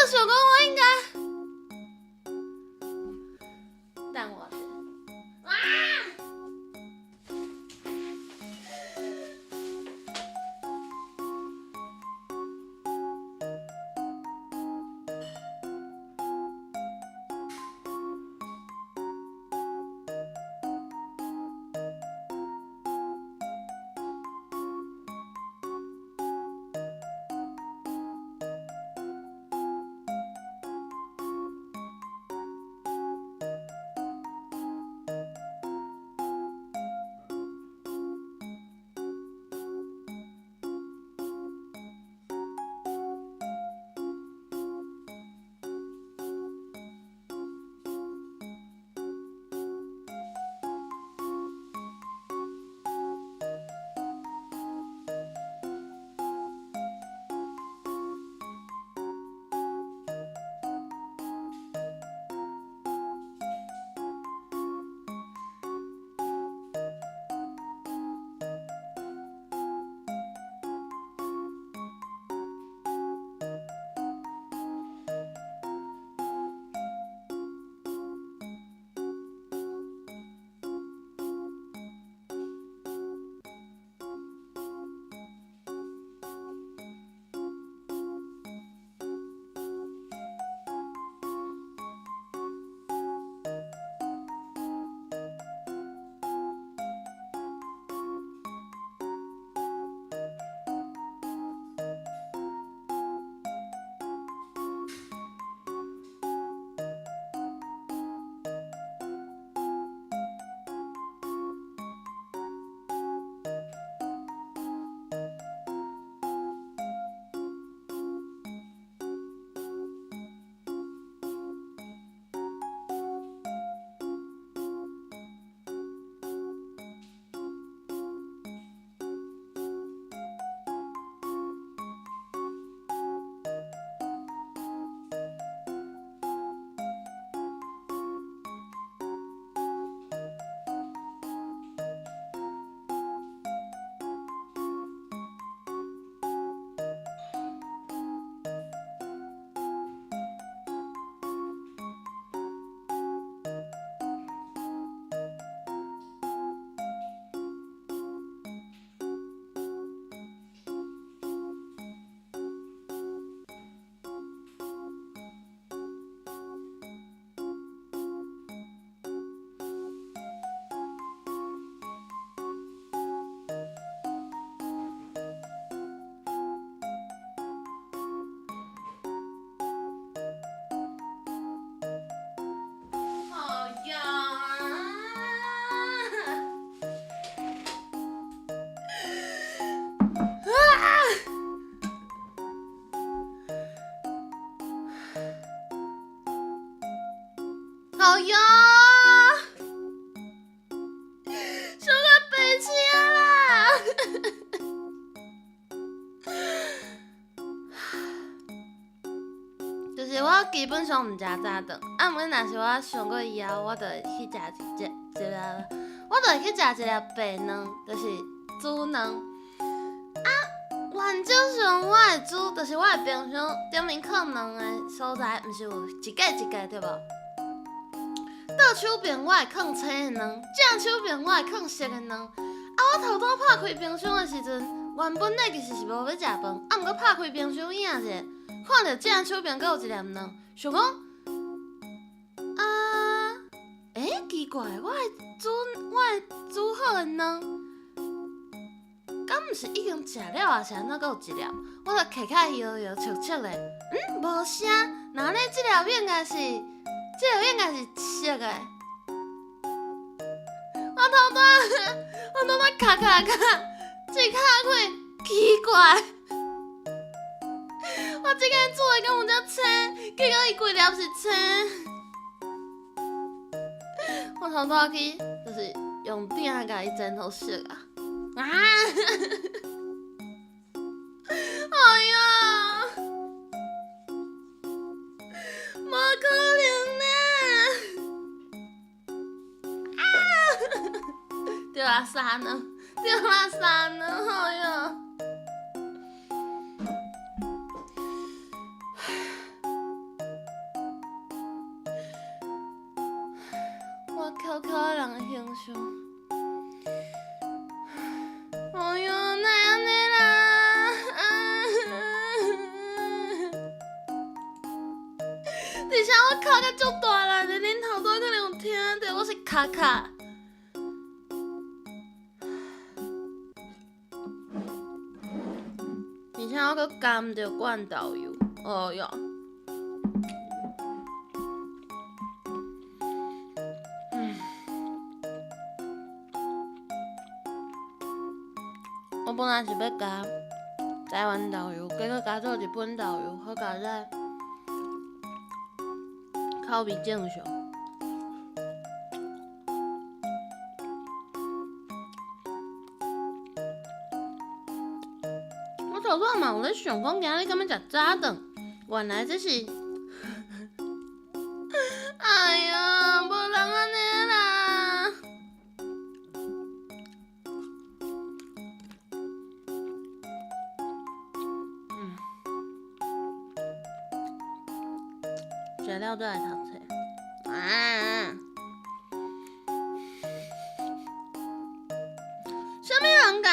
就想講我應該，等我者。啊！哎呀！啊！哎呀！小可白痴啦！就是我基本上毋食早頓，啊，毋過若是我上過以後，我就會去食一一一粒，我就會去食一粒白卵，就是煮卵。啊，原則上我會煮，就是我的冰箱頂面囥卵的所在，毋是有一格一格對無？倒手邊我會囥青的卵，正手邊我會囥熟的卵。啊，我頭拄拍開冰箱的時陣，原本咧其實是無欲食飯，啊，毋過拍開冰箱影者，看著正手邊閣有一粒卵，想講啊，欸，奇怪，我的煮好的卵，敢毋是已經食了啊？是按怎閣有一粒？我就揢起來搖搖測測咧，嗯，無聲，那呢這粒應該是，這粒應該是熟的。我頭拄卡卡卡，這卡開奇怪，我這間煮的敢有遮青，結果伊規粒是青。我頭拄仔去就是用鼎共伊煎予熟啊！啊！哎呀，無可能呢！啊！著啦三卵，著啦三卵，哎呀！想。哎喲，哪會按呢啦？而且我哭甲足大力，恁頭拄仔可能有聽著，我是卡卡。而且我閣含著罐豆油，哦喲。我本來是欲加台灣豆油，結果加做日本豆油，好佳哉，口味正常。我頭拄仔嘛有咧想講，今仔日敢欲食早頓？原來這是，哎呀，無人按呢啦。食了再來讀冊。啊！啥物人共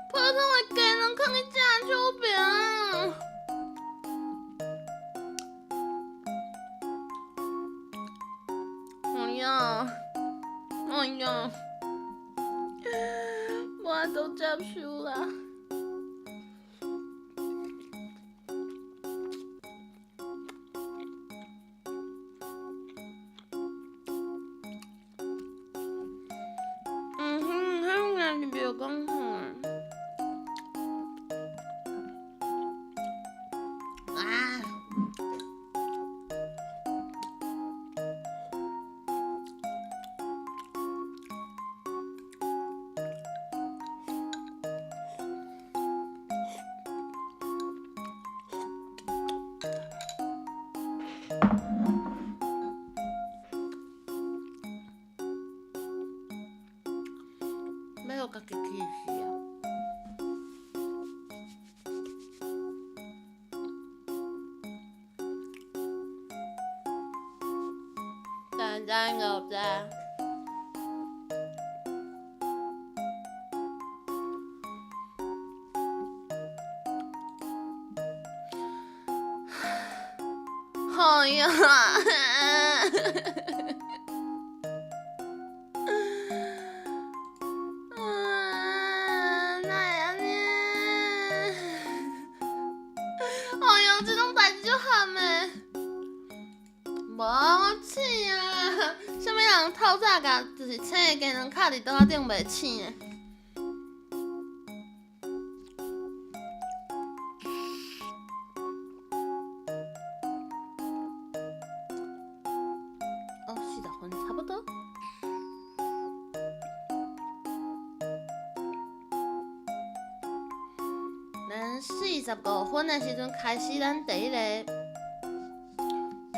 普通的雞卵囥去正手爿？哎呀，哎呀，無法度接受啦！嗯哼，彼應該是袂講話。啊！欲予家己氣死啊！大家應該有知。哎呀！啊，哪會按呢？哎喲，這種代誌足譀的。無，我醒啊！啥物人透早共就是青的雞卵敲佇桌仔頂袂醒的？哦，40分差不多。咱45分的時陣開始，咱第一个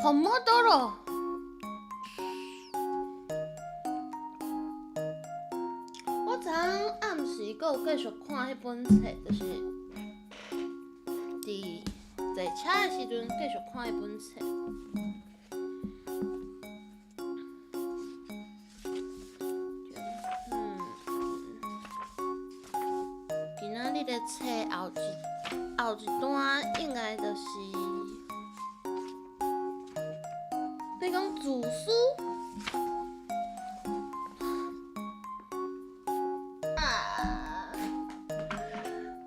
Pomodoro。我昨昏暗時閣有繼續看彼本冊，就是佇坐車的時陣繼續看彼本冊。今仔日的冊後一段應該就是你講自私。啊！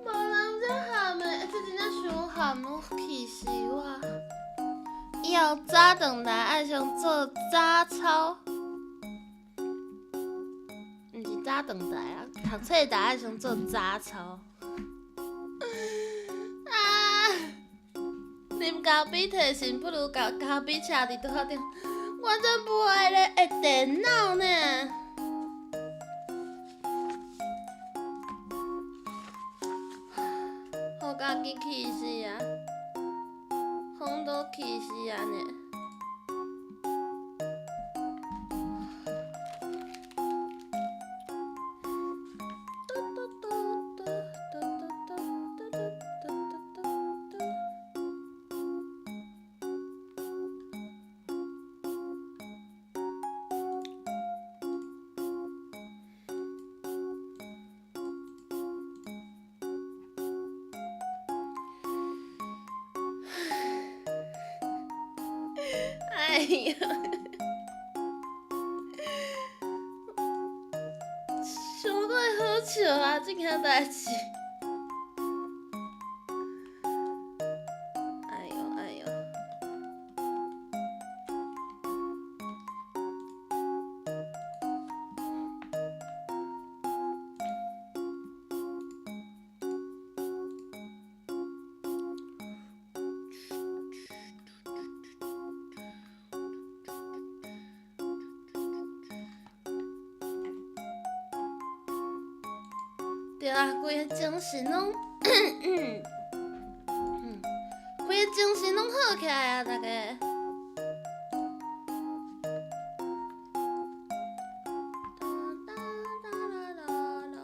無人遮譀的，這真正傷譀，攏氣死我！以後早頓來愛先做早操，毋是早頓來啊，讀冊來愛先做早操。啊！啉咖啡提神，不如共咖啡車佇桌仔頂。我真無愛咧，會電腦呢。予家己氣死啊！風都氣死啊呢！哎呦！伤过好笑啊！這件代誌。哎呦哎呦！對啊，規个精神攏，規个精神攏好起來啊！大家。噠噠啦啦啦。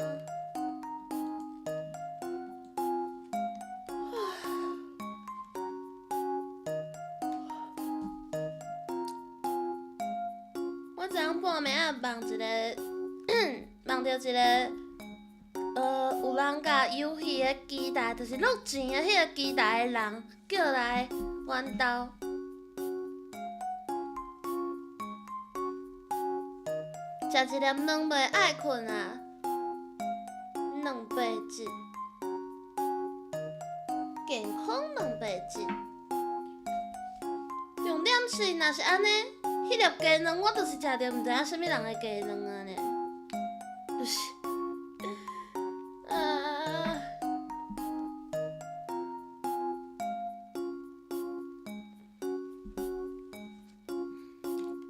我昨昏半暝仔夢一個，夢著一個，有人共遊戲的機台，就是落錢的彼个機台的人叫來阮兜，食一粒卵袂愛睏啊，蛋白質，健康蛋白質。重點是，若是按呢，彼粒雞卵我就是食著毋知影啥物人的雞卵啊呢，就是。啊！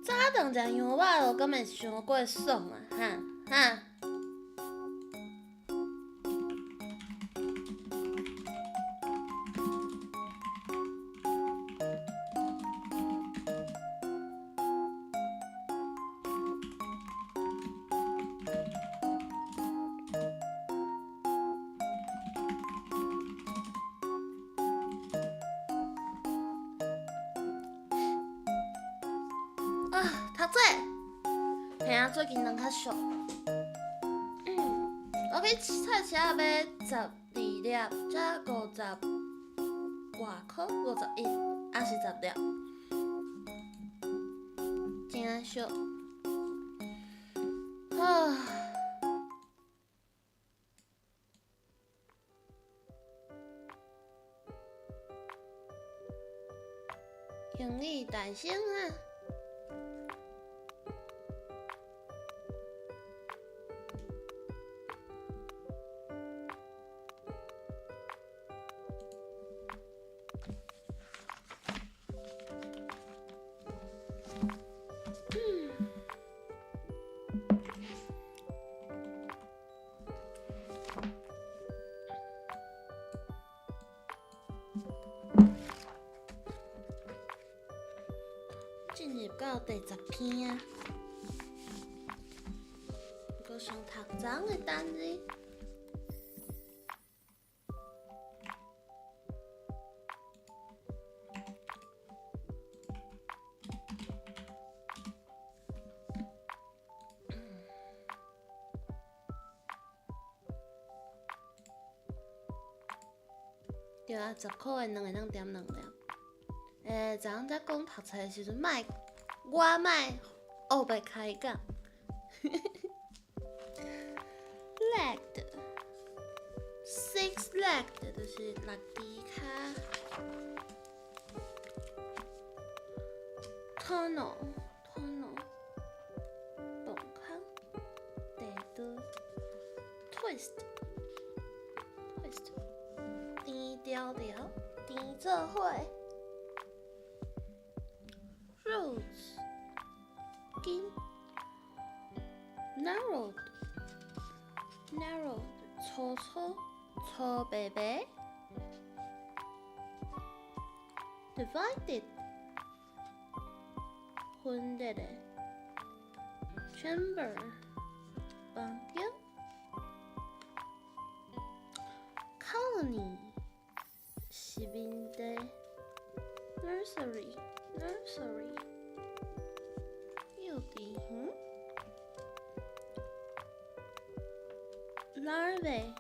早頓食羊肉爐，敢會傷過爽啊？哈哈！啊，讀冊，嘿啊，最近人較俗。我去菜市仔買12粒，才50外箍，51，抑是10粒，真俗。啊。英語大聲啊！進入到第10篇啊，閣上讀昨昏的單字。對啊，10箍的卵會當點兩粒。昨昏才講讀冊的時陣，莫我莫烏白開講。Legged, six-legged 就是六支跤。Tunnel, tunnel，洞孔，地道。Twist, twist，甜條條，甜做伙。Roots，根。Narrowed, narrowed，粗粗，粗白白。Divided，分裂的。Chamber，房間。Colony，殖民地。Nursery, nursery，幼稚園。Larvae，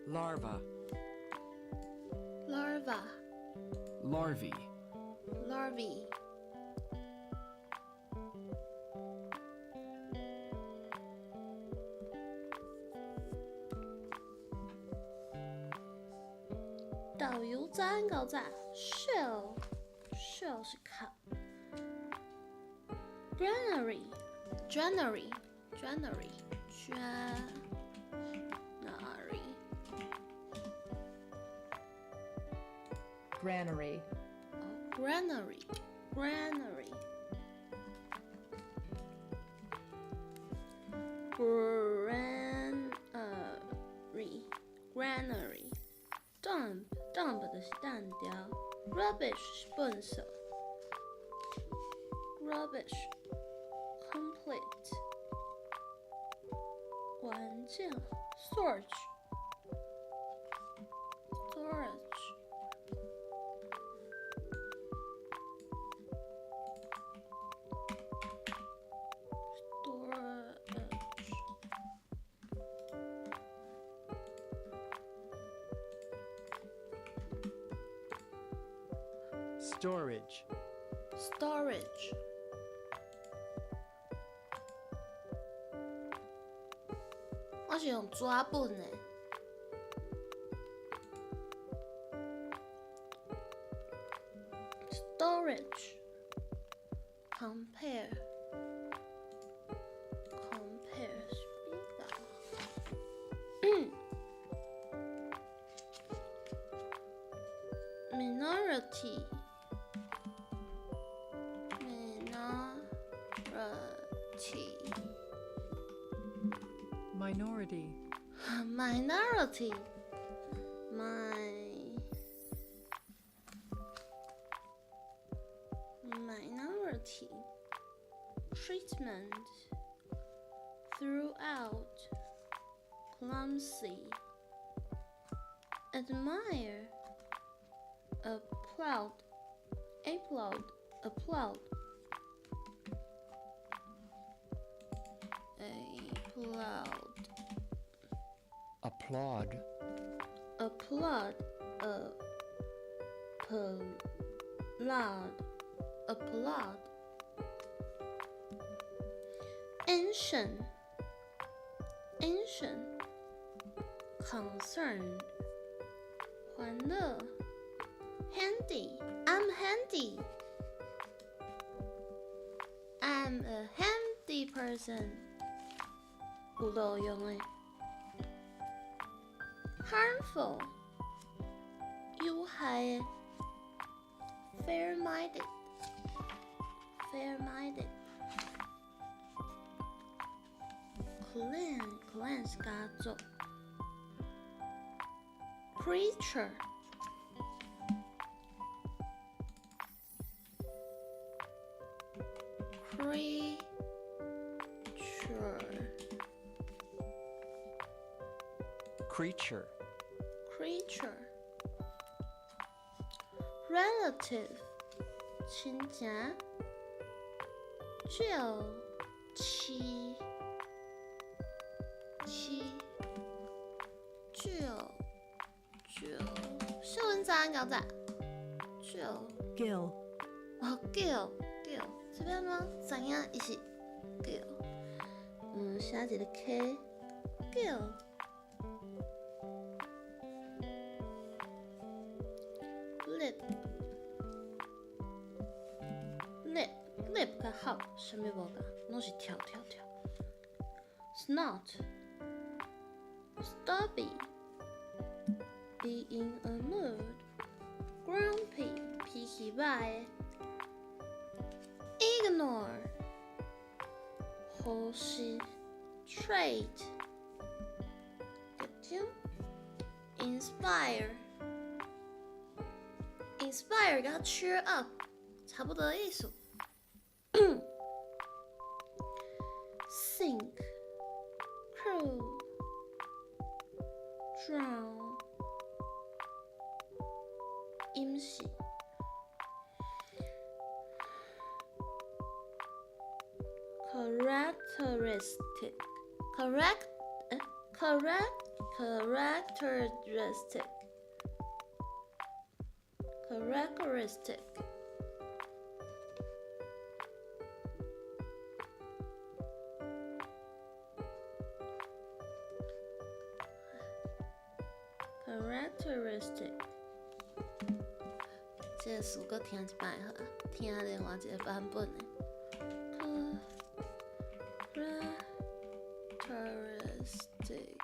Larva. Larva. Larvae. Larvae. 導遊早安搞早，shell shell 是殼。Granary granary granary granary Granary. Oh, granary granary granary granary dump dump 就是掷掉，rubbish 是糞埽，rubbish complete 完整，storage storage storage Storage. Storage 我是用紙本的。Storage compare compare 是比較。Minority minority Minority. Minority my minority treatment throughout clumsy admire applaud applaud applaud applaud Applaud. Applaud applaud applaud ancient ancient concerned 歡樂 handy I'm handy I'm a handy person 有路用的 harmful 有害的 fair-minded fair-minded clan clan 是家族 creature creature Creature. Creature relative 親情九七七九九，秀文早安，搞仔九 Gill. 哦，gill gill 這邊嗎？知影伊是 gill，寫一個 K gill。lip lip lip 佮 hop 啥物無仝，攏是跳跳跳。Snot stubby be in a mood grumpy 脾氣歹的 ignore 忽視 trait 特徵 inspire inspire 佮 cheer up 差不多意思。Sink crew drown 淹死 characteristic correct Correct, characteristic, characteristic. Characteristic. 這个詞閣聽一擺好，聽另外一個版本的。Characteristic.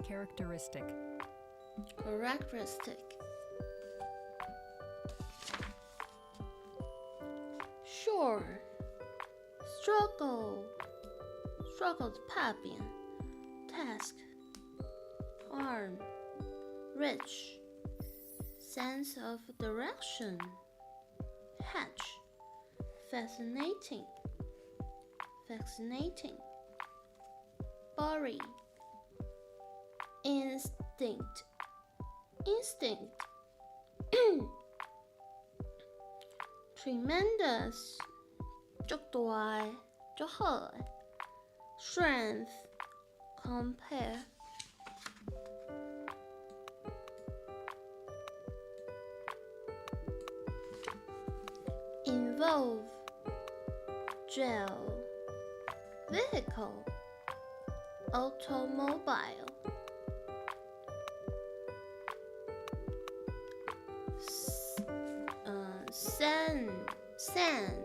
Characteristic. Characteristic. Sure. Struggle. Struggle 是拍拚。Task. Arm. Rich. Sense of direction. Hatch. Fascinating. Fascinating. Bury. Instinct. Instinct. Tremendous. 足大的，足好的。Strength. Compare. Involve. Gel. Vehicle. Automobile. Sand, sand.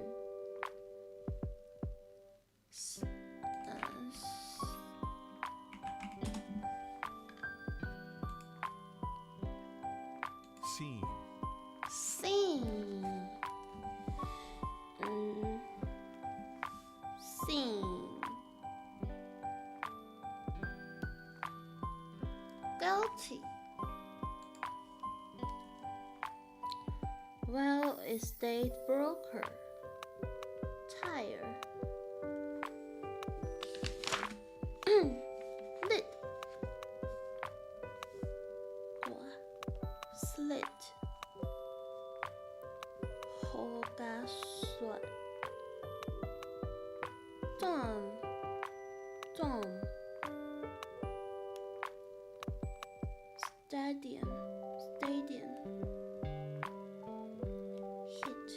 Scene. Scene. Scene. Guilty. Real estate broker. Tire. Lit. Slit. 雨佮雪。Dome. Dome. Stadium. Stadium. Hit.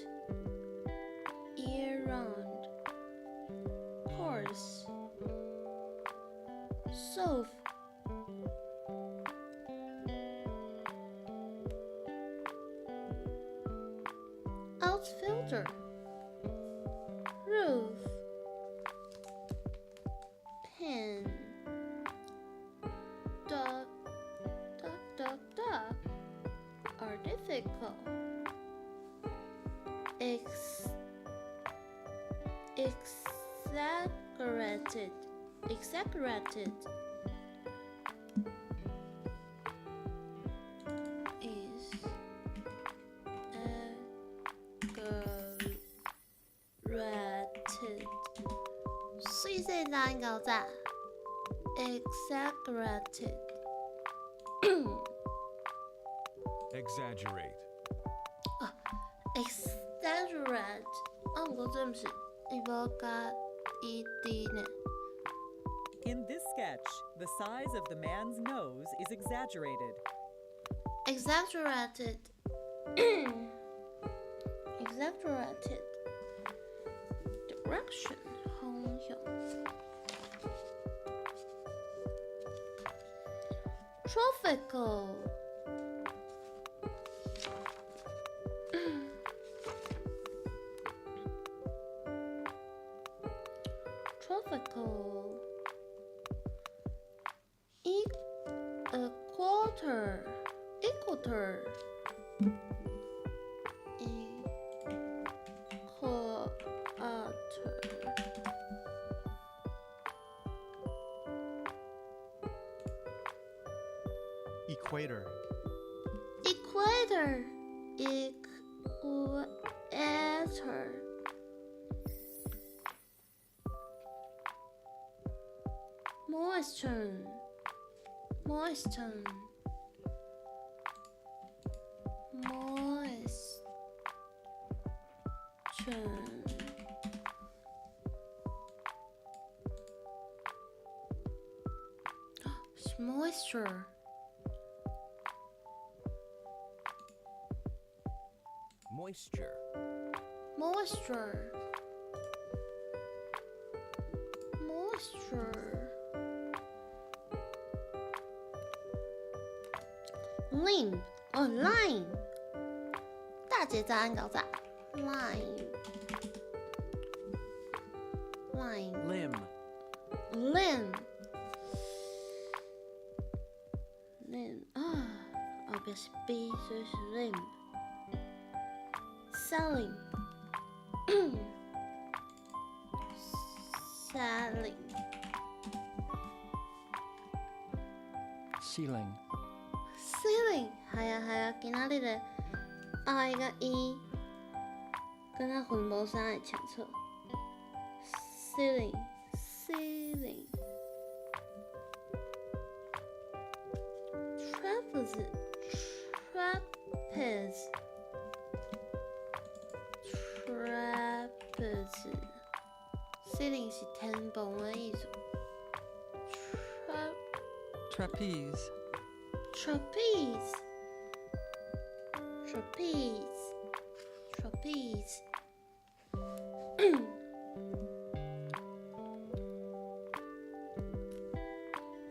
Year round. Course. Solve. Outfielder. Roof. Pen. Dog. Dog, dog, dog. Are difficult. Exaggerated. Exaggerated. Is exaggerated. 細細難搞咋？Exaggerated. Exaggerate. Exaggerate. 啊，毋過這毋是伊無加 ed 呢？ In this sketch, the size of the man's nose is exaggerated. Exaggerated. Exaggerated. Direction 方向。Tropical. Tropical. A quarter. Equator. Equator. Equator. Equator. Equator. Moisten. Moisten. Moisten. Moisture. Moisture. Moisture. Moisture. Limb 哦，line。大姐早安，搞早。Line. Line. Limb. Limb. Limb 啊，後壁是 B，所以是 limb。Selling. Selling. Ceiling. Ceiling 係啊係啊，今仔日的 I 佮 E，敢若分無啥會清楚。Ceiling, ceiling. Trapeze, trapeze, trapeze. Ceiling 是天棚的意思。Trap Trapeze. Trapeze, trapeze, trapeze.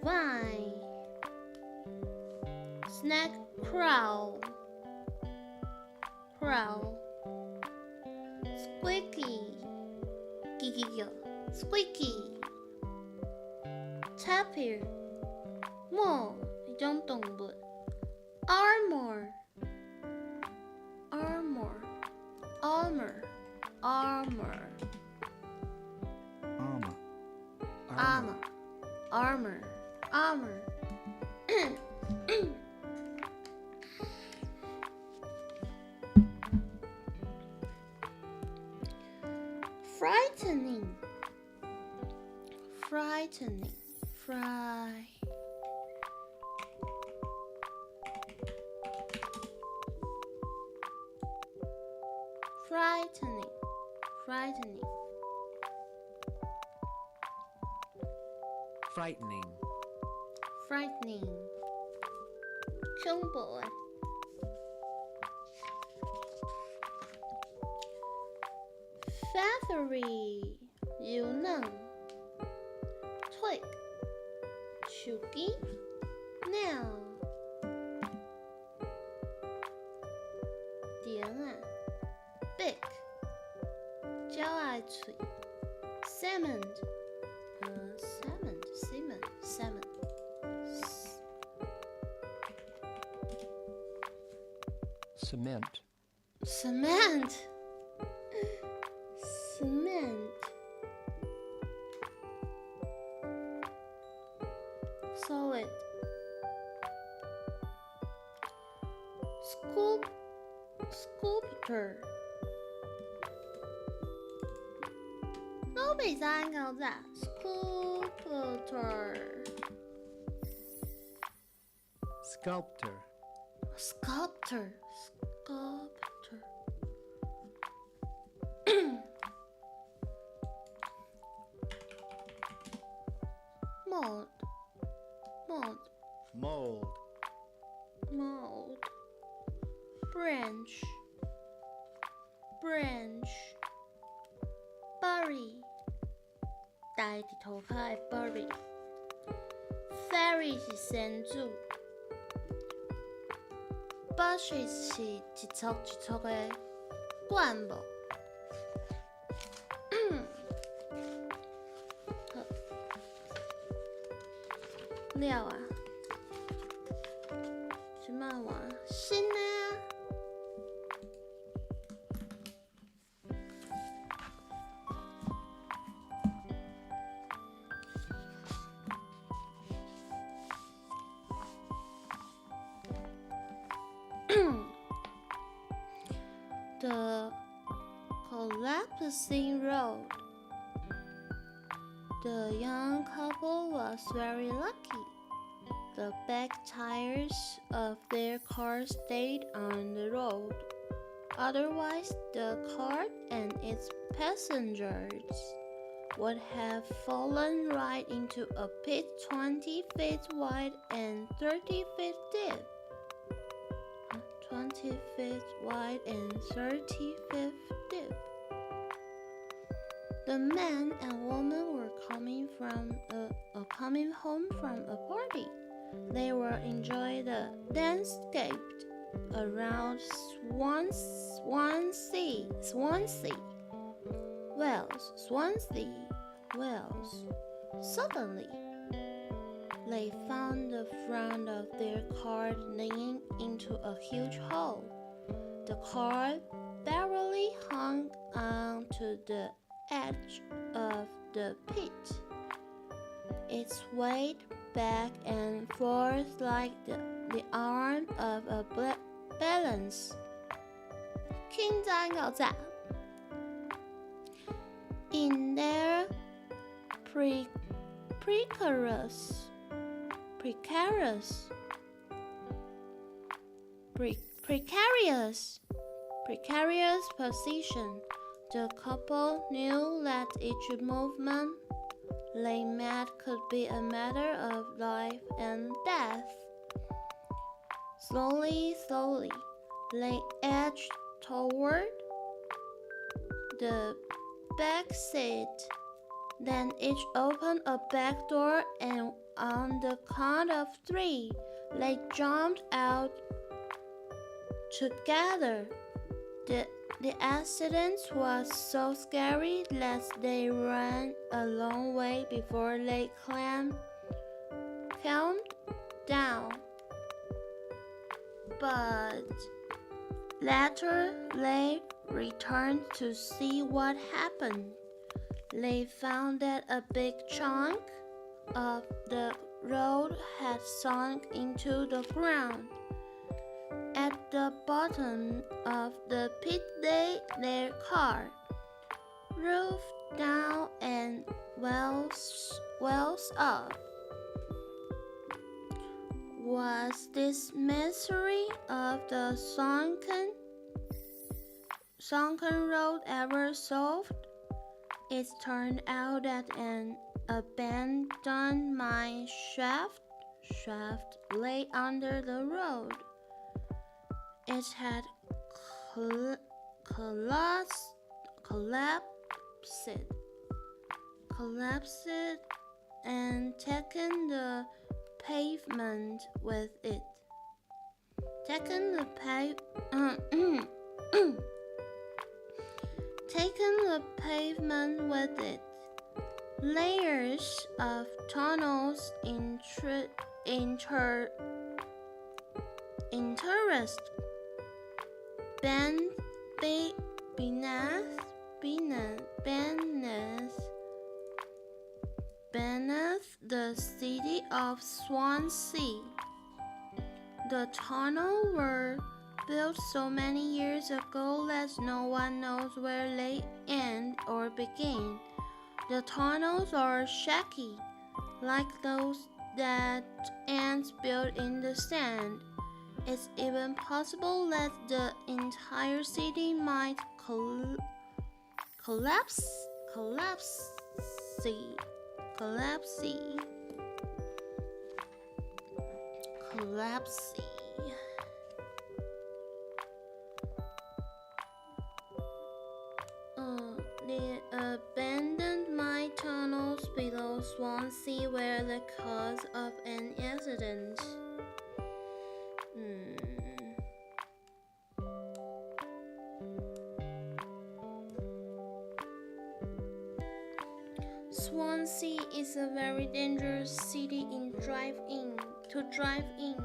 Vine. Snack crow. Crow. Squeaky. Giggle. Squeaky. Tapir. 猫，一種動物。Armor. Armor. Armor. Armor. Armor. Armor. Armor. Armor. Frightening. Frightening. Fry. Frightening. Frightening. Frightening. Frightening. 恐怖的。Feathery 柔軟。Twig 樹枝。Nail 釘仔。Beak 鳥仔的喙。Cement cement cement cement Cement. Cement. Cement. Solid. Sculpt sculptor. 攏袂使按搞早 Sculptor. Sculptor. Sculptor. Sculptor. Mold. Mold. Mold. Mold. Branch. Branch. Bury. 待佇塗跤的 bury。Fairy 是仙子。Bushes 是一束一束的灌木。好，了啊，這擺換新的啊。The collapsing road. The young couple was very lucky. The back tires of their car stayed on the road. Otherwise, the car and its passengers Would have fallen right into a pit 20 feet wide and 30 feet deep. 20 feet wide and 30 feet deep. The man and woman were coming home from a party. They were enjoying the landscape around Swansea, Wales, Swansea, Wales. Suddenly, they found the front of their car leaning into a huge hole. The car barely hung on to the edge of the pit. It swayed back and forth like the arm of a balance. 輕讚牛仔。In their precarious position, the couple knew that each movement they made could be a matter of life and death. Slowly, slowly, they edged toward the back seat. Then each opened a back door, and on the count of three, they jumped out together. The accident was so scary that they ran a long way before they calmed down. But later they returned to see what happened. They found that a big chunk of the road had sunk into the ground. At the bottom of the pit lay their car, roof down and wheels up. Was this mystery of the sunken road ever solved? It turned out that an abandoned mine shaft lay under the road. It had collapsed and taken the pavement with it. Taken the pavement with it. Layers of tunnels interest bend be, beneath beneath beneath beneath the city of Swansea. The tunnels were built so many years ago that no one knows where they end or begin. The tunnels are shaky, like those that ants build in the sand. It's even possible that the entire city might collapse, collapse. The abandoned mine tunnels below Swansea were the cause of an accident. Swansea is a very dangerous city in drive in to drive in.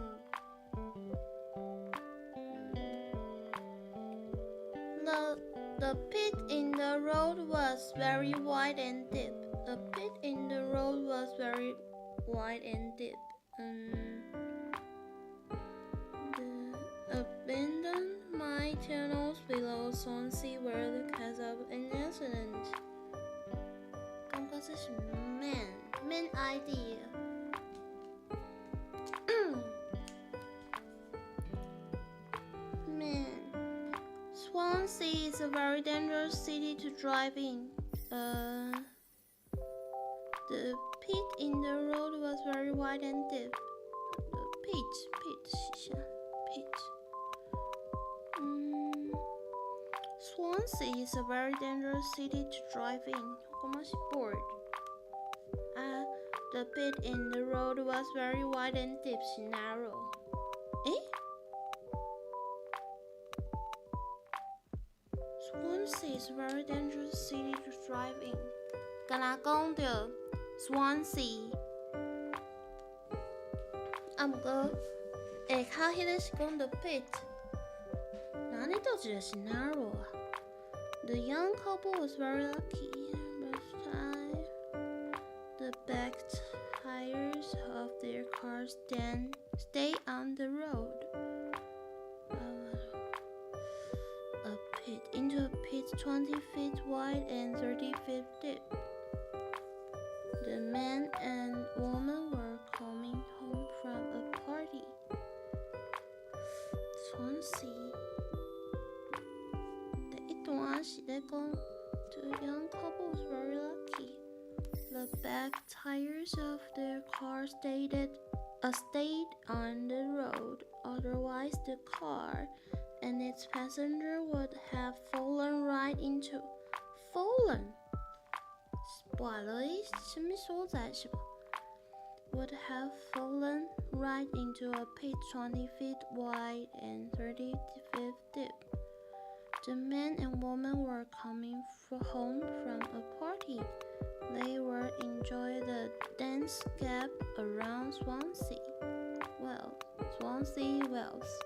The pit in the road was very wide and deep. The pit in the road was very wide and deep. The abandoned mine tunnels below Swansea were the cause of an accident. 感覺這是 main idea。Man, Swansea is a very dangerous city to drive in. The pit in the road was very wide and deep. The pit, pit 是啥？Pit. Swansea is a very dangerous city to drive in. 我感覺是 board. 啊，the pit in the road was very wide and deep 是 narrow. 欸？Swansea is a very dangerous city to drive in. 敢若講著 Swansea，啊，毋過下跤彼个是講著 pit，那按呢佗一个是 narrow 啊？The young couple was very lucky. The back tires of their car stay on the road. A pit into a pit 20 feet wide and 30 feet deep. The man and woman were coming home from a party. Swansea. 第一段是咧講，The young couple was very lucky. The back tires of their car stayed on the road. Otherwise, the car and its passenger would have fallen right into fallen. 跋落去啥物所在是無？Would have fallen right into a pit 20 feet wide and 30 feet deep. The man and woman were coming home from a party. They were enjoying the landscape around Swansea. Well, Swansea, Wales.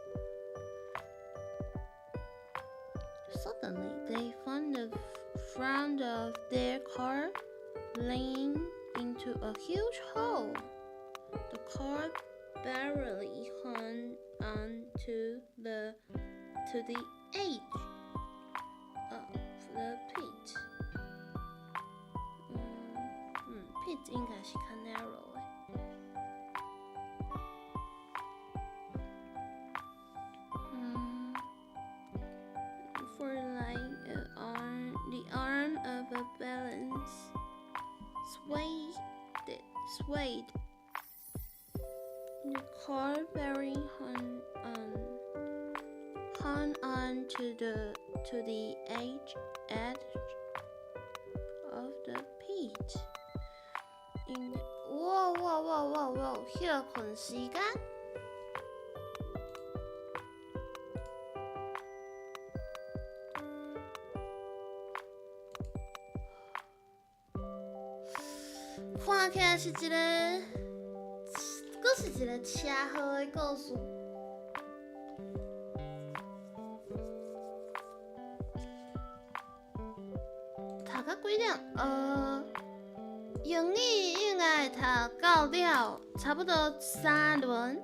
Suddenly, they found the front of their car leaning into a huge hole. The car barely hung on to the edge of the pit. pit 應該是較 narrow 的。For like the arm of a balance swayed. The car barely hung on to the edge of the pit. In 哇哇哇哇哇！歇睏時間。看起來是一个，閣是一个車禍的故事。讀到幾點？英語應該會讀到了，差不多三輪，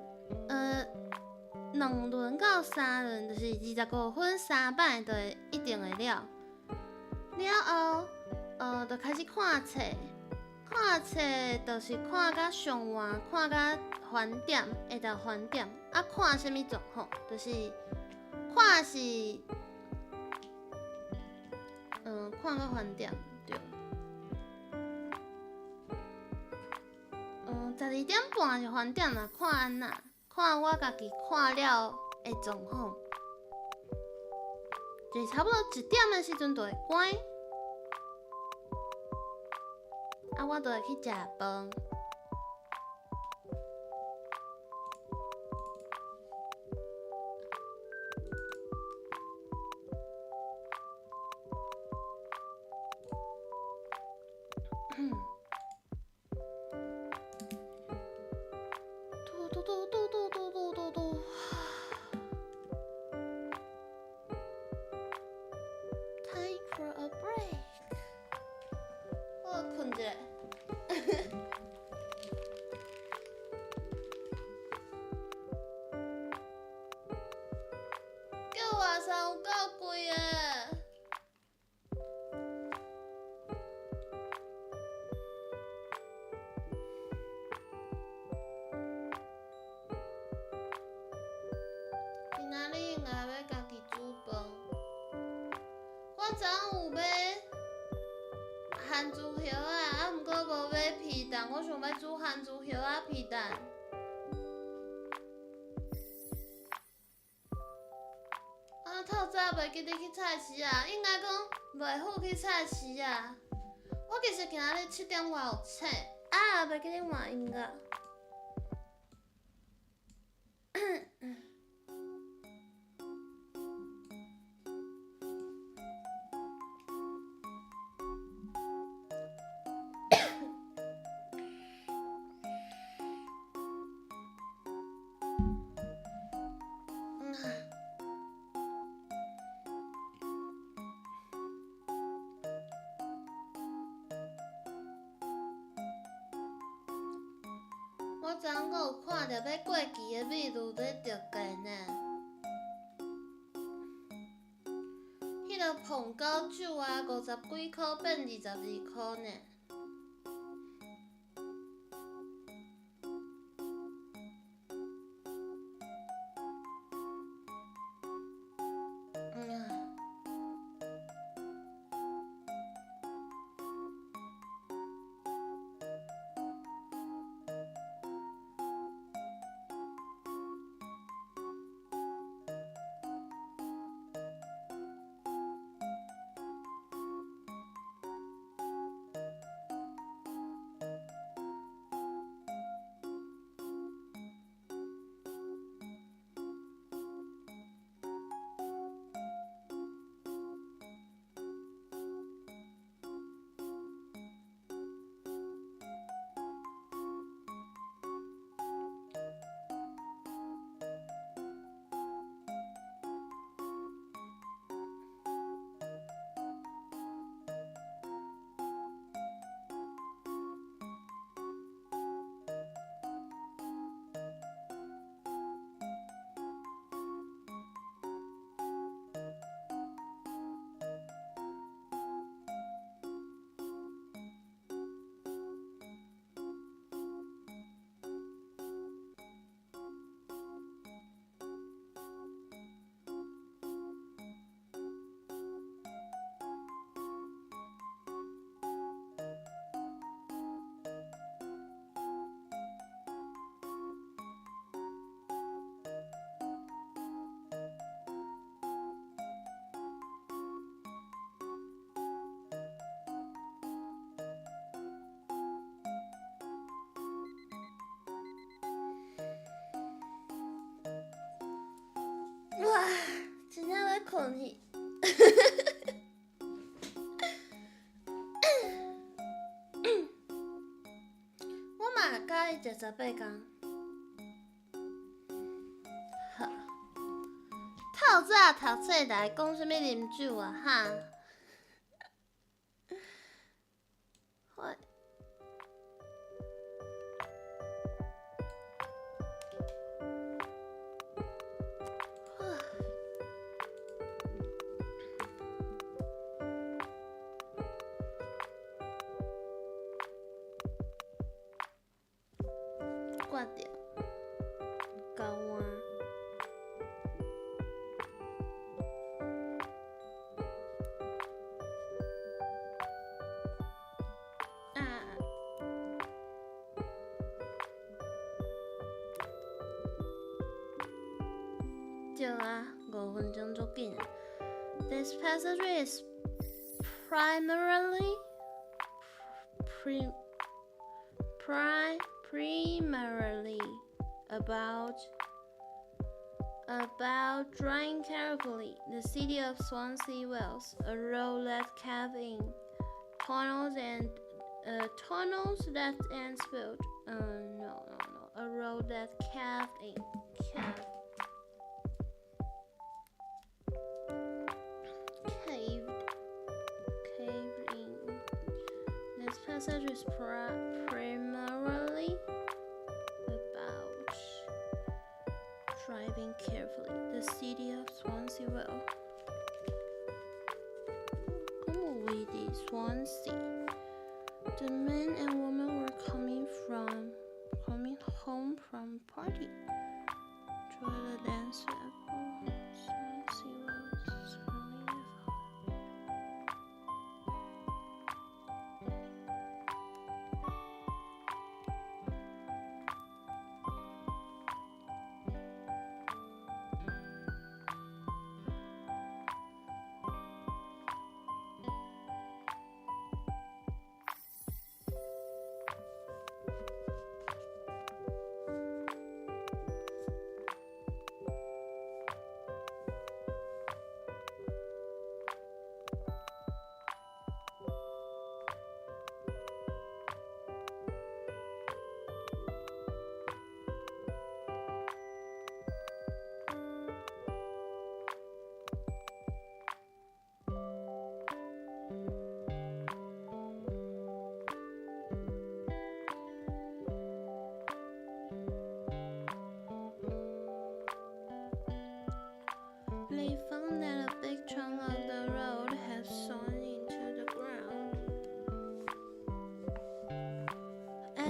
兩輪到三輪，就是25分三擺，就會一定會了。了後，就開始看冊。看冊就是看甲上晚，看甲翻點，會到翻點。啊，看啥物狀況？就是看是，看到翻點，對。12點半是翻點啦，看按怎，看我家己看了的狀況。就差不多1點的時陣就會關。啊，我就會去食飯。嘟嘟嘟嘟嘟嘟嘟嘟嘟。Time for a break。我睏一下。叫外送有夠貴的。今仔日應該欲家己煮飯。我昨昏有買。啊，番薯葉仔，啊，毋過無買皮蛋，我想欲煮番薯葉仔皮蛋。啊，透早袂記得去菜市啊，應該講袂赴去菜市啊。我其實今仔日7點外有醒，啊，袂記得換音樂。我昨昏閣有看著欲過期的美祿咧特價呢。彼个鳳高酒啊，50幾箍變22箍呢。哇，真正欲睏去。我嘛喜歡食十八工。好，透早讀冊來講啥物啉酒啊？哈？我掛掉，交換。啊！對啊，5分鐘足緊。This passage is primarily pre pri primarily about driving carefully. The city of Swansea, Wales, a road that caved in, tunnels and tunnels that ants built. No, a road that caved in. Caved. Caved. Caved in. This passage is primarily about driving carefully. The city of Swansea, Wales. 敢有位佇 Swansea. The man and woman were coming home from party. Try the dance apple. Swansea, Wales. Suddenly they found.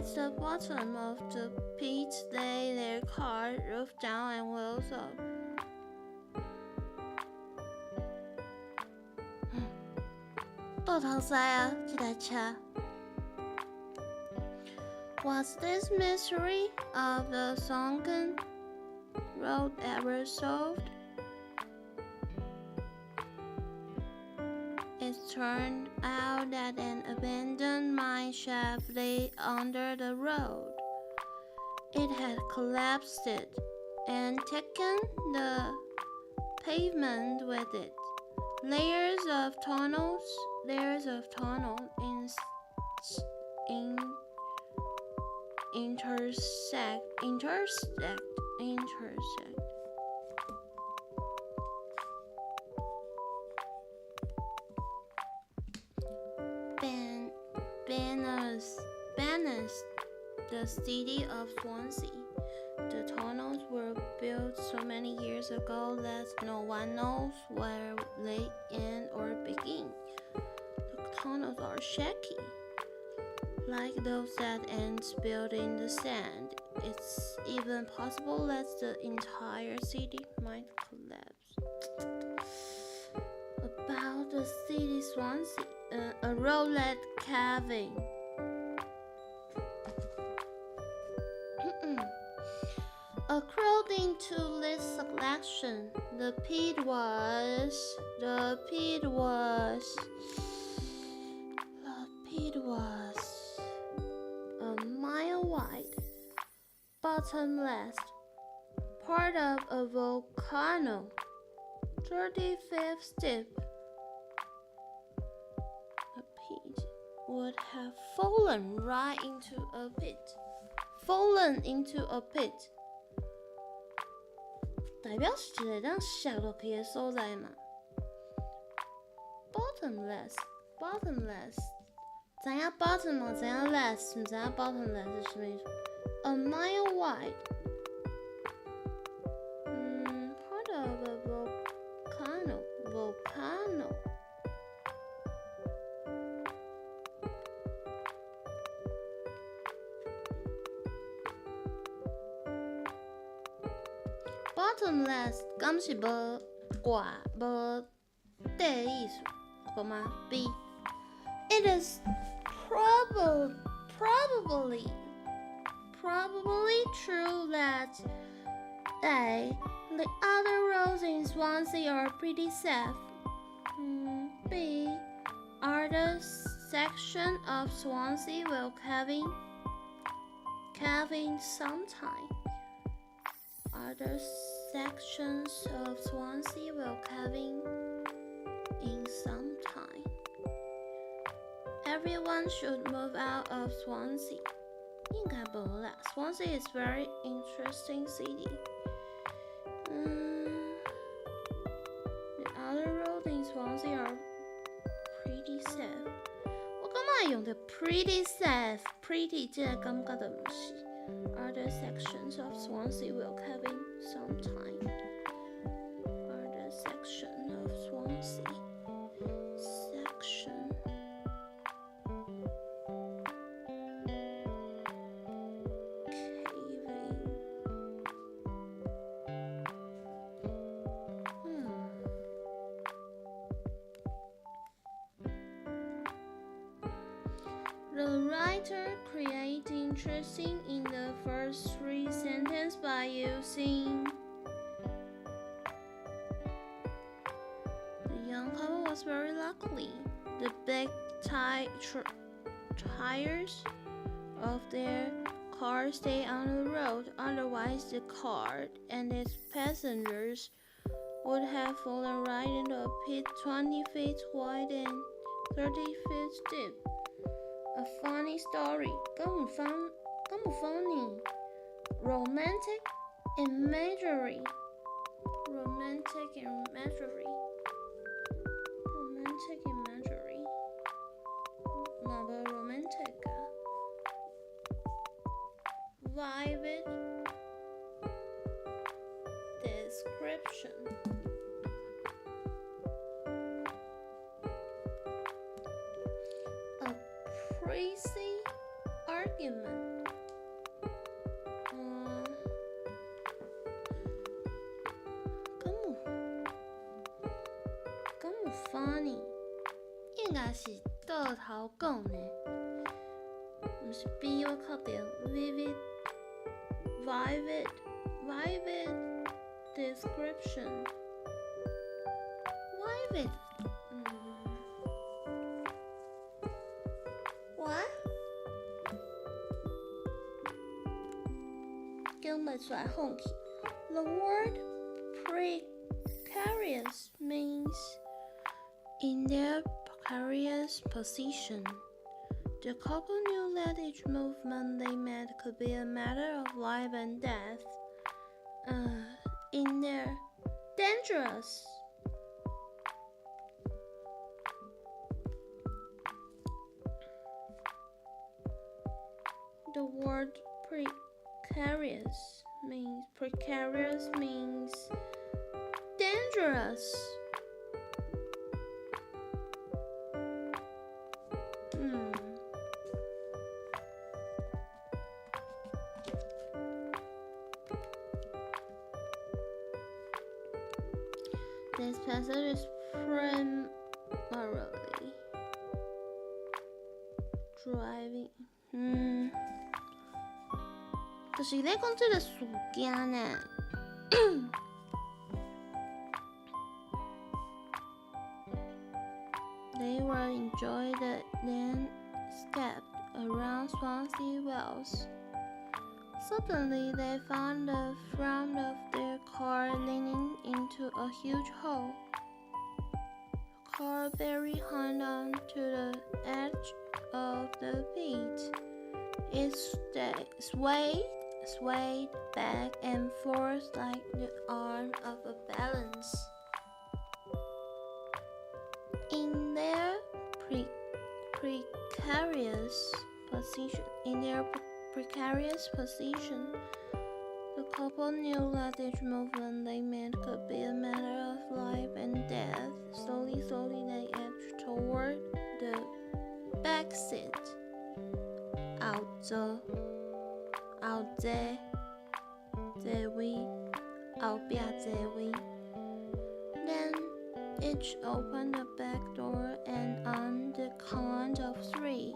At the bottom of the pit lay their car, roof down and wheels up. 倒头驶啊，這台車。Was this mystery of the sunken road ever solved? It turned out that an abandoned mine shaft lay under the road. It had collapsed and taken the pavement with it. Layers of tunnel in intersect, intersect, intersect. Ben, Banners, banners the city of Swansea. The tunnels were built so many years ago that no one knows where they end or begin. The tunnels are shaky, like those that ants build in the sand. It's even possible that the entire city might collapse. About the city Swansea, a road led caving. According to this selection, the pit was a mile wide, bottomless, part of a volcano, 35th deep. The pit would have fallen right into a pit, fallen into a pit. 代表是一个當摔落去的所在嘛。Bottomless, bottomless，知影 bottom 嘛，知影 less，毋知影 bottomless 是啥物意思？A mile wide，嗯，part of a volcano, volcano。Bottomless 敢是無蓋無底的意思，對嗎？B. It is probably true that A. The other roads in Swansea are pretty safe. B. Other section of Swansea will cave in sometime. Other sections of Swansea will cave in some time. Everyone should move out of Swansea. 應該無啦。Swansea is very interesting city. The other roads in Swansea are pretty safe. 我感覺用著 pretty safe, pretty 這個感覺就毋是。Other sections of Swansea will cave in sometime. Other section of Swansea. Section. Caving. The writer creates interesting in the first three sentences by using the young couple was very lucky. The big tires of their car stayed on the road, otherwise the car and its passengers would have fallen right into a pit 20 feet wide and 30 feet deep. A funny story, 敢有 fun, 敢有 funny? Romantic imagery, romantic imagery, romantic imagery. 嘛無 romantic 啊。Vivid description. A précis argument. Funny，應該是倒頭講呢，毋是 B 我確定。Vivid, vivid, vivid description. Vivid，嗯，What？講袂出來放棄。The word precarious means in their precarious position. The couple knew that each movement they made could be a matter of life and death. In their dangerous. The word precarious means dangerous. This passage is primarily driving. 嗯，就是咧講這个事件呢。They were enjoy the landscape around Swansea, Wales. Suddenly, they found the front of their car leaning into a huge hole. The car barely hung on to the edge of the pit. It swayed back and forth like the arm of a balance. In their precarious position, the couple knew that each movement they made could be a matter of life and death. Slowly, slowly, they edged toward the back seat. 後座，後座，座位，後壁座位。Then each opened the back door and on the count of three,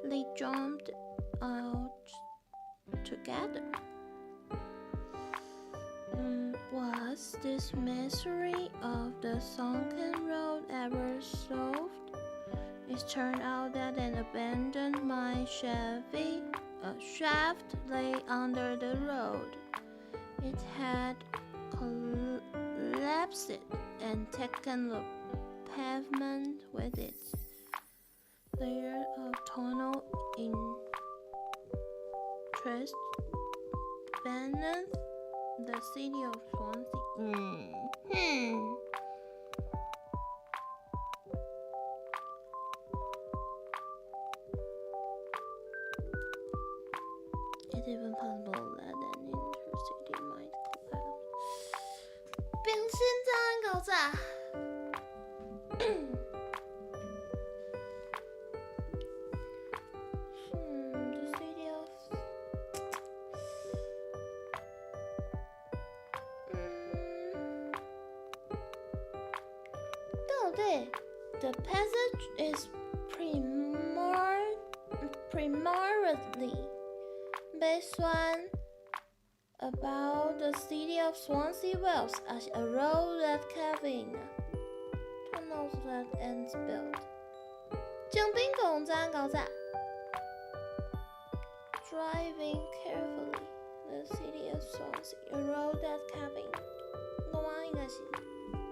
they jumped out together. Was this mystery of the sunken road ever solved? It turned out that an abandoned mine shaft lay under the road. It had collapsed and taken the pavement with it. Layer of tunnel interest beneath the city of Swansea. It's even possible that an intercity might collapse. 平身怎搞炸？The city of 嗯，到底 the passage is primarily based on about the city of Swansea, Wales, as a road that caved in, tunnels that ends built. 江滨公怎搞炸？Driving carefully, the city of Swansea, a road that caved in. 我應該是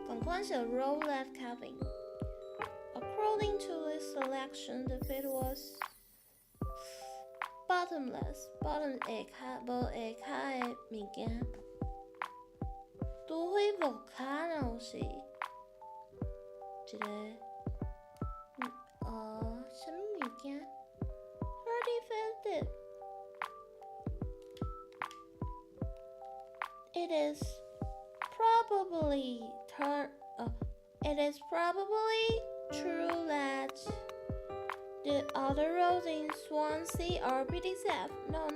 仝款是 a road that caved in. According to this selection, the pit was bottomless, bottom 下跤無下跤的物件，除非無跤，若有是一个，啥物物件？ 35 deep. It is probably true that the other roads in Swansea are pretty safe. No.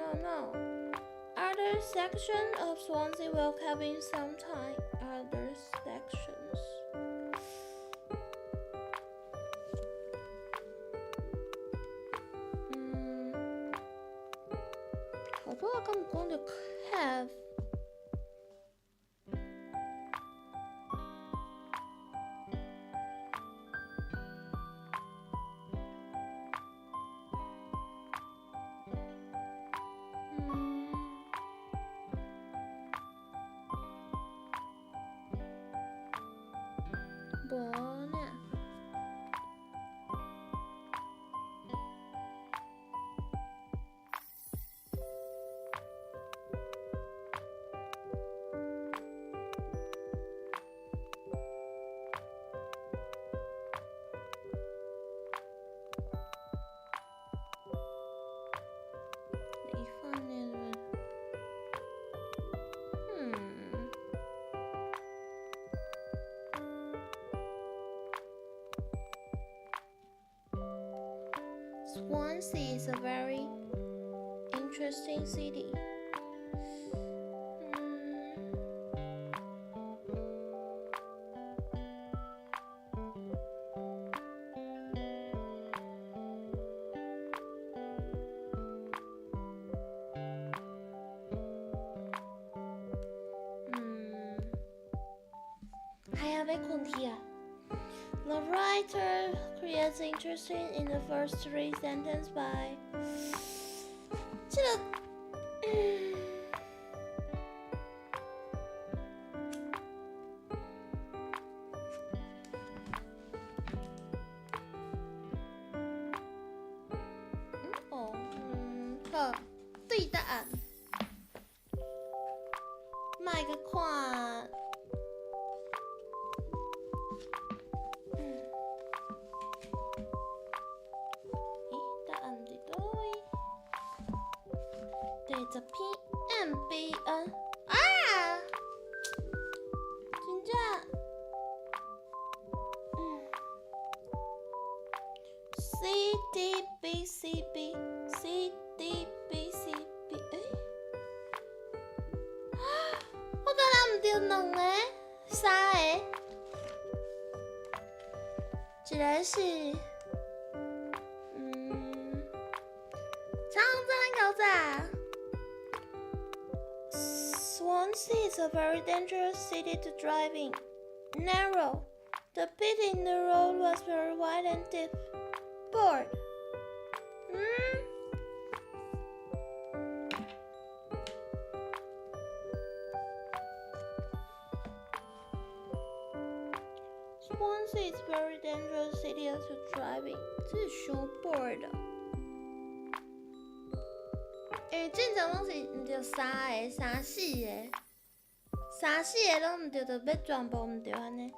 Other sections of Swansea will have in some time. Other sections. 過我敢有講著 cave？無呢。你放那個，Swansea is a very interesting city. 還要欲睏去啊！The writer creates interesting in the first three sentences by 這個，哦，好，對答案，莫閣看。咦，答案佇佗位？第10篇 MBN 啊！真正，C D B C B C D B C B，欸，我敢若毋著兩個，三個，一个是，長讚狗仔。Swansea is a very dangerous city to drive in. Narrow. The pit in the road was very wide and deep. Bored. Swansea is very dangerous city to drive in. 這是傷 bored 的。因為正常攏是毋著三个、三四个、三四个攏毋著，就欲全部毋著按呢。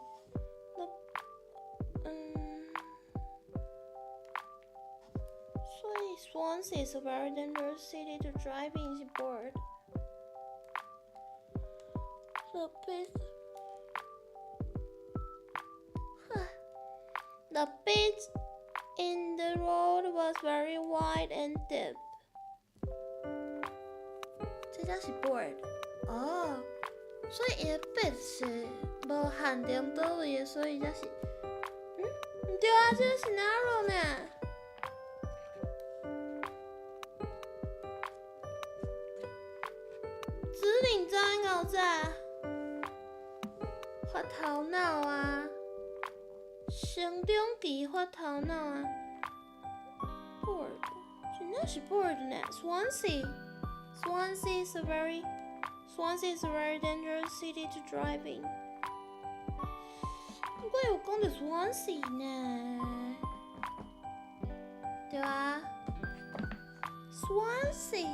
所以 Swansea is a very dangerous city to drive in 是 bored. The pit, the pit in the road was very wide and deep. 這才是 bored 哦，所以伊的 pit 是無限定佗位的，所以才是，毋對啊，這個是 narrow 呢。紫領怎𠢕早？發頭腦啊！成長期發頭腦啊！Bored，真正是 bored 呢。Swansea is a very dangerous city to drive in。不過有講著 Swansea 呢，對啊，Swansea。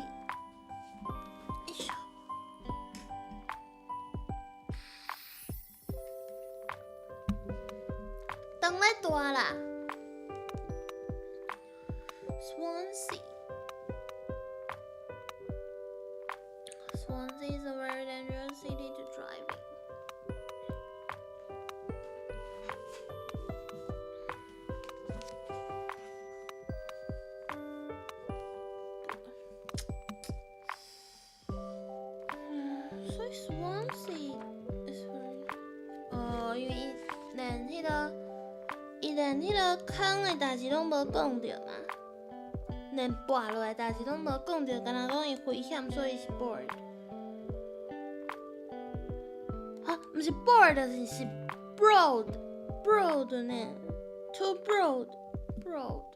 哎呦，當咧大啦，Swansea。Swansea is a very dangerous city to drive in。所以 Swansea is very 哦，因為伊連彼個，伊連彼個空的代誌攏無講著嘛。連跋落來代誌攏無講著，敢若講伊危險，所以是 board。啊，毋是 board，是 broad，broad 呢？Too broad，broad。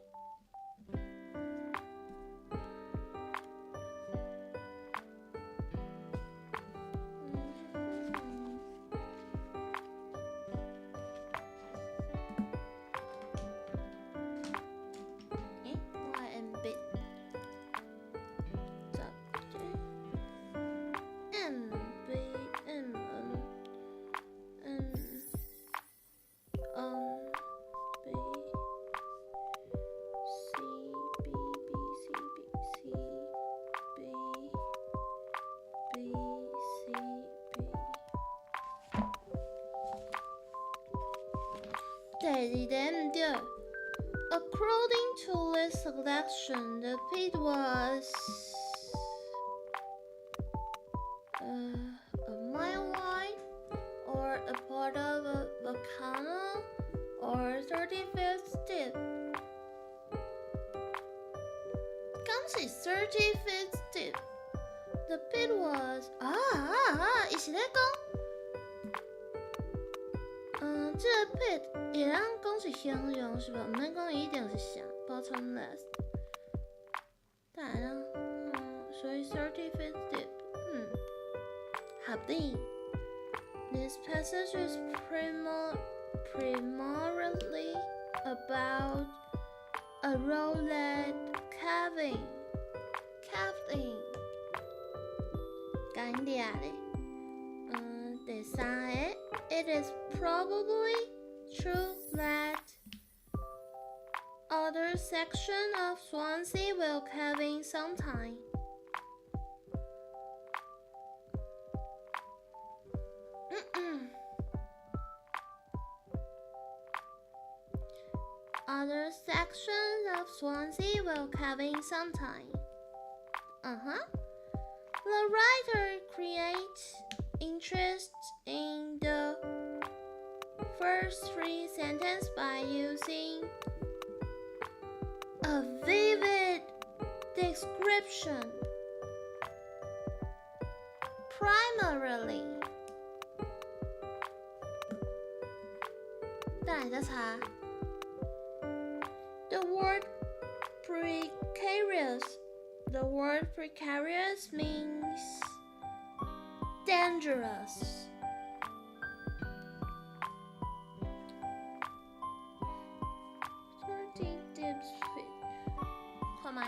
第二題毋對。According to this selection, the pit was a mile wide, or a part of a volcano, or 30 feet deep. 敢是 30 feet deep? The pit was 啊啊啊！伊是咧講，嗯，這個 pit 會當講是形容是無？毋免講伊一定是啥 bottomless。當然啦，嗯，所以 30 feet deep，嗯，合理。This passage is primarily about a road that caved in。簡掠咧，嗯，第三個，It is probably true that other section of Swansea will cave in sometime. Other sections of Swansea will cave in sometime. The writer creates interest in the first three sentences by using a vivid description. Primarily. 等下再查。The word precarious. The word precarious means dangerous. 30 deep feet. 看覓。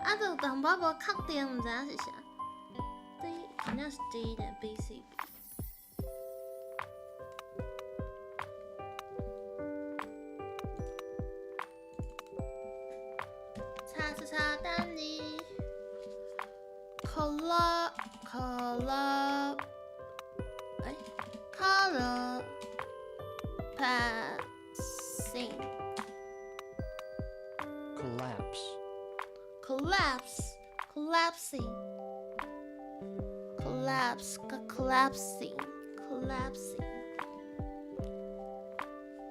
啊，就淡薄無確定，毋知影是啥。D 真正是 D 的 B C B。叉叉叉等你。Color color 哎，color passing Collapse. Collapse, collapsing, collapse, collapsing, collapsing,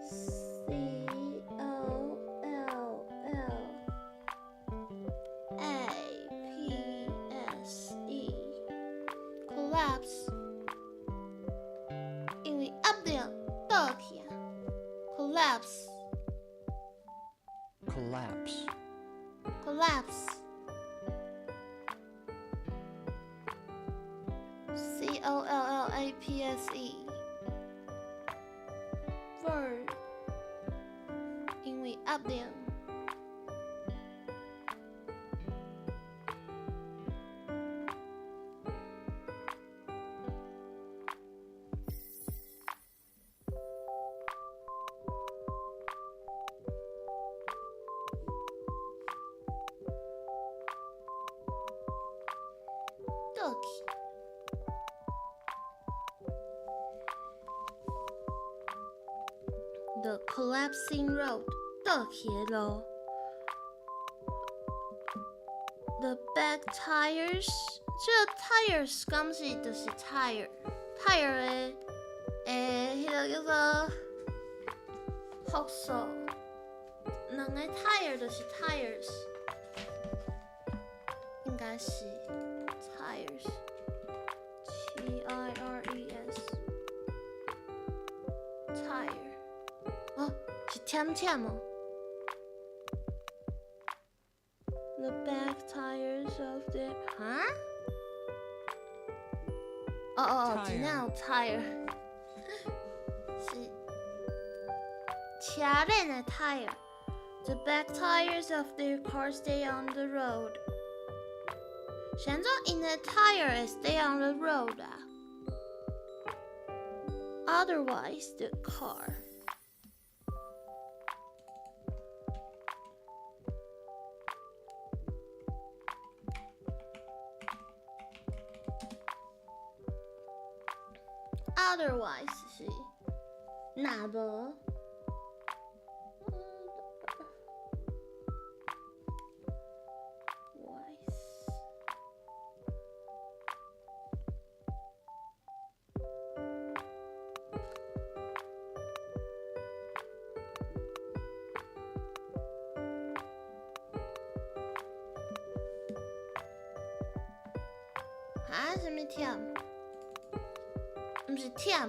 C O L L A P S E, collapse 因為壓力倒去啊，collapse. Collapse. Collapse, C O L L A P S E, verb 因為壓力倒去。The collapsing road 倒去的路。The back tires 這個 tires 敢是就是 tire tire 的欸，彼个叫做複數，兩个 tire 就是 tires，應該是 tires，T I R E S，tire，哦，是忝忝哦。The back tires of the 哈？哦哦哦，真正有 tire，是車輪的 tire。The back tires of their car stay on the road。是按怎𪜶的 tire 會 stay on the road 啊？Otherwise, the car。Otherwise 是若無？Wise 啊？啥物忝？毋是忝，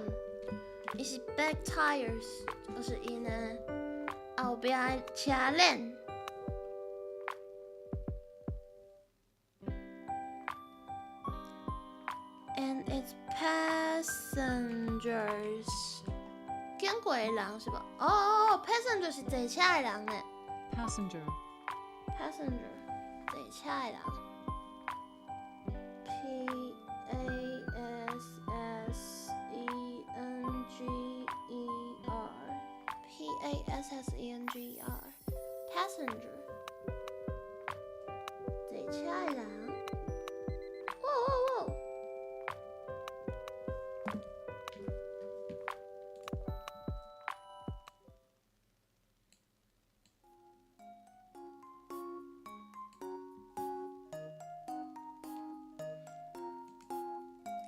伊是 back tires，就是𪜶的後壁的車輪。And its passengers，經過的人是無？哦哦哦，passenger 是坐車的人呢。 Passenger. Passenger 坐車的人。P A S S E N G E R P A S S E N G E R passenger 坐車的人。哦哦哦！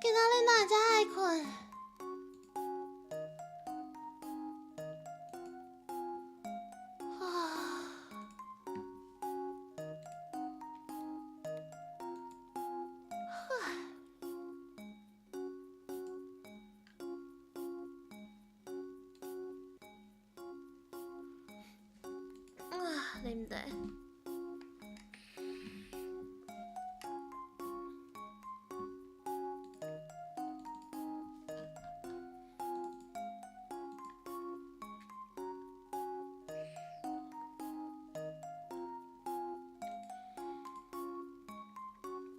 今仔日哪會遮愛睏？啊！唉。啊，啉茶。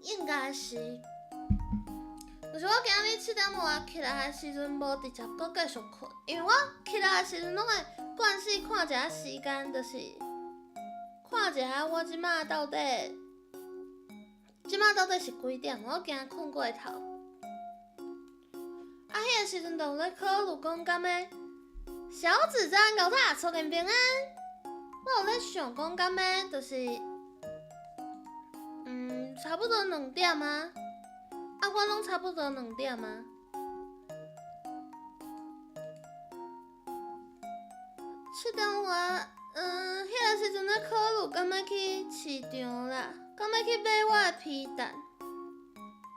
應該是，就是我今日7點外起來的時陣，無直接閣繼續睏，因為我起來的時陣攏會慣勢看一下時間，就是看一下我這馬到底，這馬到底是幾點，我驚睏過頭。啊，彼个時陣就有咧考慮講，敢欲小子早安，𠢕早，初見平安。我有咧想講，敢欲就是。差不多2點啊，啊，我攏差不多兩點啊。7點外，彼个時陣咧考慮，敢欲去市場啦，敢欲去買我的皮蛋。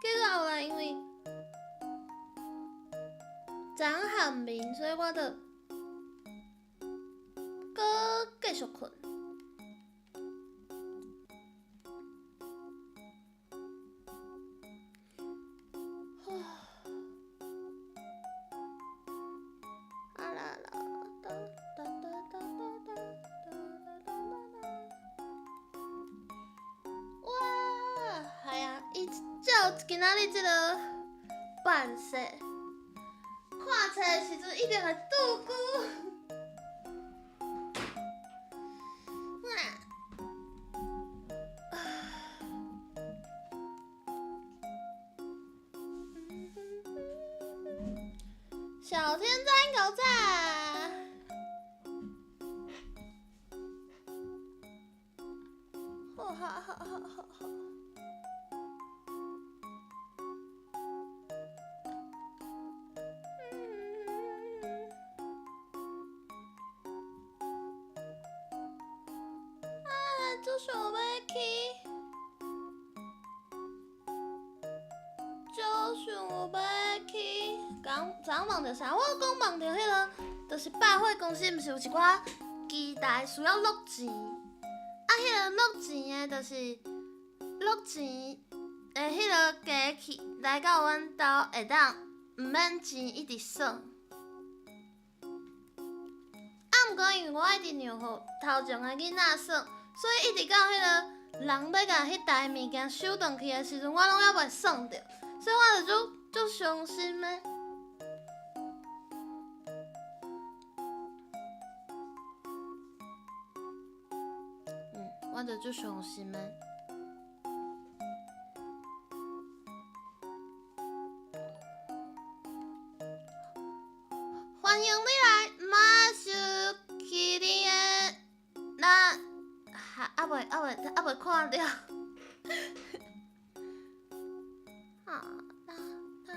結果後來因為昨昏頷眠，所以我就閣繼續睏。啊啦啦哒哒哒哒哒哒哒哒哒。哇，係啊，伊照今仔日這個版式，看冊的時陣一定會拄久。哇！小天早安，𠢕早。好好好好好好。嗯。足想欲去，足想欲去。讲昨昏梦著啥？我讲梦著彼个，就是百货公司，毋是有一寡机台需要落钱，啊，彼个落钱的，就是落钱的彼个机器来到阮兜，会当毋免钱一直耍。啊，毋过因为我一直让予头前的囡仔耍，所以一直到彼个人欲共彼台物件收转去的时阵，我拢犹未耍著，所以我就足足伤心的。我就足伤心的。欢迎你来马修去你的那，还犹未看著。啊啦啦啦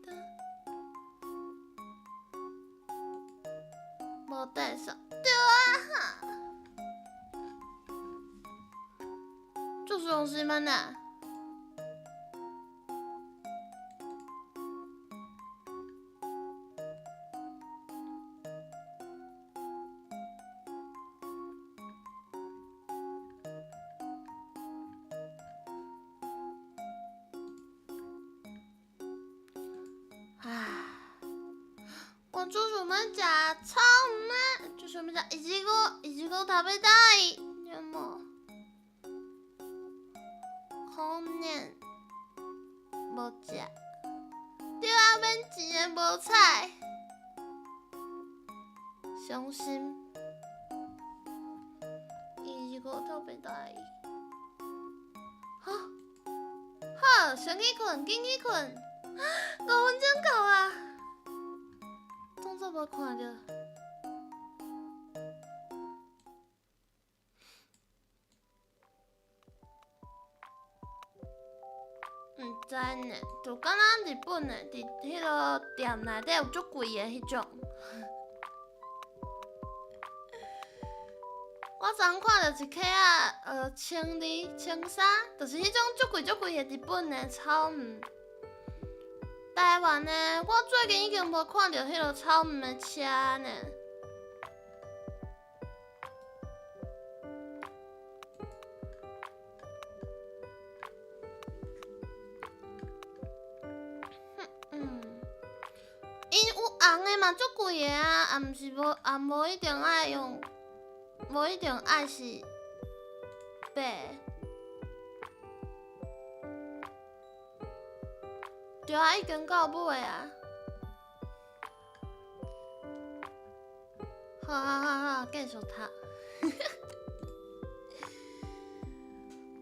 啦，无得说，对啊，足伤心的呢。唉，我足想欲食草莓，足想欲食いちご，いちご食べたい，でも可能无食。对啊，免钱的无彩，伤心。いちご食べたい。好，好，先去睏，紧去睏。5分钟到啊！当作无看著。毋知呢，就敢若日本的，伫彼个店内底有足贵的彼种。我昨昏看著一克仔，1200、1300，就是彼种足贵足贵的日本的草莓。台湾的，我最近已经无看著彼个草莓的车呢。𪜶有红的嘛，足贵的啊，也毋是无，也无一定爱用，无一定爱是白。对啊，已经到尾啊！好好好好，继续读。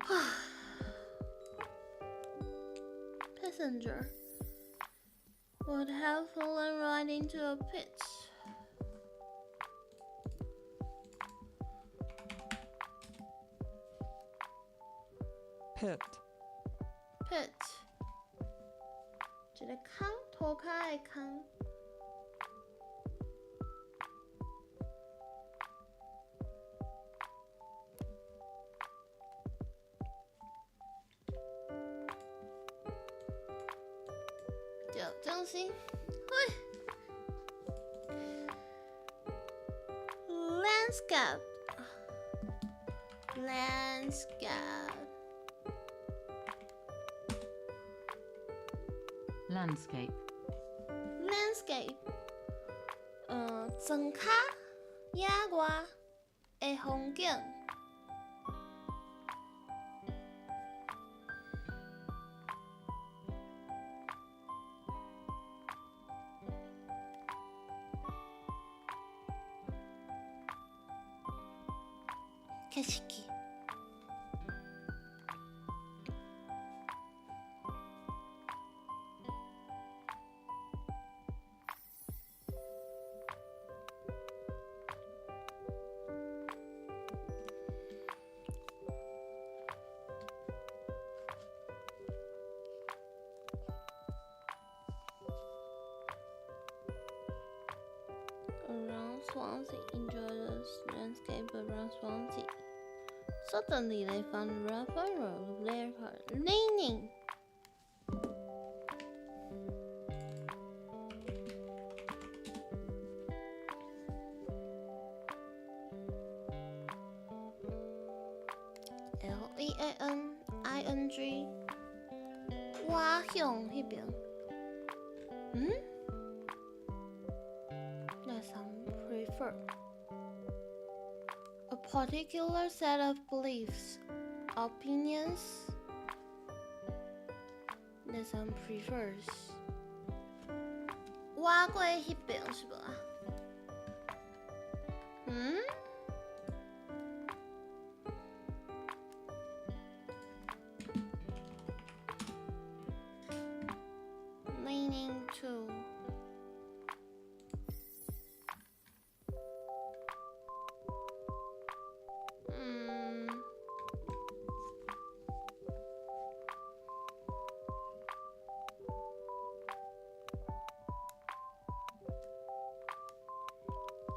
啊，Passenger would have fallen right into a pit. Pit. Pit. 一个空，涂跤的空。对，中心，喂，landscape, landscape. Landscape. Landscape，庄跤野外的风景。景色。Around Swansea, enjoy the landscape around Swansea. Suddenly they found their leaning. L E A N I N G，我向彼邊。嗯？那 some prefer a particular set of beliefs, opinions that some prefers。我過彼邊是無啊？嗯？Leaning to 嗯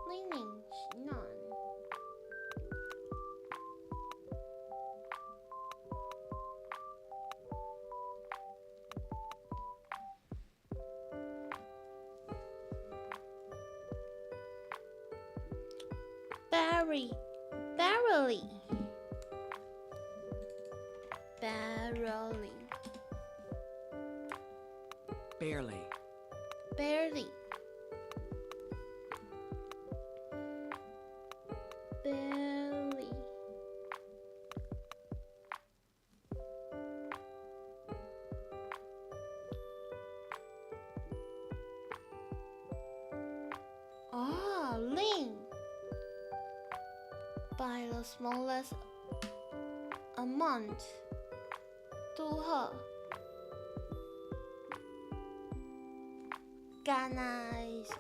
，leaning 是哪？Barry, barely, barely, Barely. Barely, barely. 哦，lean by the smallest amount，拄好，干焦意思。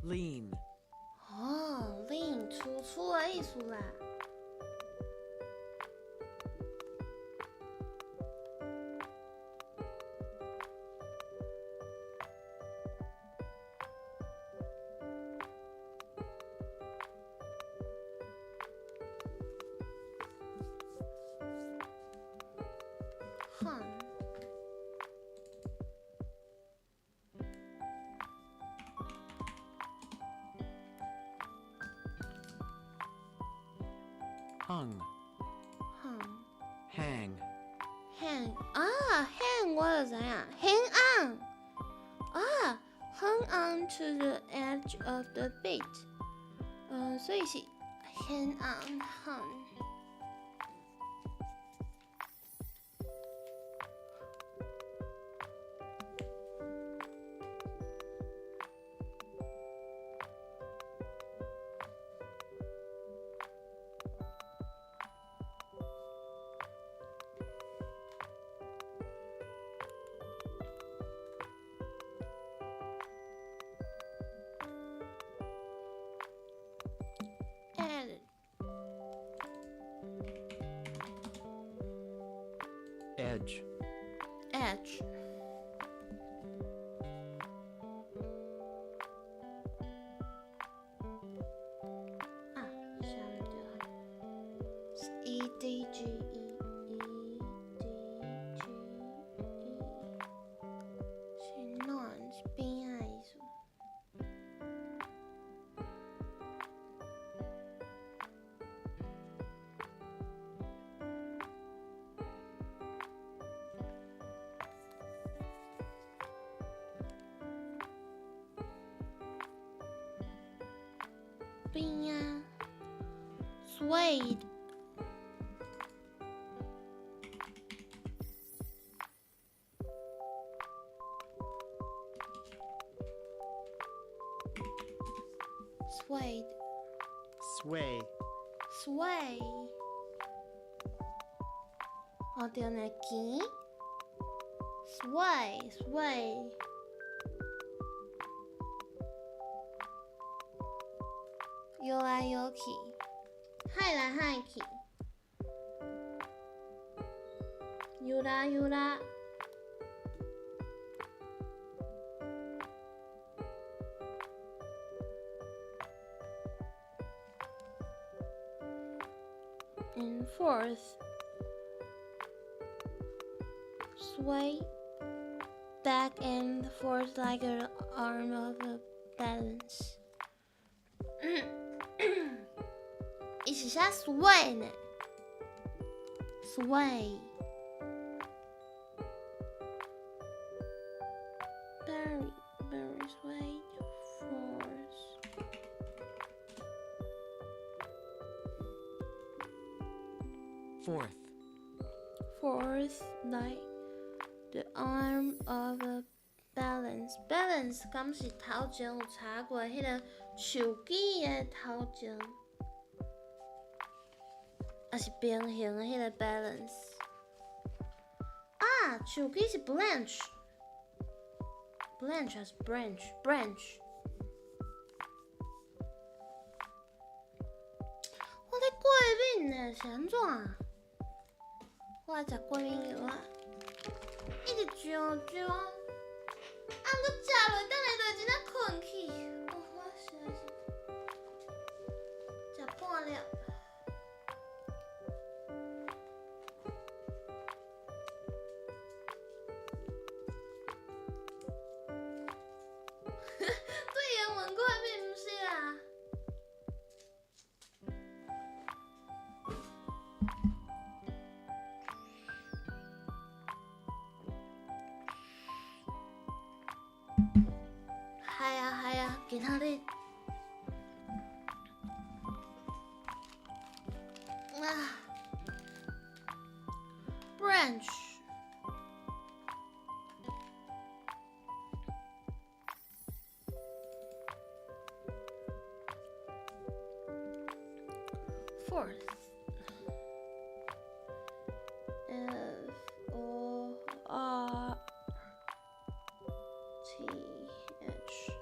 Lean. 哦，lean 粗粗的意思啦。Hung. Hung. Hung. Hang. Hang 啊，hang 我就知影，hang on 啊，hang on to the edge of the bed，嗯，所以是 hang on hung。Edge. Edge. Edge. 啊，寫毋對啊。E D G E E D G E 是哪？是邊仔意思？邊仔，swayed。 Swayed. Sway. Sway. 哦對呢，肩，sway sway，搖來搖去，晃來晃去，搖啦搖啦。And forth, sway back and forth like an arm of a balance. 伊是寫 sway 呢，sway。Very, very sway forth. Fourth. Forth like the arm of a balance. Balance 敢是頭前有查過彼個樹枝的頭前，抑是平衡的彼個 balance？啊，樹枝是 branch。branch 還是 branch？branch。我咧過敏呢，是按怎？我來食過敏藥啊！一直上上，啊，毋過食落，等下就會真正睏去。哦，我實在是食半粒。對英文過敏毋是啊？係啊係啊，今仔日啊，branch。Fourth. F O R T H.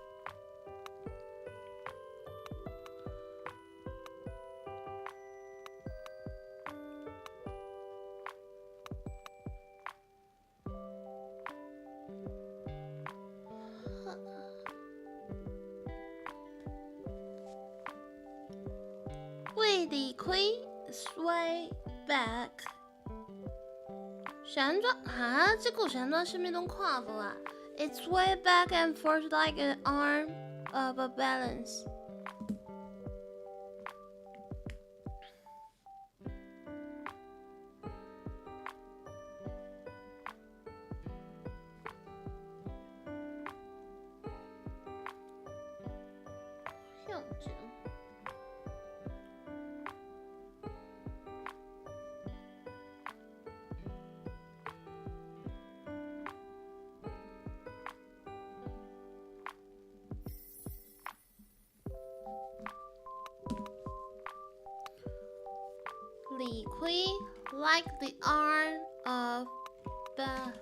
位離開，sway back。是按怎？哈，這句是按怎？啥物攏看無啊？It sway back and forth like an arm of a balance。向前。離開，like the arm of the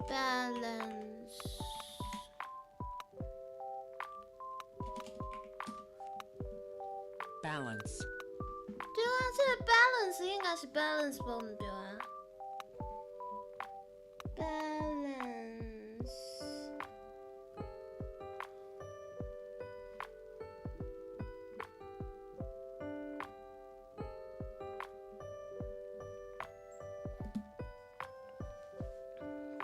balance。 Balance. 對啊，這個 balance 應該是 balance 無毋對啊？balance。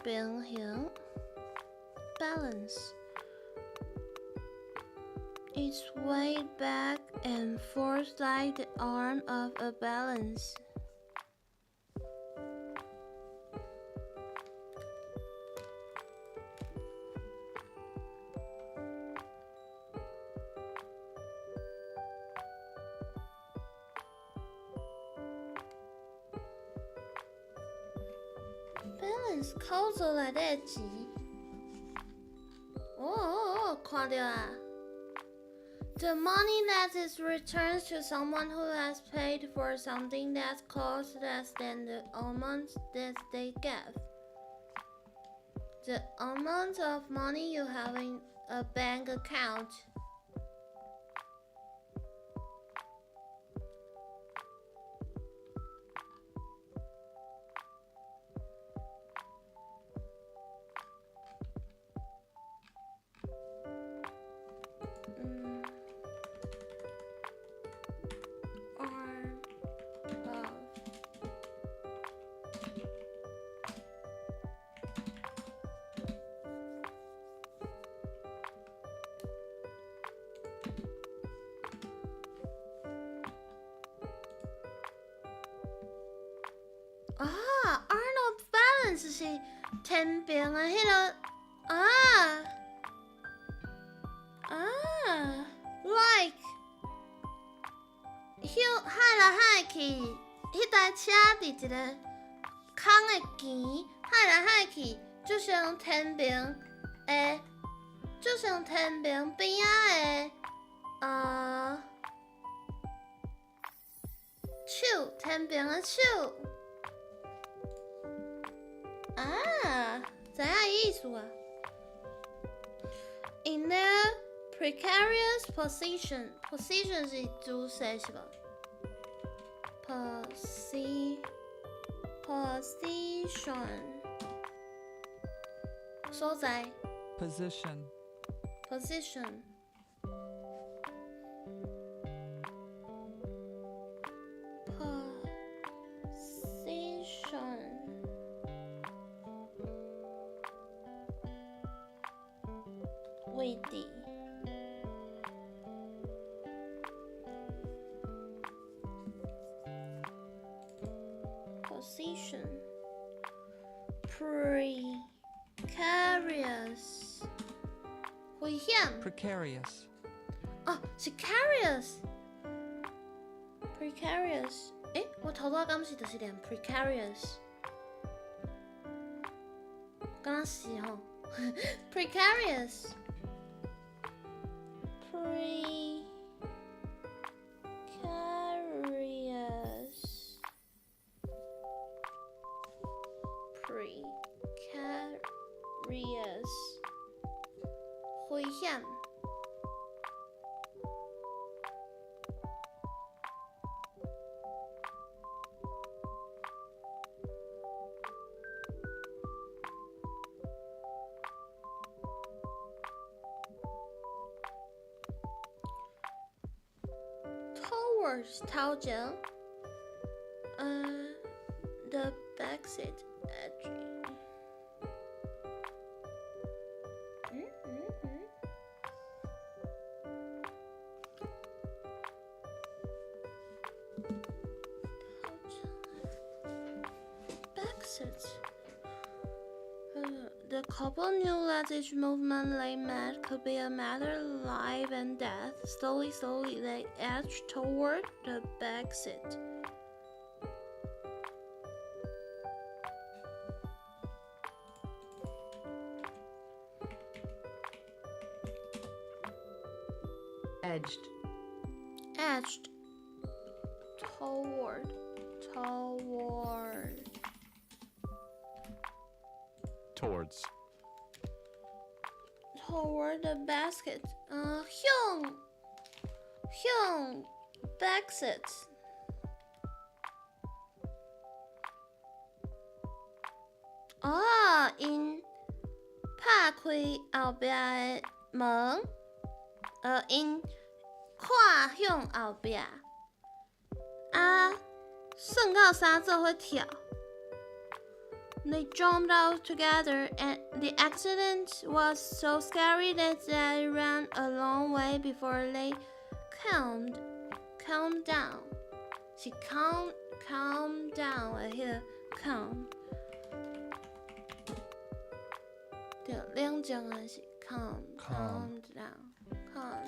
平衡，balance。It swayed back and forth like the arm of a balance. Balance 口座內底的錢。哦哦哦，看著啊！ The money that is returned to someone who has paid for something that costs less than the amount that they gave. The amount of money you have in a bank account. Arm of 啊，Arnold Balance 是天平的彼个啊啊，like 向害來害去，彼台車佇一个空的墘，害來害去，就像天平的，就像天平邊仔的手，天平的手。啊，知影意思啊？In their precarious position, position 是姿勢是無？Position 所在。 Position. Position position 位置。Position precarious 危險。 Precarious. 哦，是 carious。Precarious，欸，我頭拄敢是就是念 precarious，敢若是吼，precarious，precarious，precarious，危險。Towards 頭前，the backseat edge。嗯嗯嗯。頭前 backseat。The couple knew that each movement they made could be a matter of life and death. Slowly, slowly, they edged toward the back seat. Edged. Edged toward, toward, Towards. Toward the basket. 向向 back seat. 哦，𪜶拍開後壁的門，𪜶看向後壁，啊，算到三做伙跳。They jumped out together, and the accident was so scary that they ran a long way before they calmed down. 是 calm down 的彼个 calm。對，冷靜的是 calm Calm calm down calm。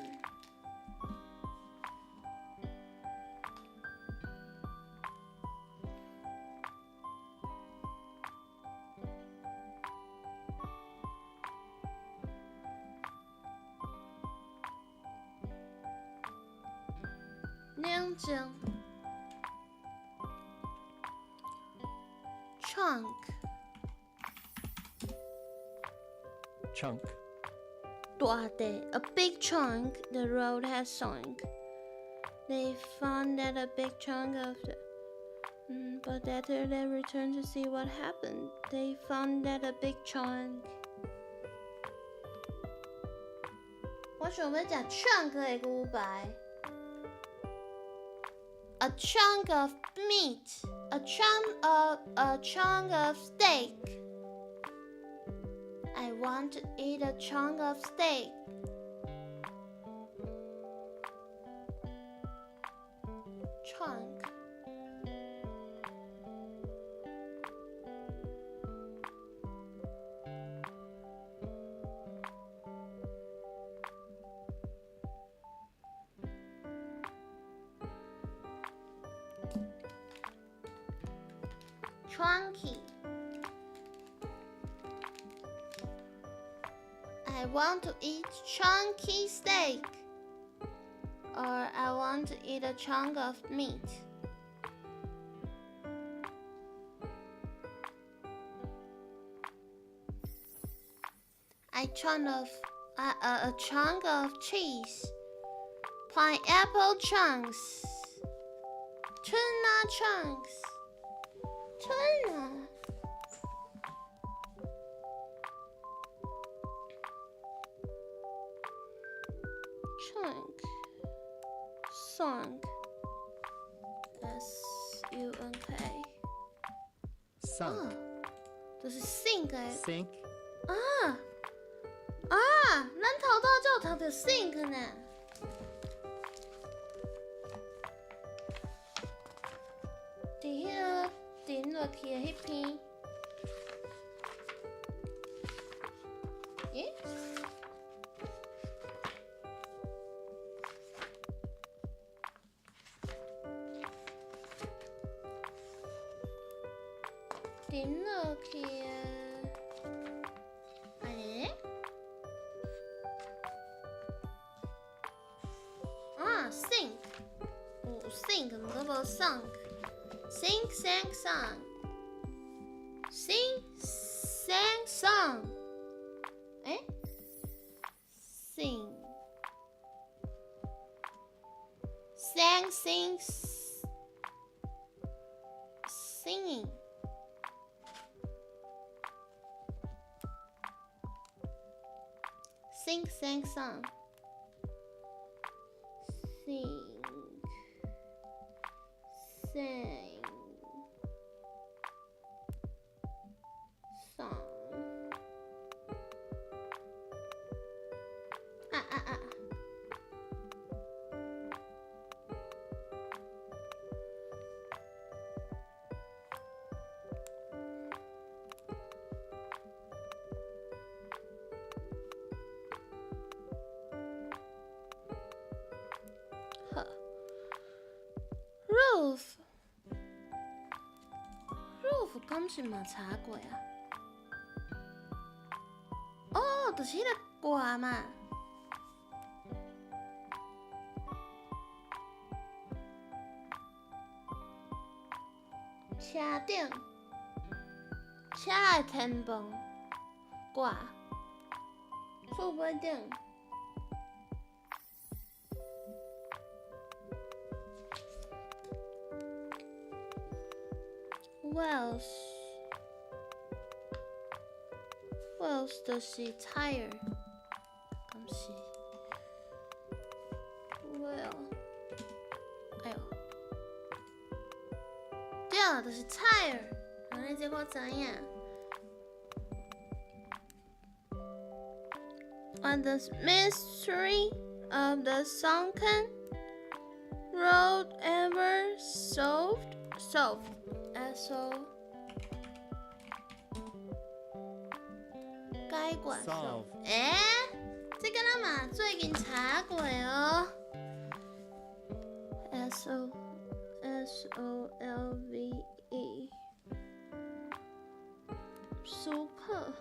冷靜。Chunk Chunk. 大塊，a big chunk. The road has sunk. They found that a big chunk of the. But later they returned to see what happened. They found that a big chunk. 我想欲食 chunk 的牛排。A chunk of meat. A chunk of steak. I want to eat a chunk of steak. Chunk. Chunky. I want to eat chunky steak. Or I want to eat a chunk of meat. I chunk of a chunk of cheese. Pineapple chunks. Tuna chunks. Tuna. Chunk. Sunk. S U N K. Sunk. 啊，就是 sink 的。 Sink. 啊啊！咱頭拄就有讀著 sink 呢。佇彼个沉落去的彼篇。咦？沉落去的，按呢？啊，sink，有 sink，毋過無 sunk。Sink, sank, sunk. Sing, sang, sung. 欸？Sing. Sang, sing, singing. Sing, sang, sung. Sing, sang, song. 啊啊啊！好，roof，roof 敢是嘛查過啊？哦，就是彼個蓋嘛。車頂，車的天棚蓋，厝尾頂。Wheels wheels 就是 tire，敢是？Wheel，哎喲，對，就是 tire，按呢這我知影。Was the mystery of the sunken road ever solved? Solved. S O 解決。 Solve. 欸，這个咱嘛最近查過哦。S O S O L V E Super。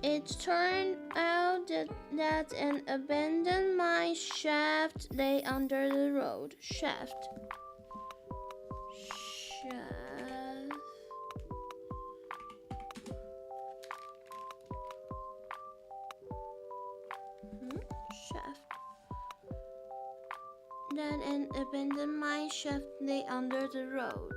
It turned out that an abandoned mine shaft lay under the road. Shaft. Shaft. Shaft. That an abandoned mine shaft lay under the road.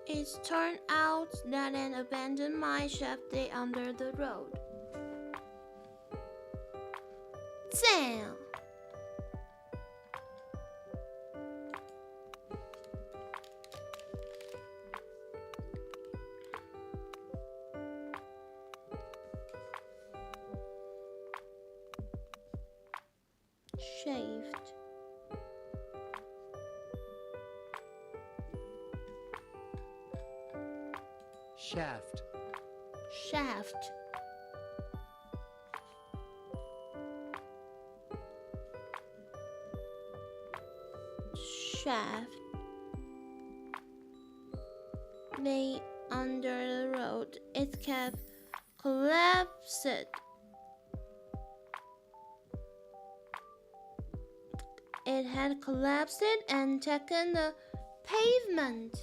It turned out that an abandoned mine shaft lay under the road. 赞。Shaved. Shaft. Shaft. Shaft lay under the road. It kept collapsed. It had collapsed and taken the pavement.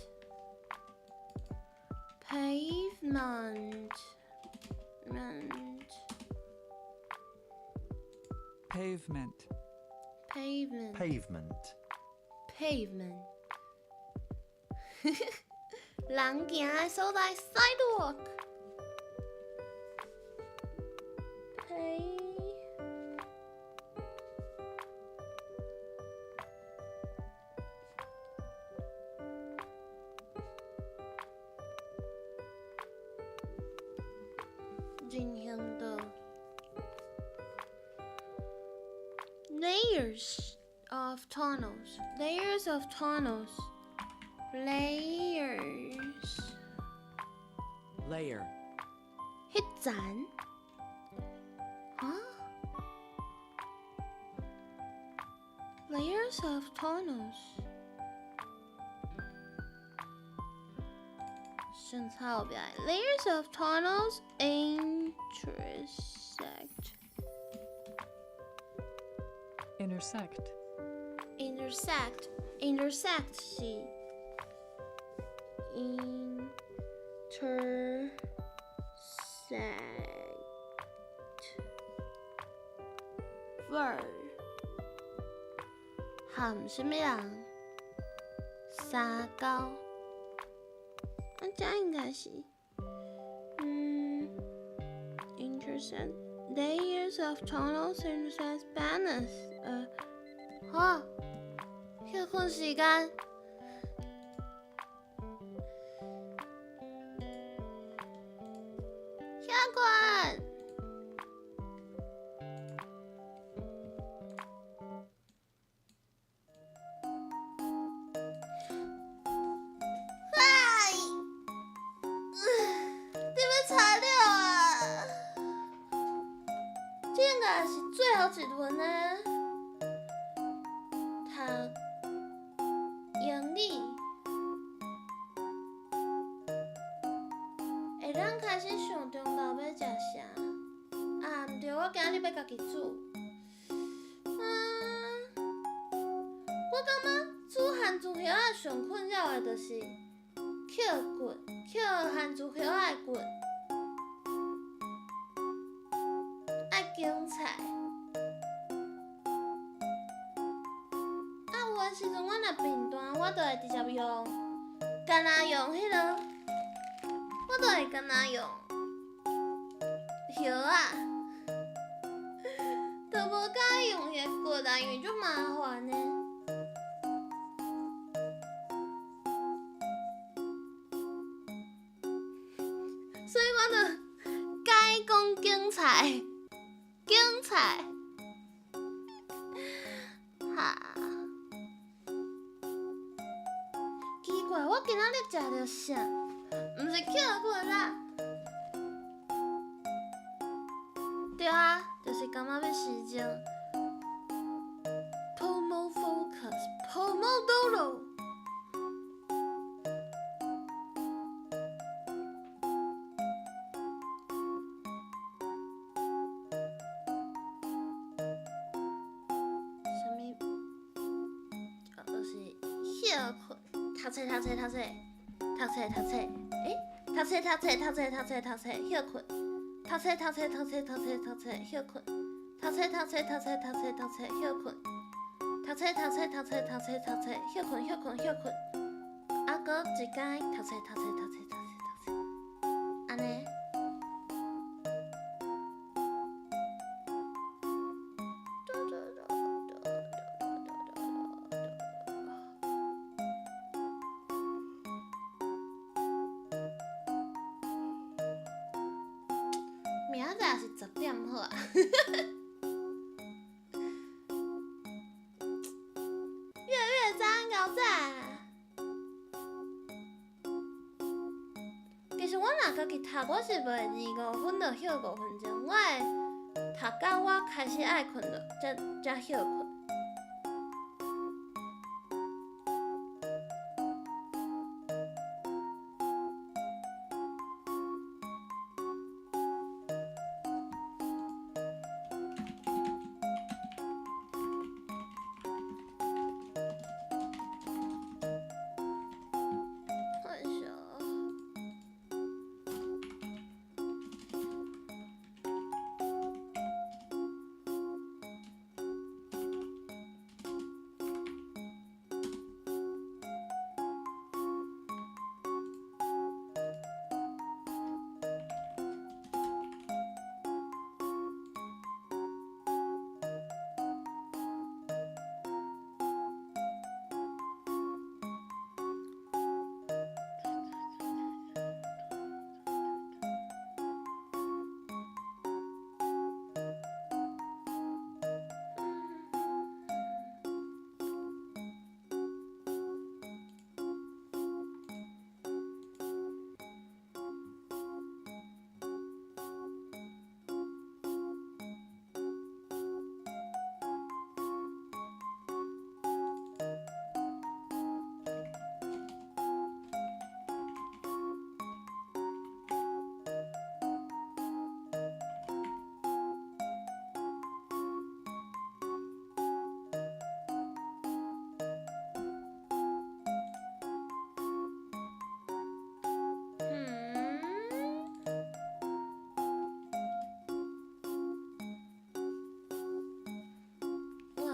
Pavement. Ment. Pavement. Pavement. Pavement. Pavement. 人行的所在，sidewalk。Pay 人行道。Layers of tunnels. Layers of tunnels. Layers. Layer. 彼層啊？Layers of tunnels. 先抄後壁。Layers of tunnels intersect. Intersect. Intersect. Intersect 是 intersect verb 含啥物人？三勾，啊，這應該是，intersect layers of tunnels intersect balance，好，歇睏時間。歇睏。哎，你欲吵了啊？這應該是最後一輪啊！讀英語，會當開始想中晝欲食啥？啊，毋對，我今日欲家己煮。啊，我感覺煮番薯葉仔上困擾的就是抾骨，抾番薯葉仔的骨，愛揀菜。啊，有的時陣我若貧惰，我就會直接用，干焦用彼个，我就會干焦用葉仔，就無佮意用彼个骨啊，因為足麻煩的。所以我就改講揀菜，揀菜，哈。奇怪，我今仔日食著啥？毋是抾骨啦。對啊，就是感覺欲失蹤。Tomophobia。solo。啥物？啊，就是歇睏，讀冊讀冊讀冊，讀冊讀冊，欸？讀冊讀冊讀冊讀冊讀冊，歇睏，讀冊讀冊讀冊讀冊讀冊，歇睏，讀冊讀冊讀冊讀冊讀冊，歇睏，讀冊讀冊讀冊讀冊讀冊，歇睏歇睏歇睏，啊，閣一工讀冊讀冊讀冊讀冊讀冊，按呢。明仔載是10點好啊。月月早安厚早。其實我若家己讀，我是袂25分就歇5分鐘，我會讀到我開始愛睏了，才歇睏。哎呀！哇！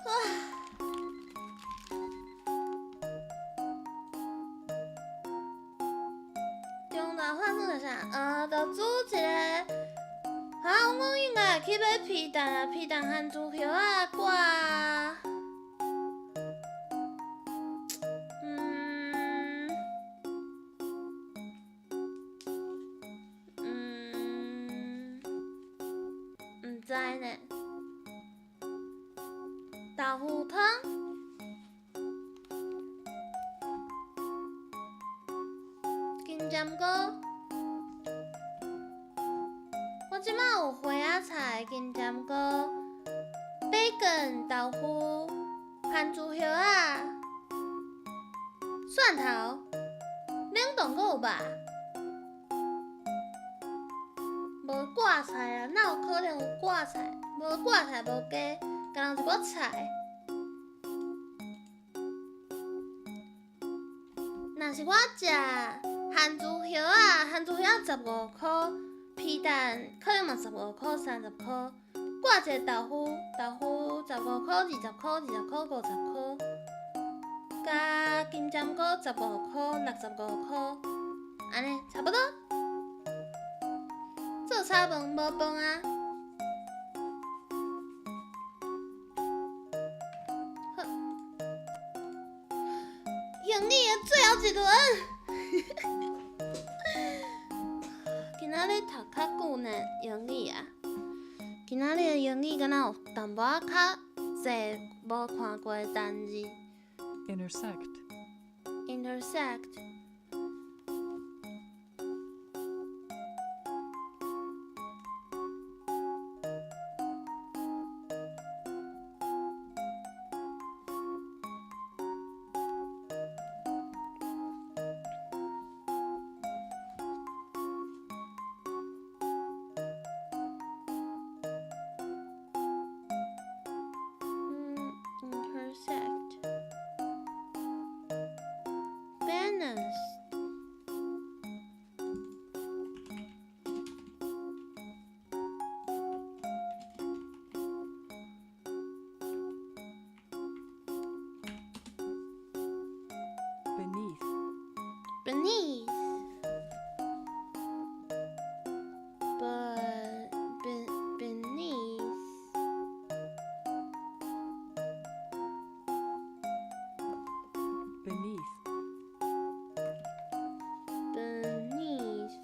哇！中晝飯煮啥？就煮一个，啊，阮應該會去買皮蛋啊，皮蛋番薯葉仔掛。毋知呢。豆腐湯。金針菇。我這馬有花仔菜、金針菇、培根、豆腐、番薯葉仔、蒜頭，冷凍閣有吧？無掛菜啊，哪有可能有掛菜？無掛菜，無雞，干焦一寡菜。若是我食番薯葉仔，番薯葉仔15箍，皮蛋可能嘛15箍、30箍，掛一個豆腐，豆腐15箍、20箍、20箍、50箍，加金針菇15箍、65箍，按呢差不多。做炒飯無飯啊？好，英語的最後一輪。今仔日讀較久呢，英語啊。今仔日的英語敢若有淡薄仔較濟無看過的單字。Intersect. Intersect. Intersect. Balance. Beneath. Beneath. But beneath. Beneath. Beneath.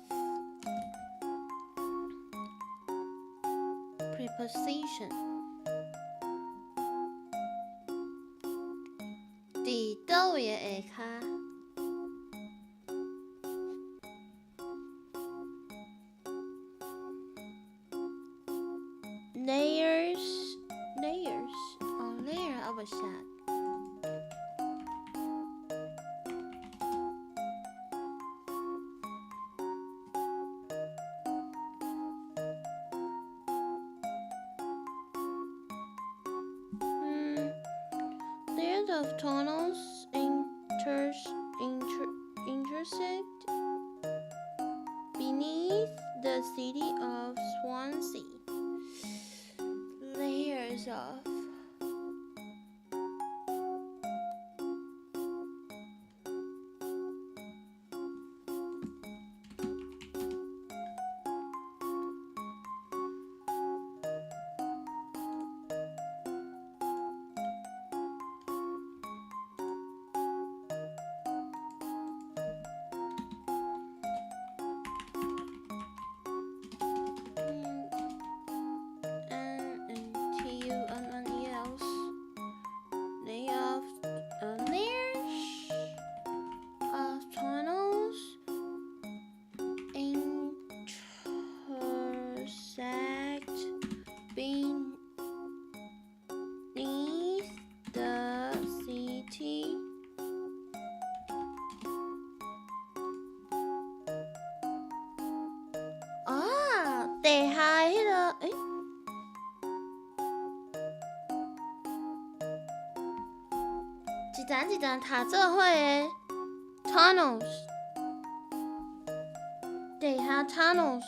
Preposition. 佇佗位的下跤？Layers, layers, 哦，layer 猶未寫。Layers of tunnels intersect beneath the city of Swansea. Layers of N and T U N N E L S. Layer of layers of tunnels intersect beneath the city. 啊，地下彼个，欸，一層一層疊做伙的 tunnels，地下 tunnels。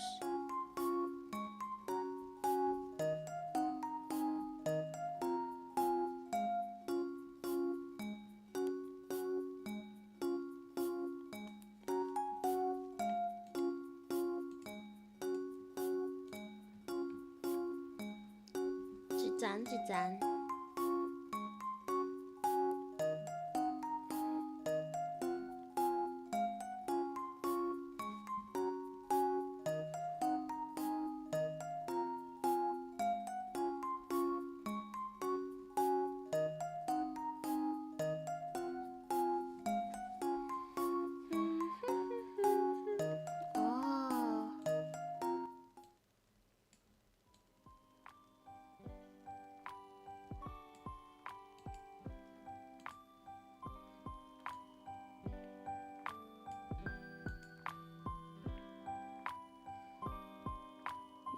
一層一層。哦。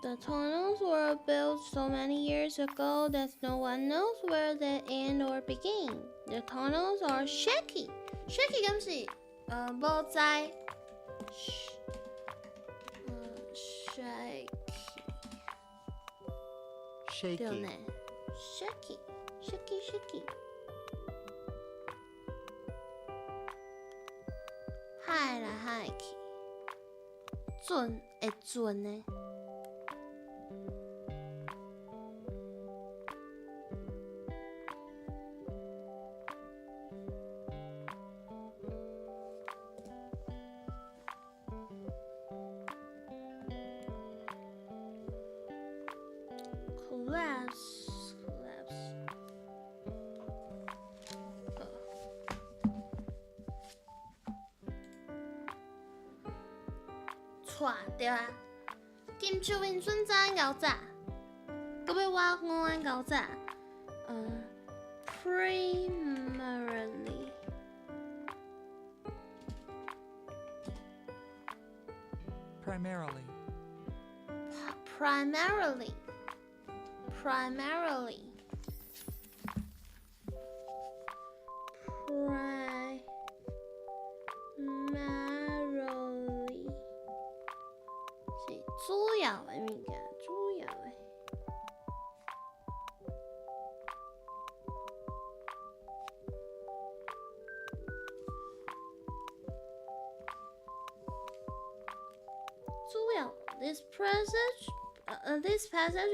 The tunnels were built so many years ago that no one knows where they end or begin. The tunnels are shaky. Shaky 敢是無知。Shaky. Shaky. 對呢，shaky, shaky, shaky。海來海去，準會準的。Collapse, collapse. 錯對啊。金秋雲孫早安𠢕早，閣欲我午安𠢕早。Primarily Primarily. Primarily, primarily, primarily 是主要的物件，主要的。主要 this passage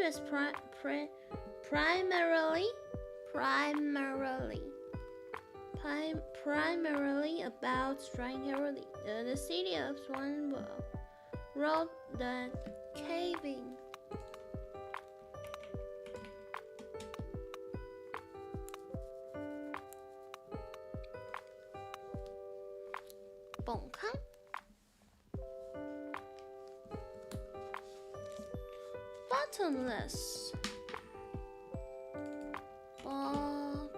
is primarily about striking the city of Swan wrote the caving. 崩坑 bottomless, bottomless.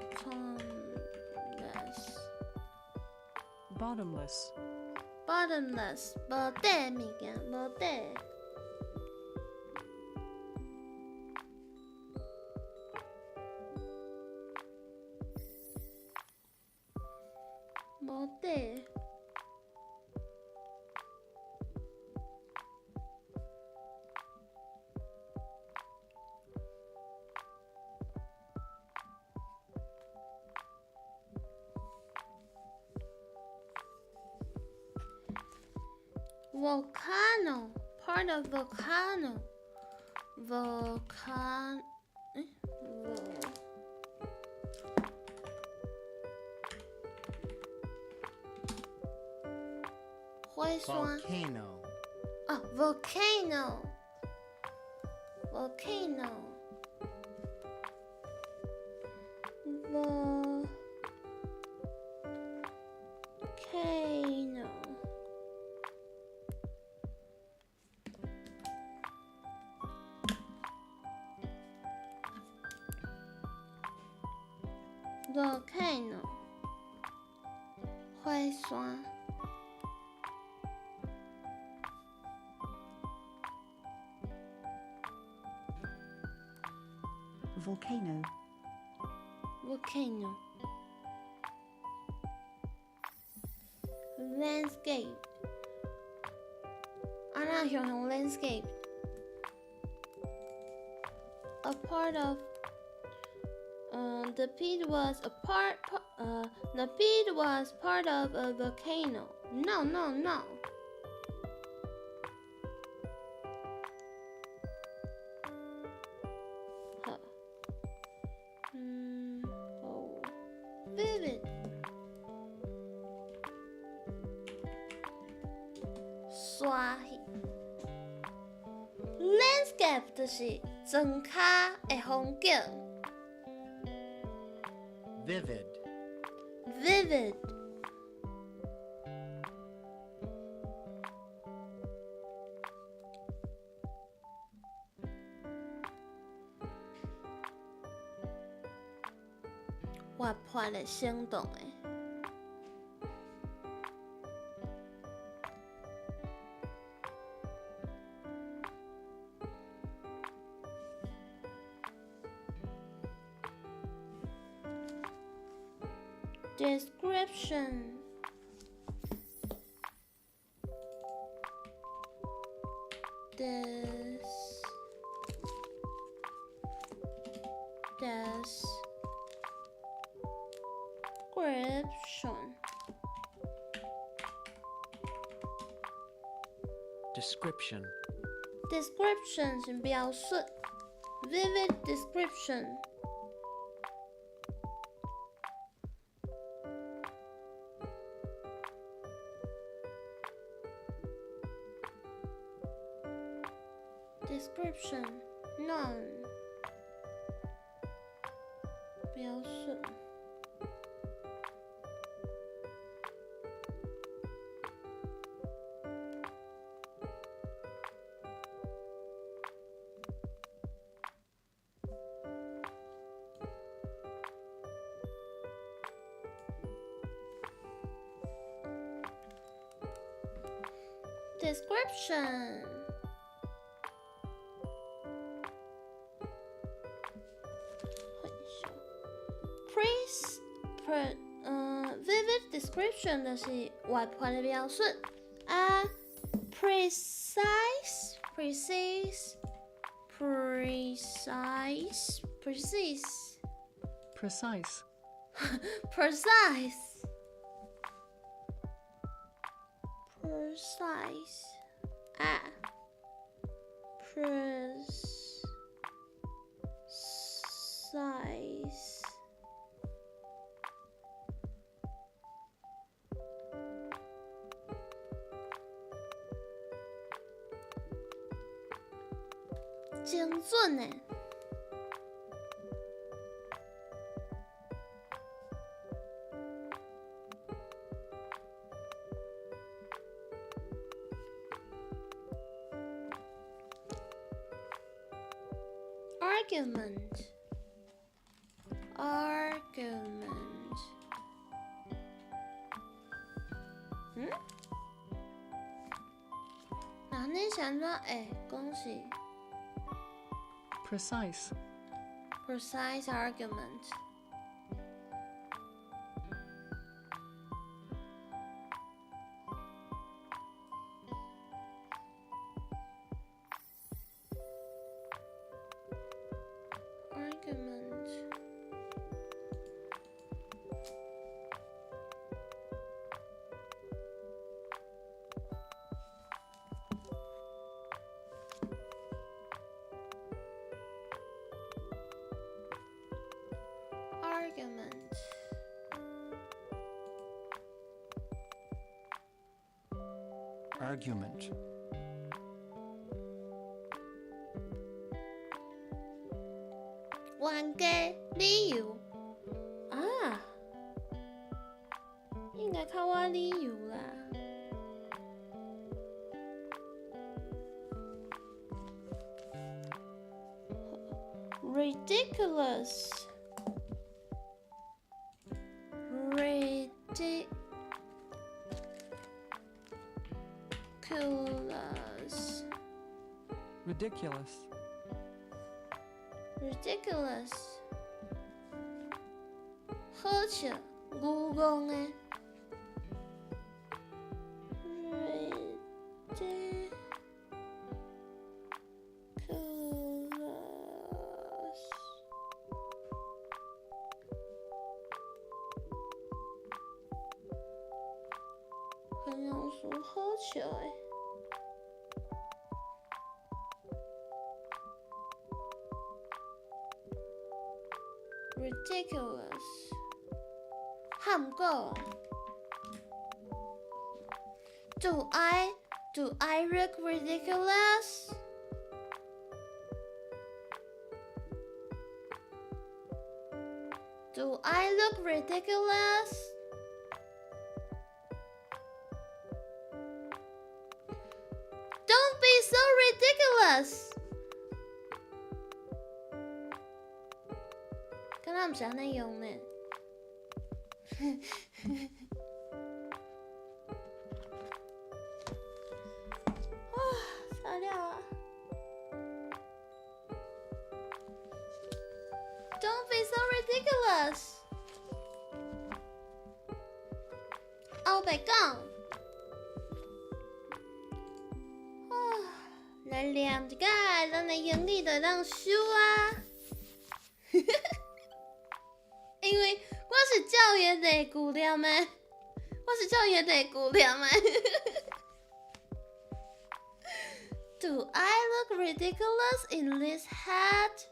Bottomless. Bottomless 無底物件，無底。無底。Volcano, part of volcano. Volcan, 欸，火山。 Volcano. 哦，volcano, volcano, volcano. Volcano 火山。 Volcano. Volcano. Landscape 啊那形容 landscape a part of the pit was a part the pit was part of a volcano. No. 好，哦，vivid 刷去 landscape 就是庄跤的風景。 Vivid. Vivid 活潑的、生動的。Description, des description Description. Description 是描述，vivid description. Description noun 描述。Description。混淆。Pre pre ，vivid description 就是活泼的描述啊，precise precise precise precise Precise. Precise precise 啊，precise 精準的。Argument, argument。嗯？那你想怎会講是 Precise. Precise argument? Argument. Argument. Argument. 冤家理由啊，應該較我理由啦。Ridiculous, ridiculous, Ridiculous. Ridiculous，好笑、愚戇的。Ridiculous，形容詞好笑的。Ridiculous，喊過。Do I look ridiculous? Do I look ridiculous? Don't be so ridiculous. 敢若毋是按呢用呢？啊，材料啊！Don't be so ridiculous. 後白講。啊，來念一下，咱的英語就會當收啊！因為我是照原地舊念的，我是照原地舊念的。Do I look ridiculous in this hat?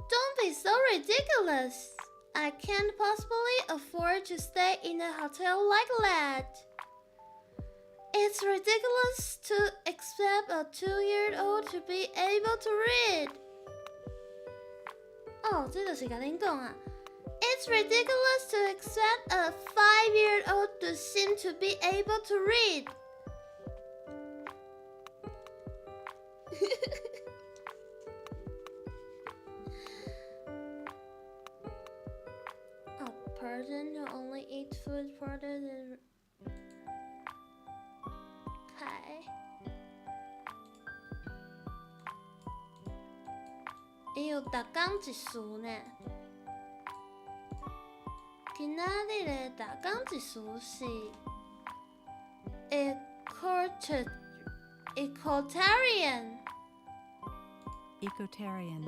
Don't be so ridiculous. I can't possibly afford to stay in a hotel like that. It's ridiculous to expect a 2-year-old to be able to read. 哦，這就是共恁講啊。It's ridiculous to expect a 5-year-old to seem to be able to read. A person who only eats food rather than 伊有逐工一詞呢。今仔日的逐工一詞是 ecotarian。 Ecotarian.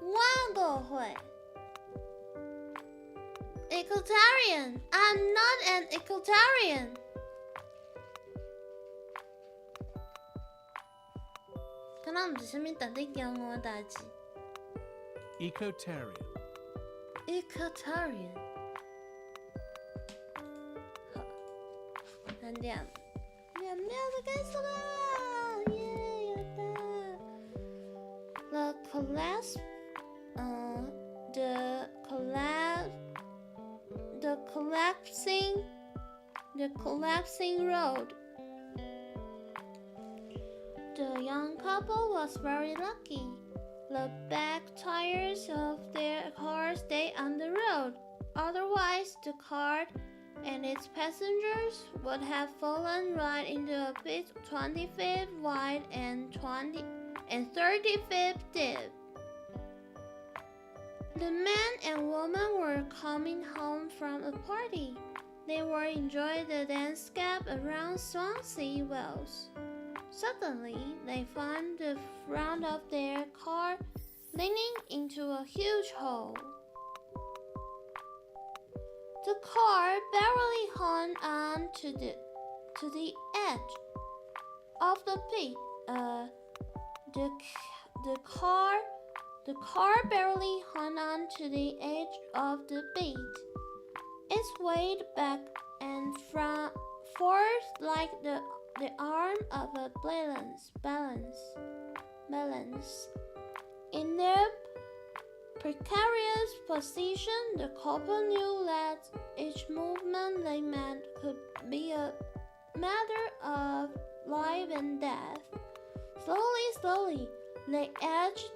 我誤會。Ecotarian. I'm not an ecotarian. 敢若毋是啥物值得驕傲的代誌。 Ecotarian. Ecotarian。好，咱念念了就結束啦！耶，有的。The collapsing road. The young couple was very lucky. The back tires of their car stayed on the road. Otherwise, the car and its passengers would have fallen right into a pit 20 feet wide and 20 and 30 feet deep. The man and woman were coming home from a party. They were enjoying the landscape around Swansea, Wales. Suddenly, they found the front of their car leaning into a huge hole. The car barely hung on to the edge of the pit. The car barely hung on to the edge of the pit. It swayed back and forth like the arm of a balance. In their precarious position, the couple knew that each movement they made could be a matter of life and death. Slowly, slowly, they edged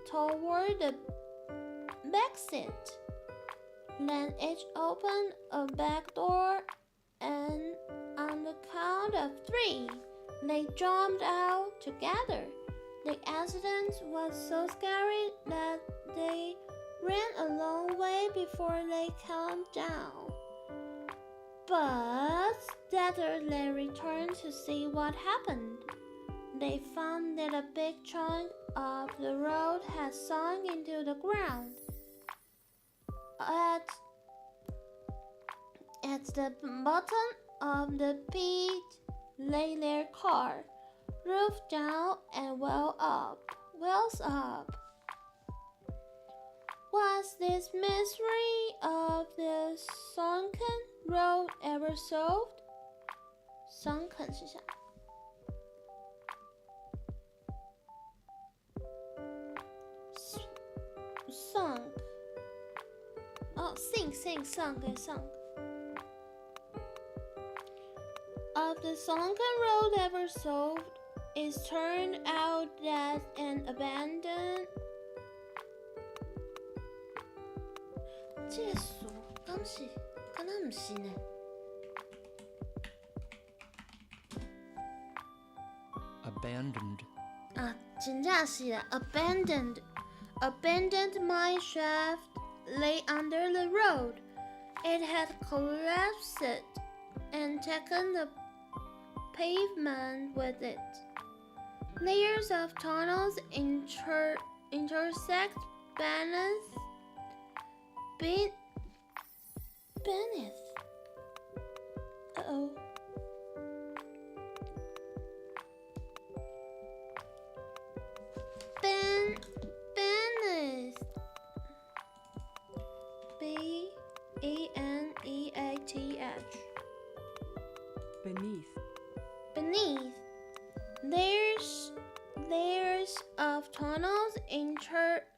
toward the back seat. Then each opened a back door, and on the count of three, they jumped out together. The accident was so scary that they ran a long way before they calmed down. But later they returned to see what happened. They found that a big chunk of the road had sunk into the ground. At the bottom of the pit lay their car, roof down and wheels up. Was this mystery of the sunken road ever solved? Sunken 是啥？Sunk. Oh, sink, sink, sunk, sunk. Of the sunken road ever solved? It turned out that an abandoned 這個詞敢是，敢若毋是呢？ Abandoned. 啊，真正是啦，abandoned mine shaft lay under the road. It had collapsed and taken the pavement with it. Layers of tunnels intersect beneath. Uh oh. Beneath. B E N E A T H. Beneath. Beneath. Layers of tunnels intersect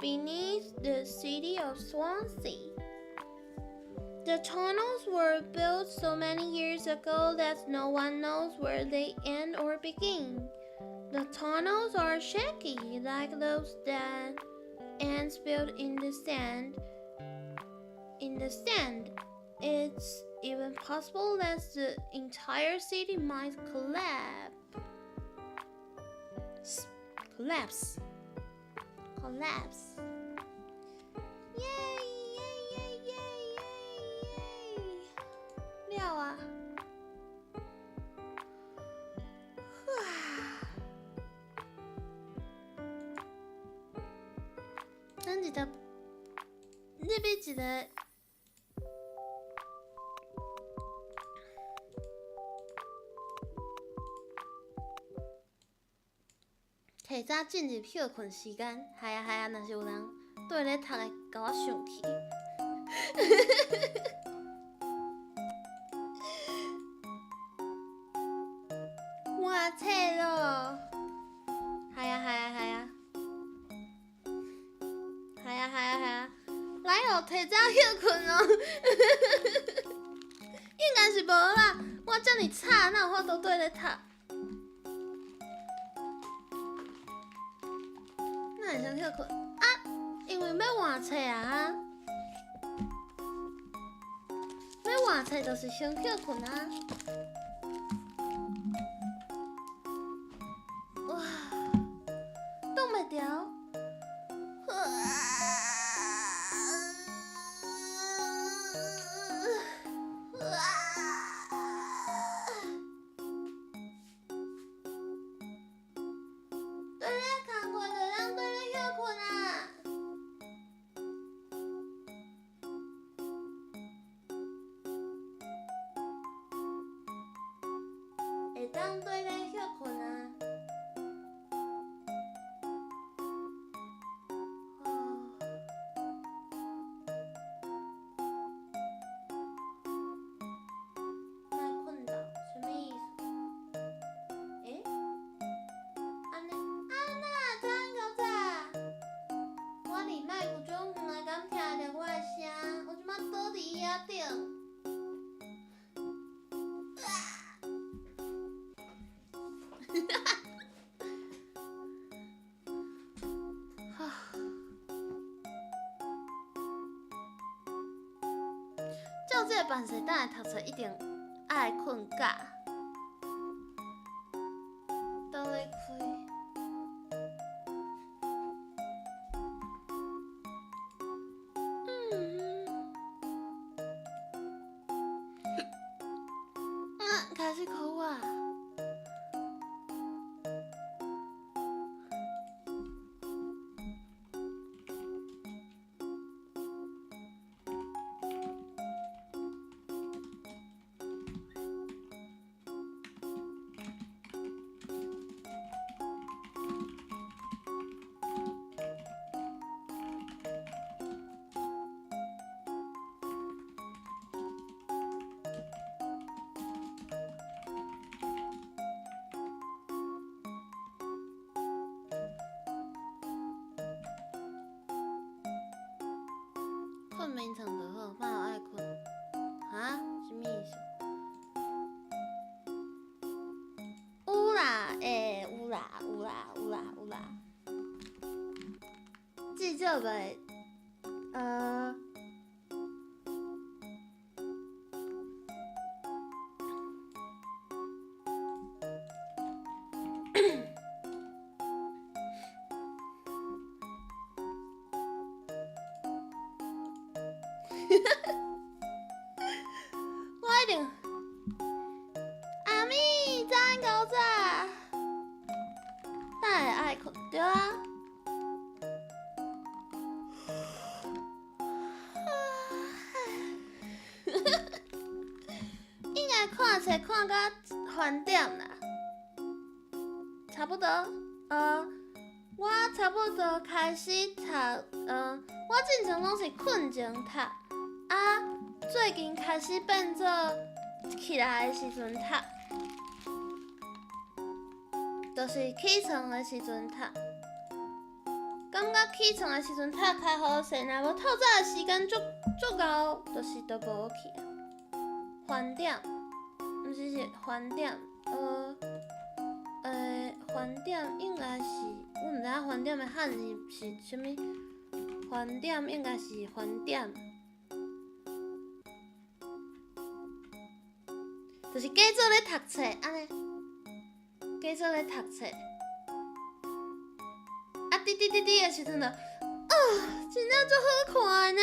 beneath the city of Swansea. The tunnels were built so many years ago that no one knows where they end or begin. The tunnels are shaky, like those that ants build in the sand. In the sand, it's Even possible that the entire city might collapse. Collapse. Collapse. Yay! Yay! Yay! Yay! Yay! 了啊！咱一个，入去一个。提早進入歇睏時間，係啊係啊，若是有人綴咧讀會共我生氣。換冊咯，係啊係啊係啊，係啊係啊係啊，來哦，提早歇睏哦，應該是無啦，我遮爾吵，哪有法度綴咧讀？哪會先歇睏？啊，因為欲換冊啊，欲換冊就是先歇睏啊。哇，擋袂牢！綴咧工課就通綴咧歇睏啊！會當綴咧歇睏啊！莫睏著，啥物意思？欸？按呢？啊哪早安到早？我佇麥克中遠的敢聽著我的聲？我這擺倒佇椅仔頂。哈！照這個辦勢，等下讀冊一定愛睏覺。倒咧開。嗯。啊，開始哭啊！睏眠床就好，莫愛睏。哈？啥物意思？有啦，欸，有啦，有啦，有啦，有啦。至少袂，我一定。阿咪，早安到早。哪會愛睏？對啊。應該看冊看到翻點啦，差不多。我差不多開始讀，我進前攏是睏前讀，啊，最近開始變做起來的時陣讀，就是起床的時陣讀。感覺起床的時陣讀較好勢，若無透早的時間足足𠢕，就是都無去啊。翻點，毋是是翻點，翻點應該是，我毋知影翻點的漢字是啥物，翻點應該是翻點。就是假做咧讀冊按呢，假做咧讀冊。啊，滴滴滴滴的時陣就，啊，真正足好看呢。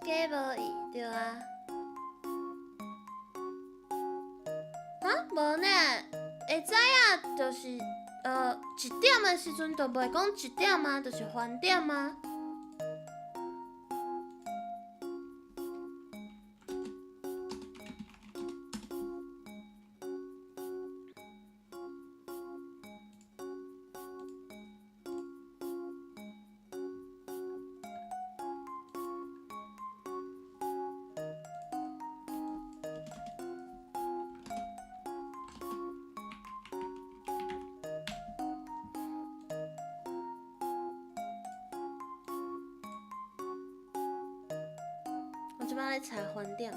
假無伊對啊？哈，無呢？會知影就是一點的時陣就袂講一點啊，就是翻點啊。我這擺咧查翻點，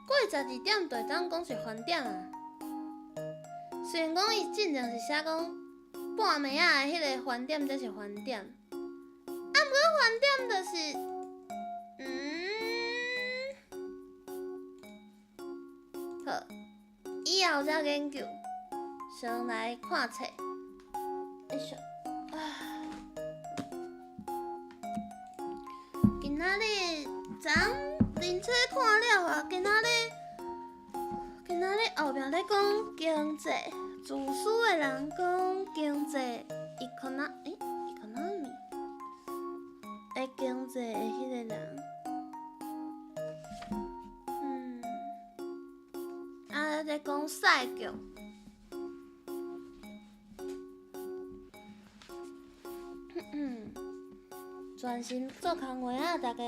過12點就會當講是翻點啊。雖然講伊進前是寫講半暝仔的彼個翻點才是翻點，啊，毋過翻點就是，好，以後才研究，先來看冊。哎喲，啊！今仔日昨昏面冊看了啊，今仔日後壁咧講經濟，自私的人講經濟，economy 的經濟的彼個人，啊，咧講賽局。專心做工課啊，大家。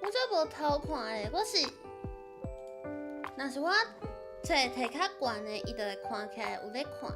我這無偷看的，我是，若是我冊摕較懸的，伊就會看起來有咧看。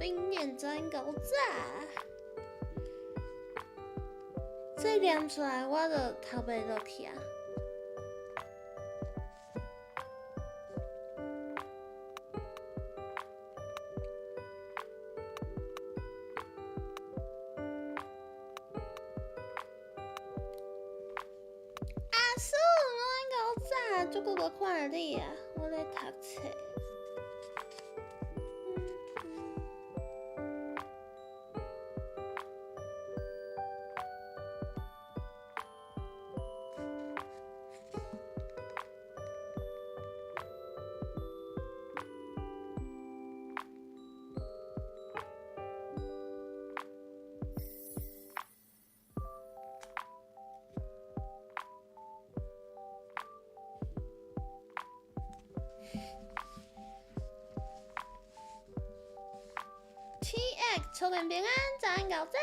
冰念早𠢕早。這念出來我就讀袂落去啊！阿叔，我𠢕早，足久無看著你啊！我咧讀冊。七 X 出面平安，早安𠢕早。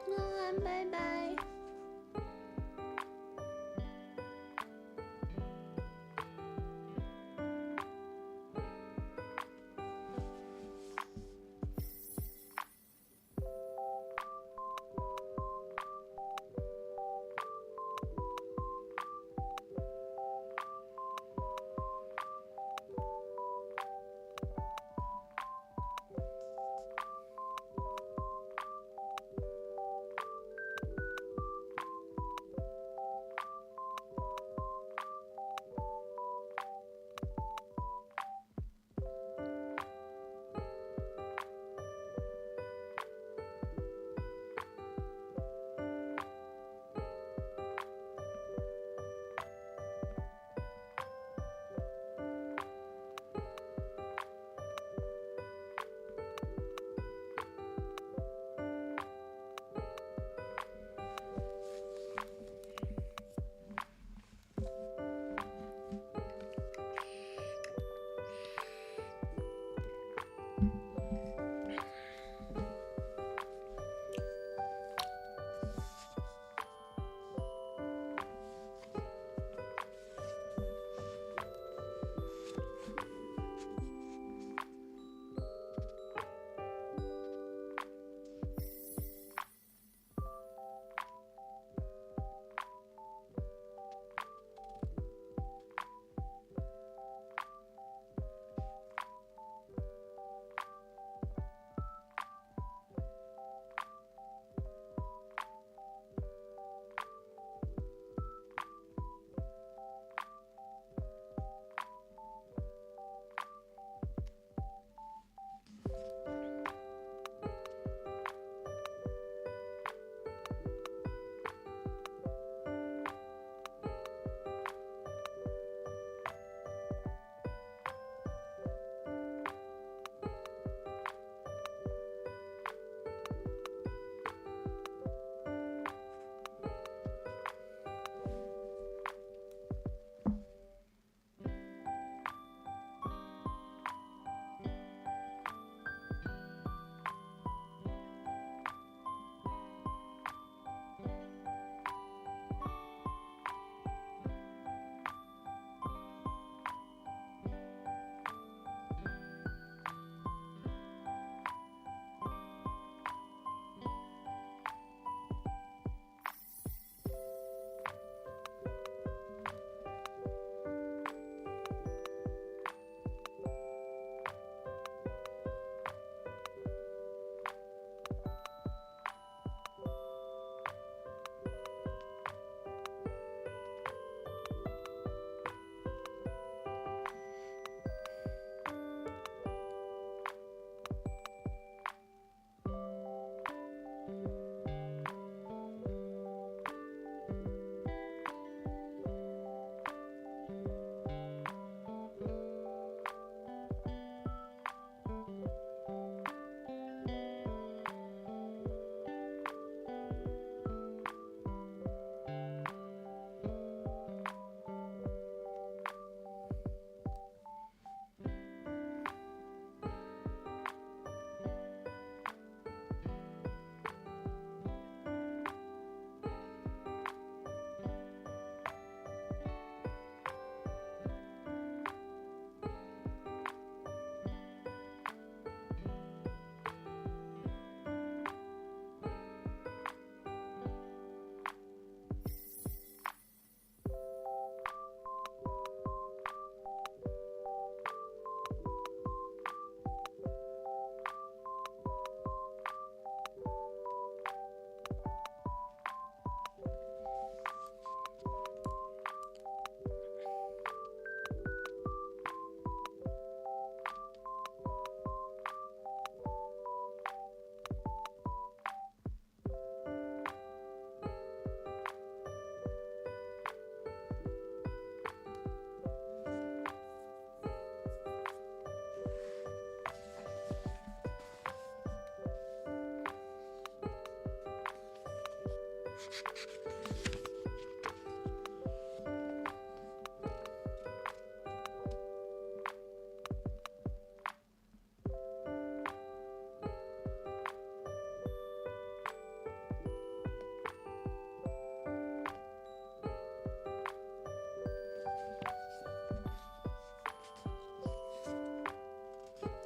晚安，拜拜。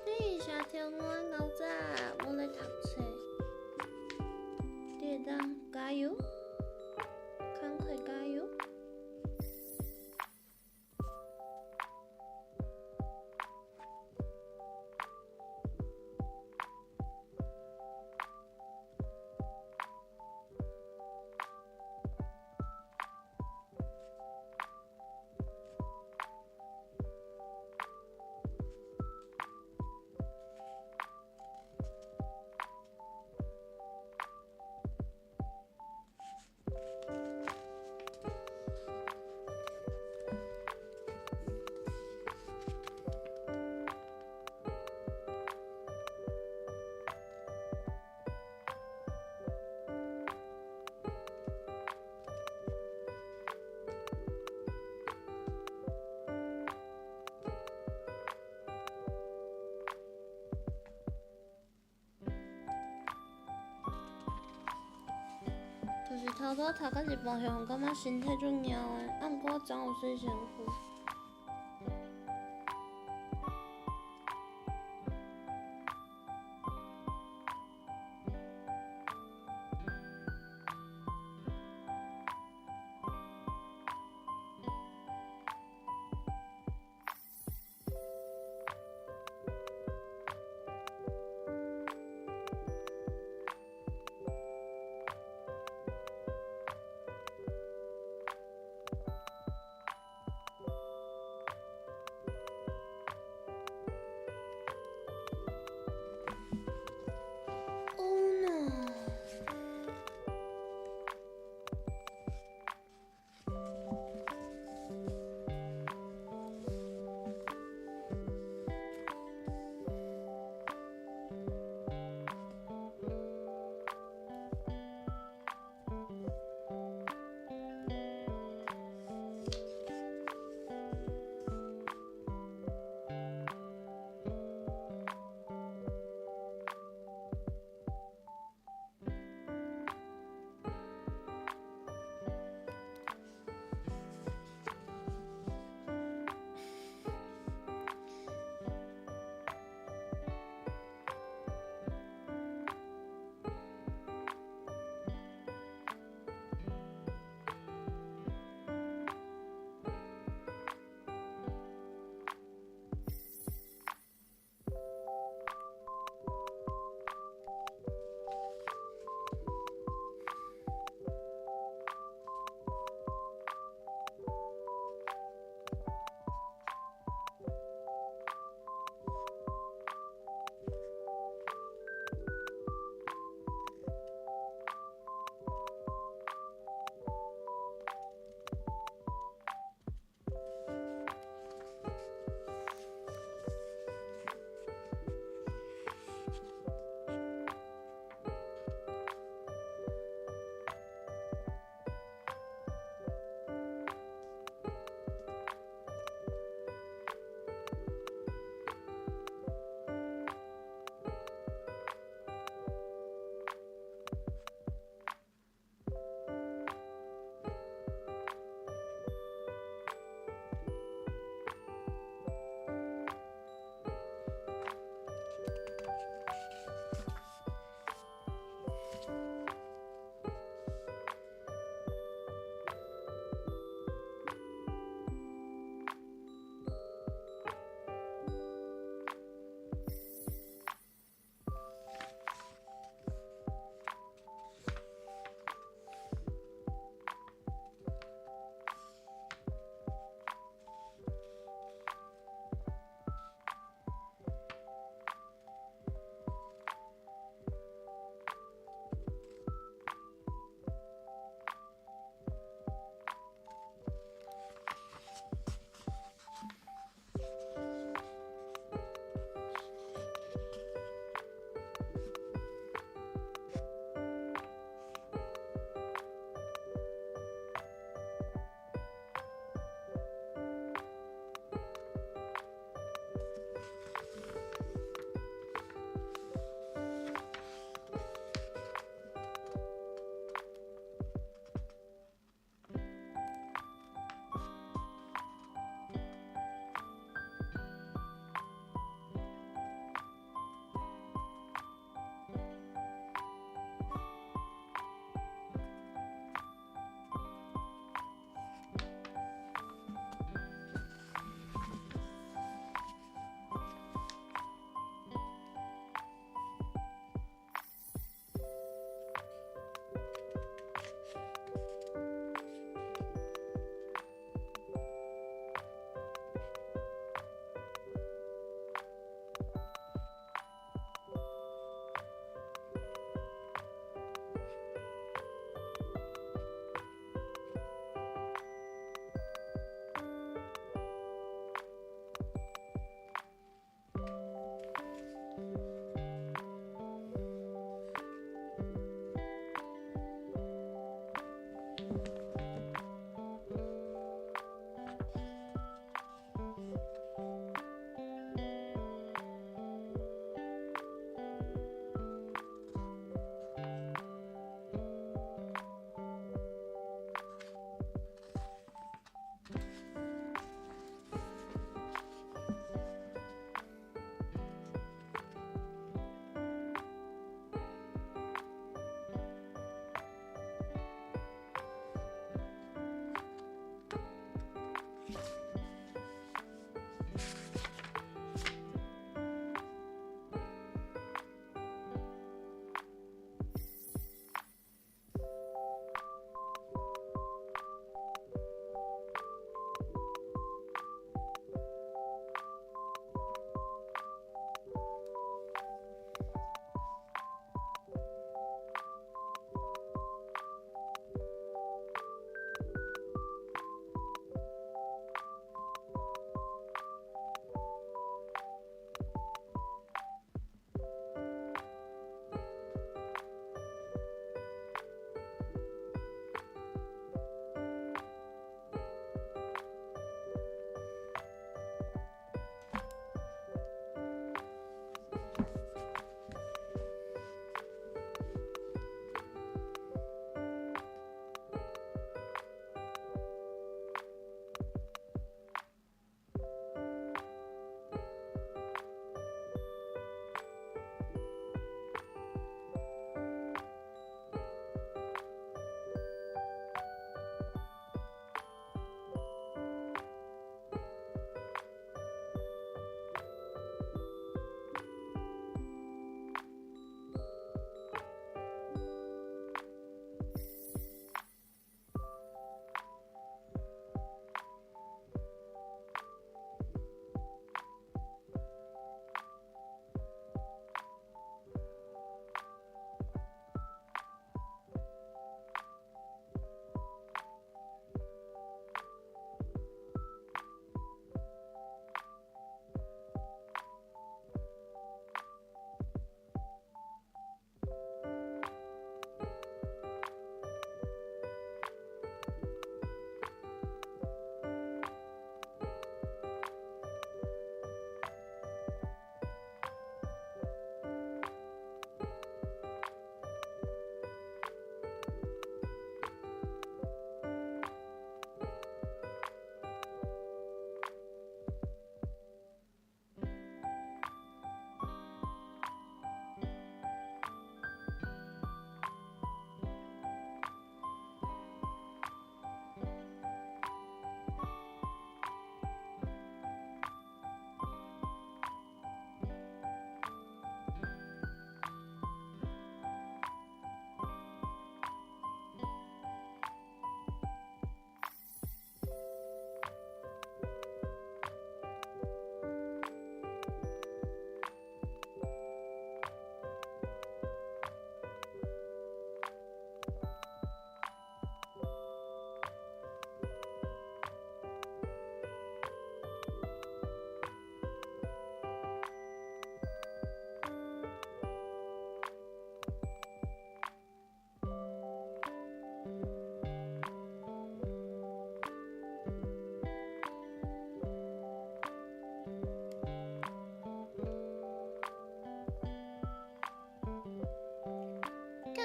你啥听我𠢕早，我咧读册，你会当加油，工课加油。就是头拄讀到一半，予人感覺身體足枵的，啊，毋過我昨有洗身軀。Oh no！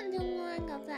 正中安較早。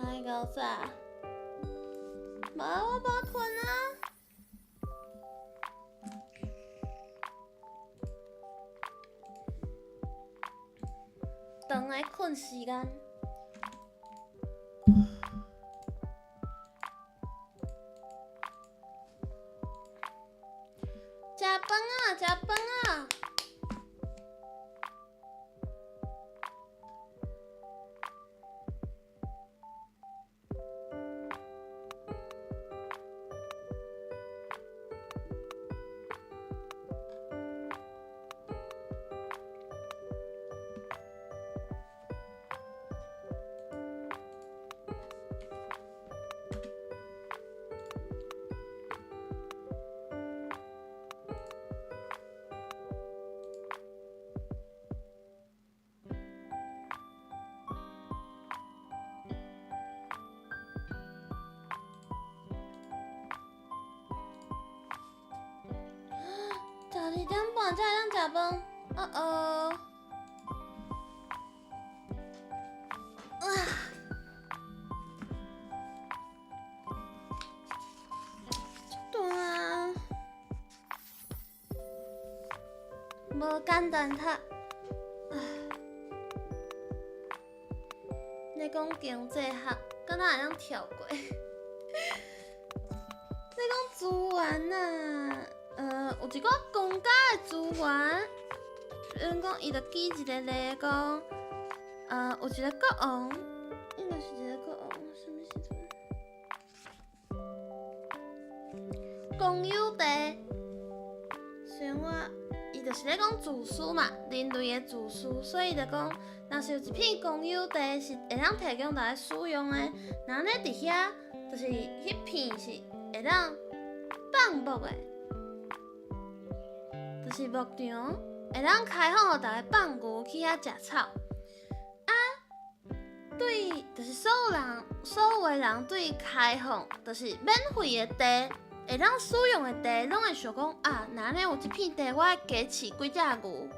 大狗仔，無我無睏啊！長的睏時間。食飯啊！食飯啊！12點半才會當食飯，哦哦。啊！這段無簡單讀。咧講經濟學，敢若會當跳過？咧講資源啊，有一寡公家的資源，比如講，伊就舉一個例講，有一個國王，應該是一個國王，啥物時陣？公有地，雖然我伊就是咧講自私嘛，人類的自私，所以伊就講，若是有一片公有地是會當提供大家使用的，若咧佇遐，就是彼片是會當放牧的，就是牧場會當開放予大家放牛去遐食草。啊，對，就是所有人，所有的人對開放，就是免費的地，會當使用的地，攏會想講啊，若按呢有這片地，我愛加飼幾隻牛。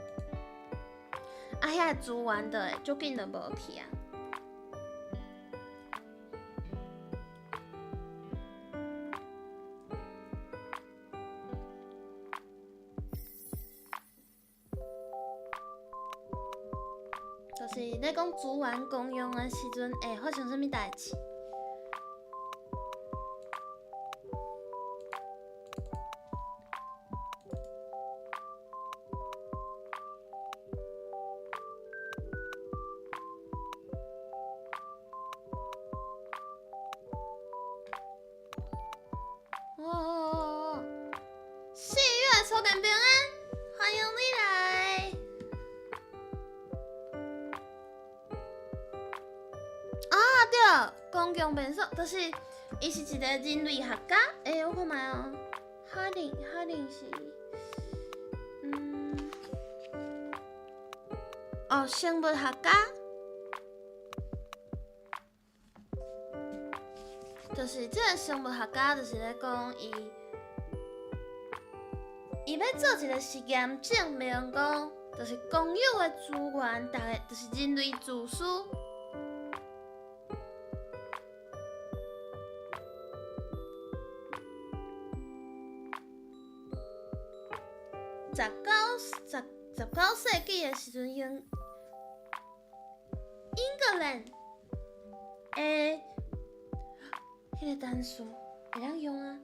啊，遐個資源就會足緊就無去啊。就是咧講資源公用的時陣，會發生啥物代誌？哦，4月初見平安，歡迎你來。公共便所，就是伊是一个人類學家。欸，我看覓哦，Harding，Harding 是，哦，生物學家，就是這個生物學家，就是咧講伊，伊欲做一個實驗證明講，就是公有的資源，逐个就是人類自私。19世紀的時陣，英格蘭的彼個單詞會當用啊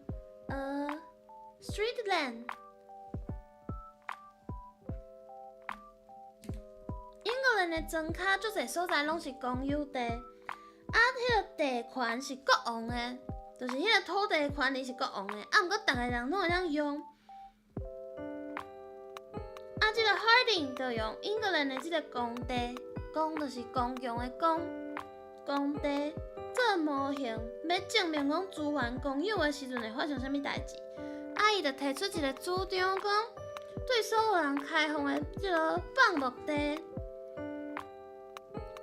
？Street land。英格蘭的莊跤足濟所在攏是公有地，啊，彼個地權是國王的，就是彼個土地權利是國王的，啊，毋過逐個人攏會當用。啊，這個 Harding 就用英格蘭的這個公地，公就是公共的公，公地做模型，欲證明講資源公有的時陣會發生啥物代誌。啊，伊就提出一個主張，講對所有人開放的這個放牧地，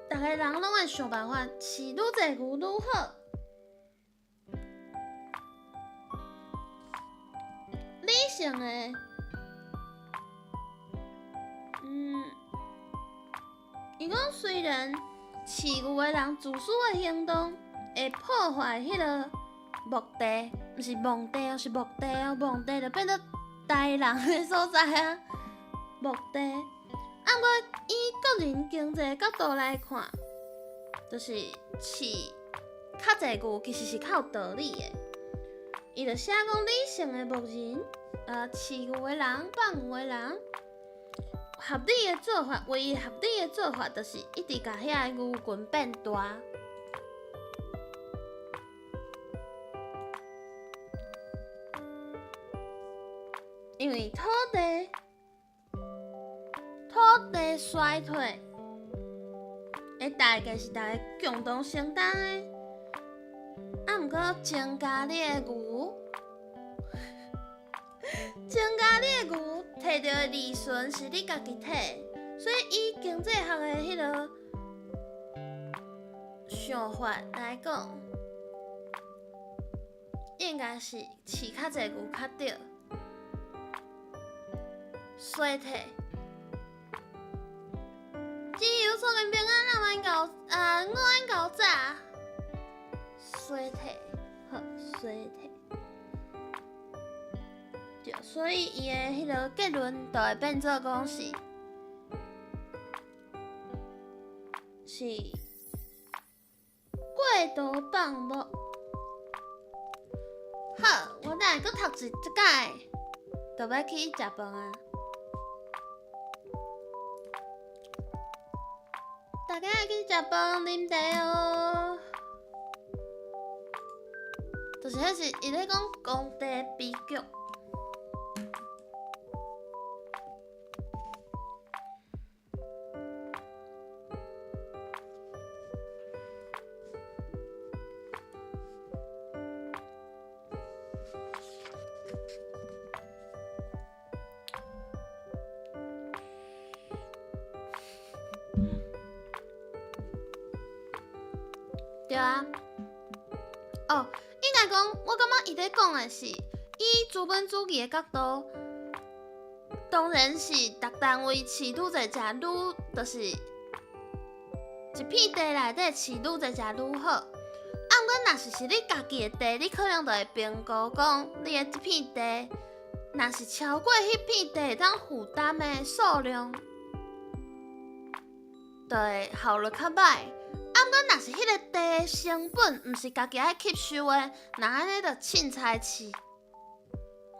逐个人攏會想辦法飼愈濟牛愈好。理性的。伊講雖然飼牛的人自私的行動會破壞彼个牧地，毋是墓地哦，是牧地哦，墓地就變做刣人的所在啊，牧地。啊，毋過以個人經濟角度來看，就是飼較濟牛其實是較有道理的。伊就寫講理性的牧人，飼牛的人，放牛的人。合理的做法，唯一合理的做法就是一直共遐个牛群變大。因為土地衰退的代價是大家共同承擔的。啊，毋過增加你的牛，增加你的牛，摕著的利潤是你家己摕，所以以經濟學的彼个想法來講，應該是飼較濟牛較對。衰退，只有出面平安，咱免搞啊，我免搞早。衰退，好，衰退。對，所以伊的彼个結論就會變做講是過度放牧。好，我等下閣讀一這擺，就欲去食飯啊！大家愛去食飯啉茶哦。就是彼是伊咧講公地悲劇。對啊，哦，應該講，我感覺伊咧講的是以資本主義的角度，當然是逐單位飼愈濟食愈，就是一片地內底飼愈濟食愈好。啊，毋過若是你家己的地，你可能就會評估講，你的這片地，若是超過彼片地會當負擔的數量，就會效率較䆀。啊，毋過若是彼个地的成本，毋是家己愛吸收的，若按呢就凊彩飼。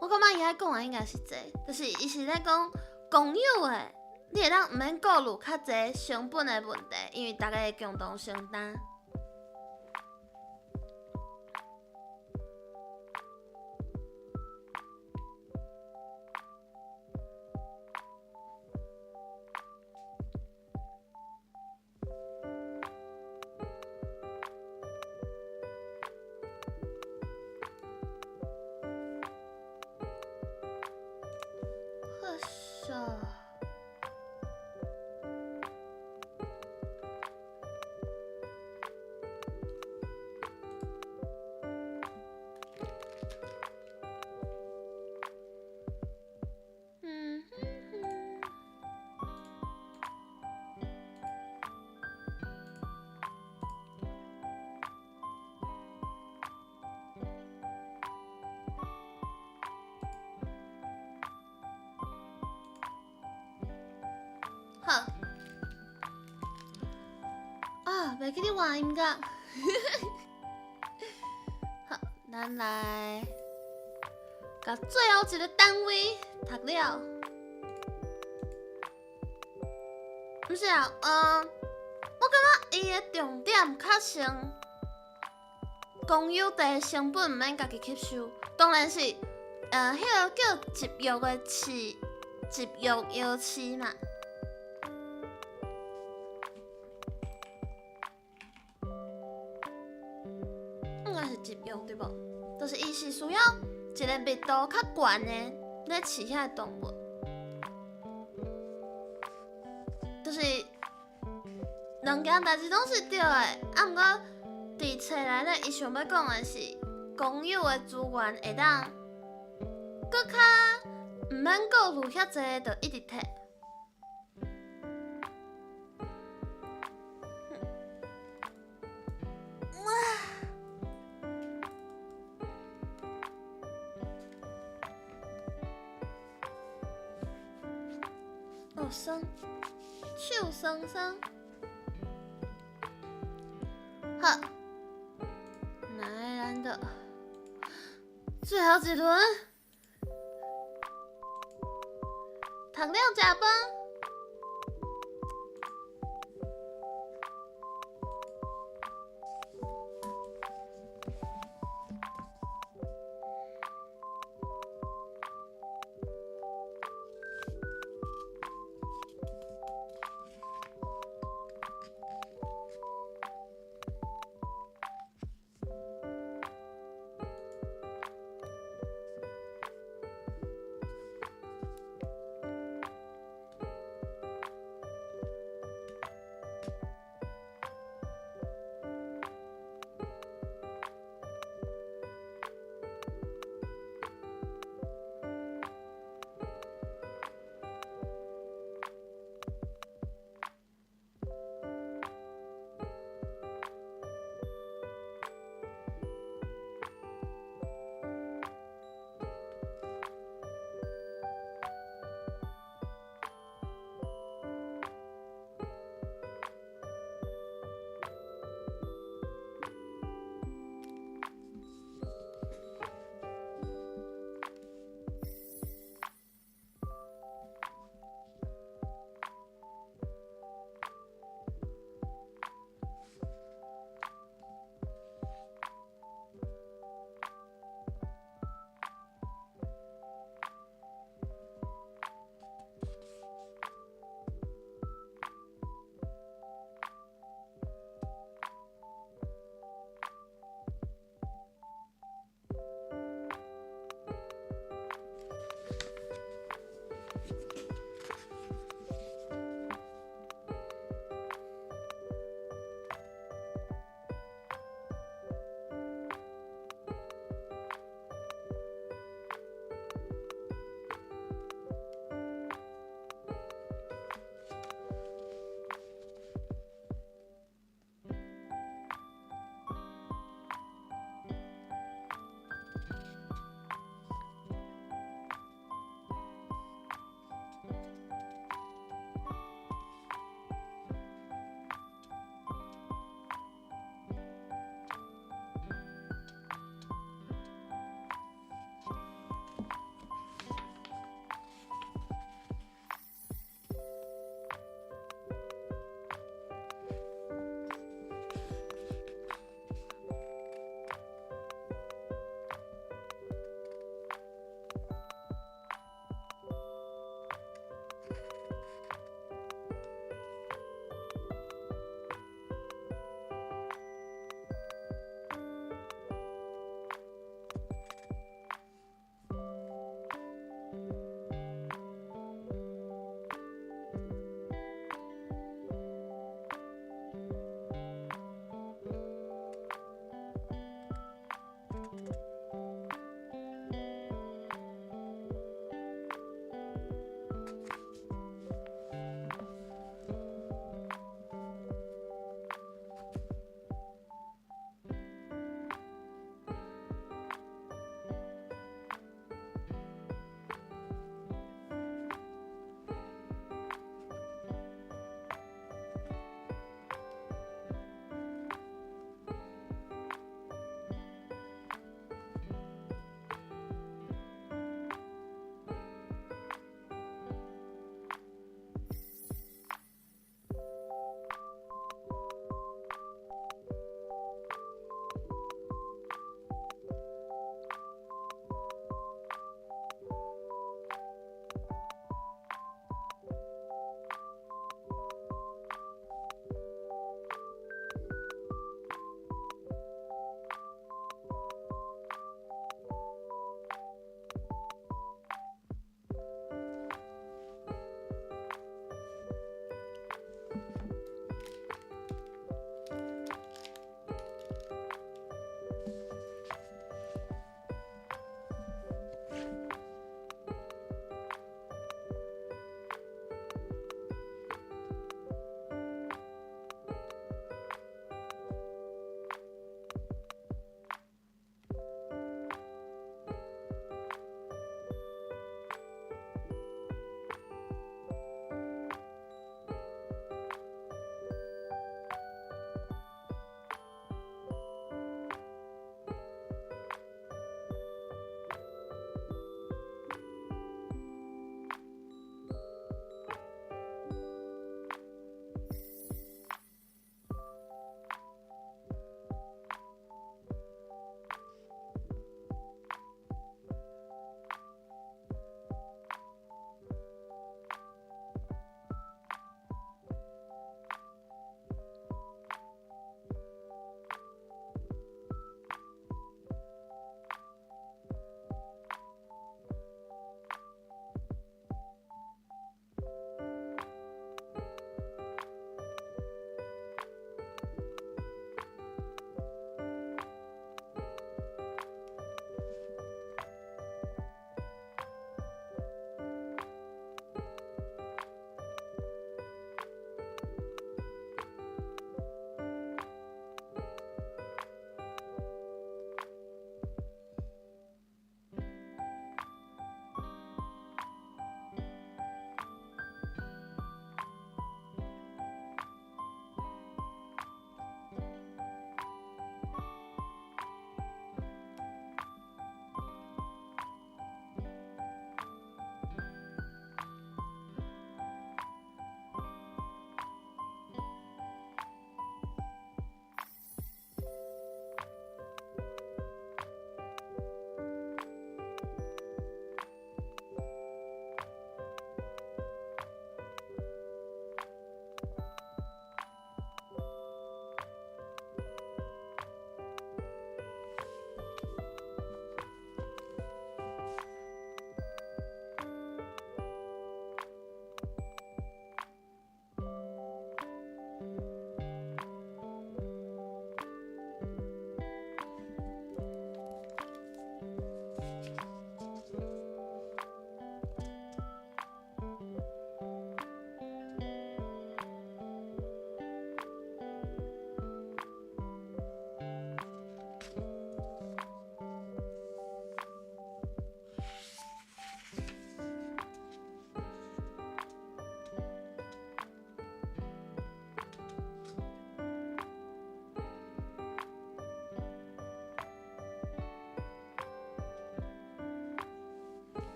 我感覺伊愛講的應該是這個，就是伊是咧講公有的，你會當毋免顧慮較濟成本的問題，因為逐家會共同承擔。喲。嗯哼哼。好。啊，袂記得換音樂。好，咱來，共最後一个單位讀了。毋是啊，我感覺伊的重點較像公有地成本毋免家己吸收，當然是，彼个叫集約的飼，集約藥飼嘛。應該是集約對無？就是伊是需要一个密度較懸的咧飼遐个動物，就是兩件代誌攏是對的，啊，毋過佇冊內底，伊想欲講的是公有的資源會當閣較毋免顧慮遐濟，就一直提。哇！哦，酸，手酸酸。好，來咱的最後一輪，讀了食飯。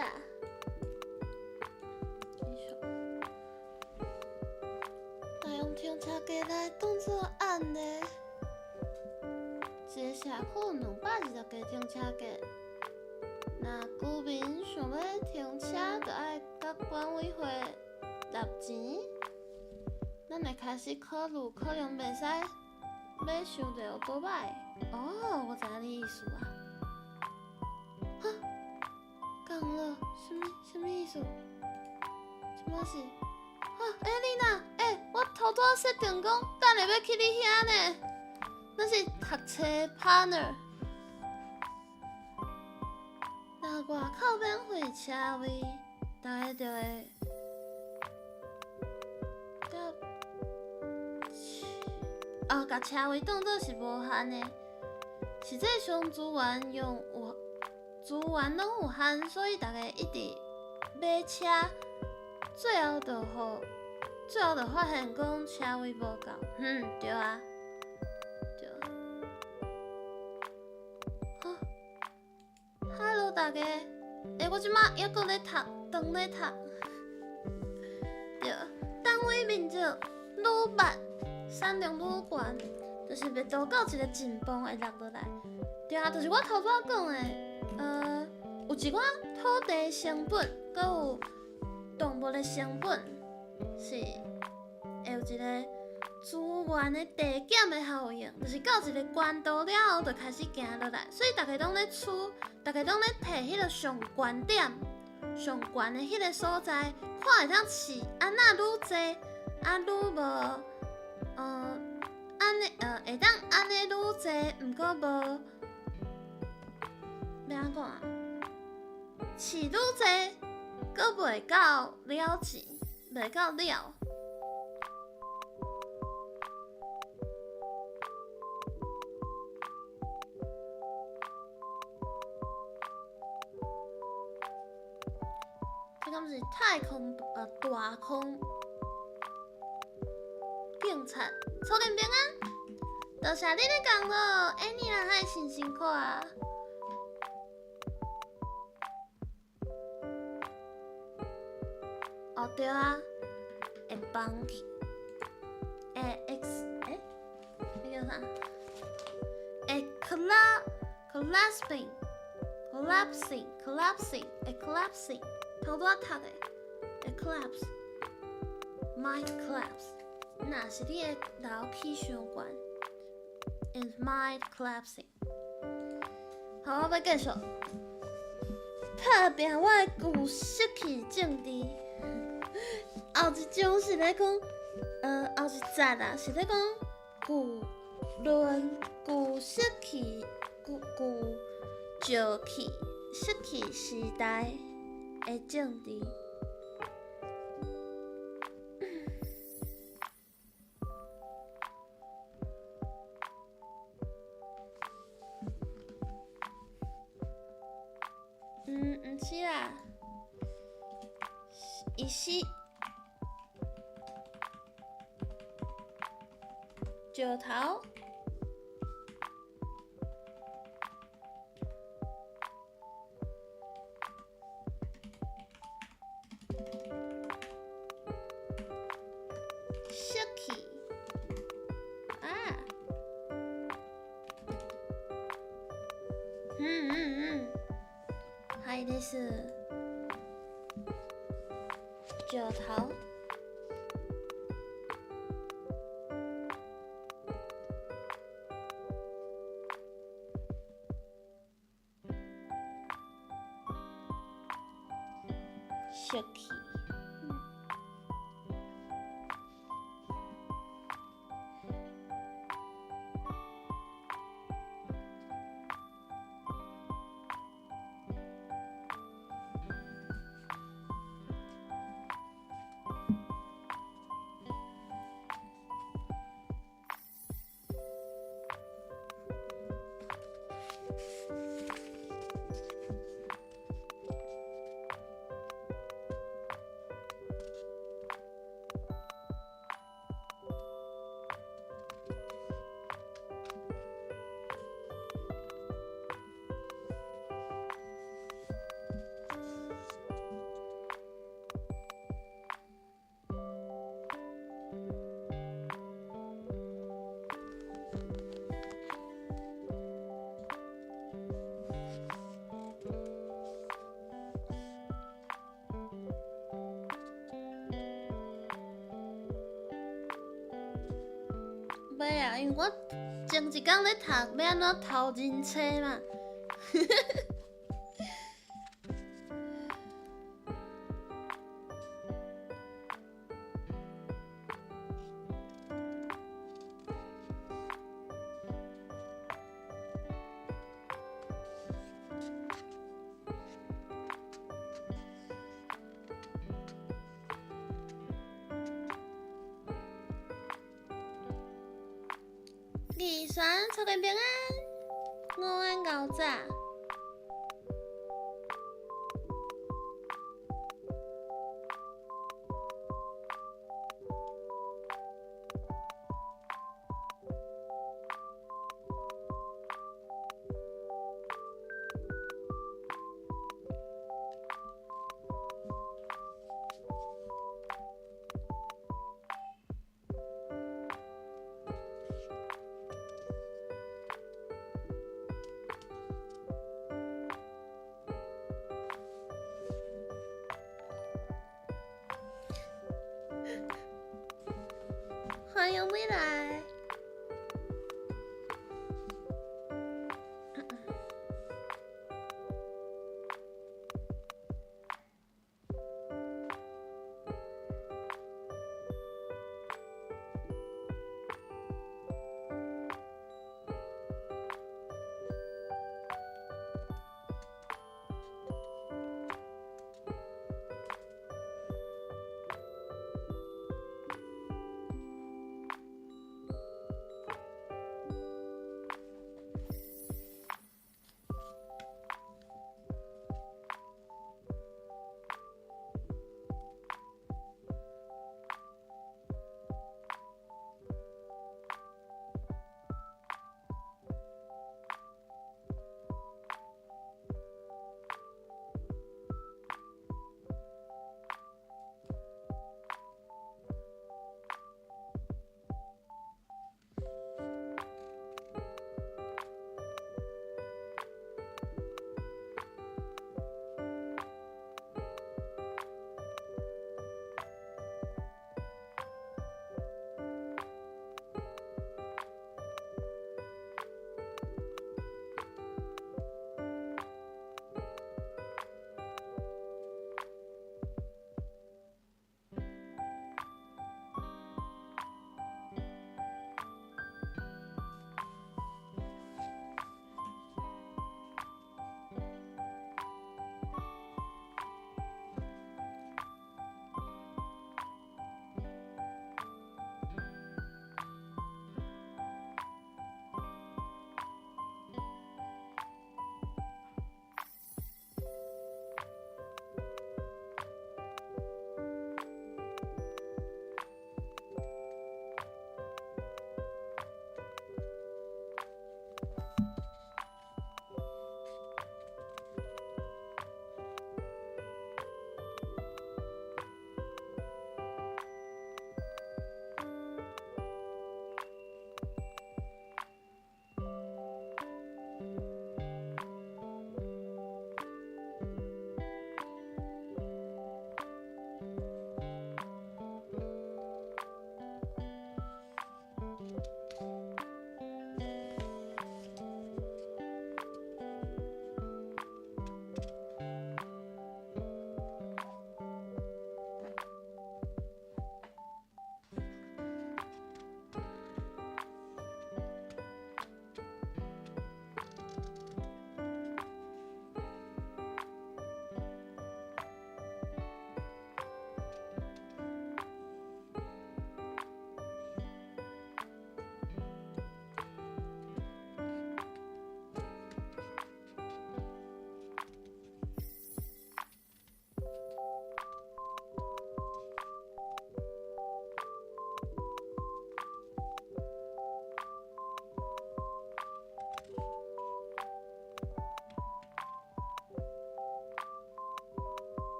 早。若用停車格來當做案例，一个社區有220個停車格，若居民想欲停車，就愛佮管委會納錢。咱會開始考慮，可能袂使買傷濟歐多擺。哦，我知影你意思啊。哈，講了，啥物啥物意思？這馬是？啊，欸麗娜，欸，我頭拄仔設定講，等下欲去你遐呢。咱是讀冊 partner。若外口免費車位，大家就會佮哦，共車位當做是無限的。實際上資源用有資源攏有限，所以大家一直買車。最後就予，最後就發現講車位無夠。嗯，對啊，對。好，Hello 大家，欸，我這馬猶閣咧讀，當咧讀。對，單位面積愈密，產量愈懸，就是密度到一个盡峰會落落來。對啊，就是我頭拄仔講的，有一寡土地成本，閣有動物的成本，是會有一个資源的遞減的效應，就是到一个懸度了後，就開始行落來，所以逐家攏咧取，逐家攏咧提彼个上懸點、上懸的彼个所在，看會當飼按怎愈濟，啊愈無，按呢，會當按呢愈濟，毋過無，欲按怎講啊？飼愈濟，閣袂夠了錢，袂夠了。這敢是太空大空警察曹建平啊！多謝你的工作，欸，你人還真辛苦啊！哦對啊，會崩去，會 X 欸，那叫啥？會 collapsing collapsing collapsing 會 collapsing，頭拄仔讀的會 collapse，might collapse，若是你的樓起傷懸，it might collapsing。好，我欲繼續拍拚我的舊石器政治。後一章是咧講，後一節啊，是咧講舊論舊石器、舊舊石器、石器時代的政治。嗯，毋是啦，伊是石頭。石器啊，嗯嗯嗯，はいです。石頭。石器。欲啊，因為我前一工咧讀欲按怎偷人冊嘛。二璇出個平安，午安牛仔。歡迎回來。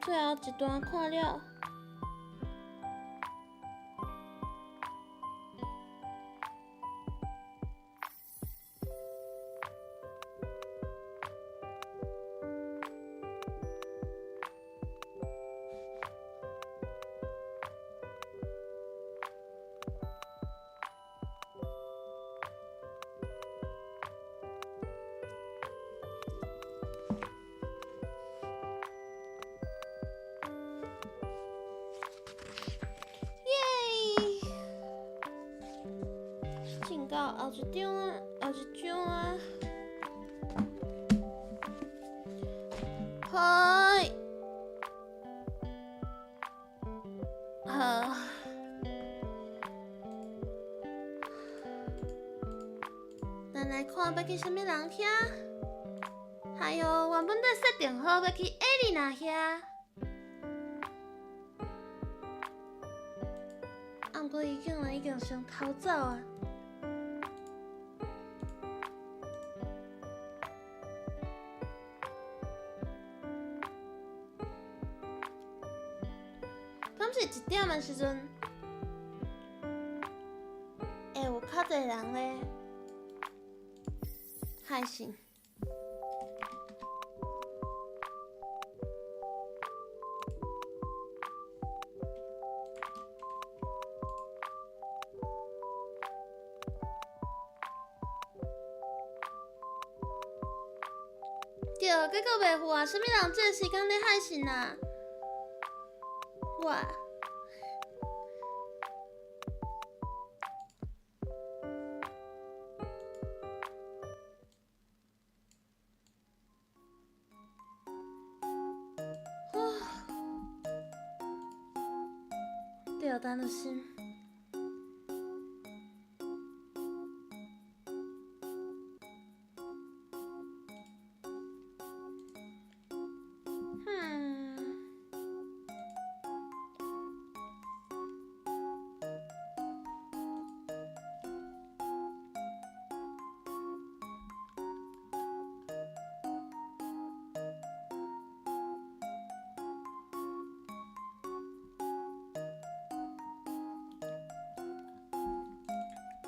最後一段看了。耶！進到後一張啊，後一張啊。嗨，好。咱來看欲去啥物人遐？哎喲，原本都設定好欲去艾莉娜遐。啊，毋過伊竟然已經先逃走啊！敢是一點的時陣，會有較濟人咧海信。對，結果袂赴啊！啥物人這个時間咧海信啊？我。對，等陣先。嗯。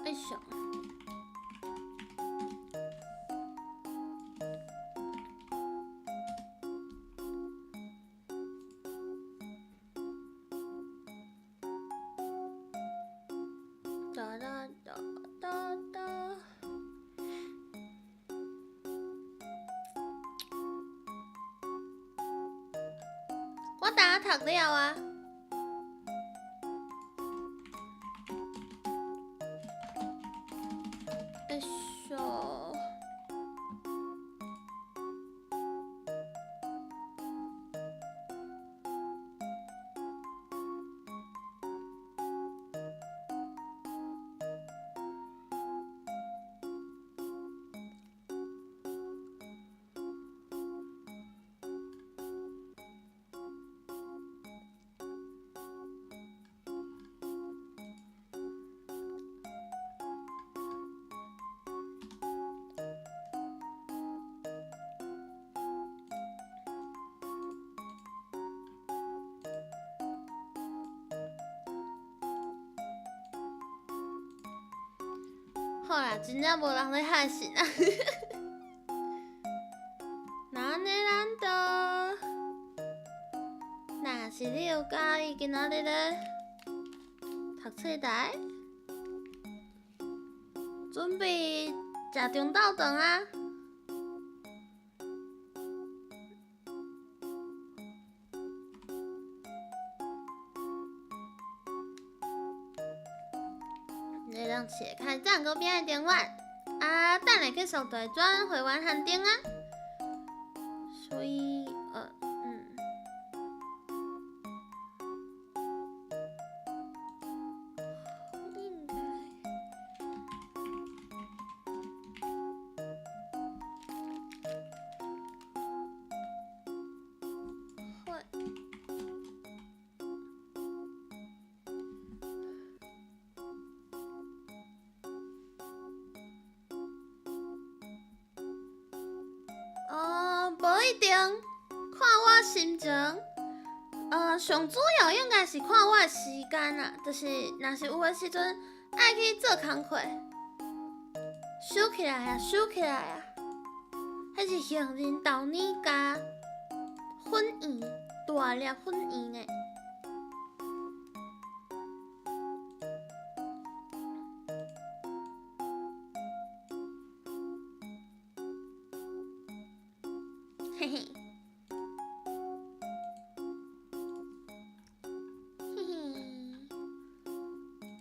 哎呦！哒哒哒哒哒。我呾讀了啊。哎呦！好啦，真正無人咧海信啊！那按呢，咱就，若是你有佮意今仔日咧讀冊台，準備食中晝頓啊！你當切開站個邊的電話，啊，等下繼續就轉會員限定啊。所以，應該會。哦，無一定，看我心情。上主要應該是看我的時間啦，就是若是有的時陣愛去做工課，收起來啊，收起來啊！彼是杏仁豆奶加粉圓，大粒粉圓的。嘿嘿，嘿嘿，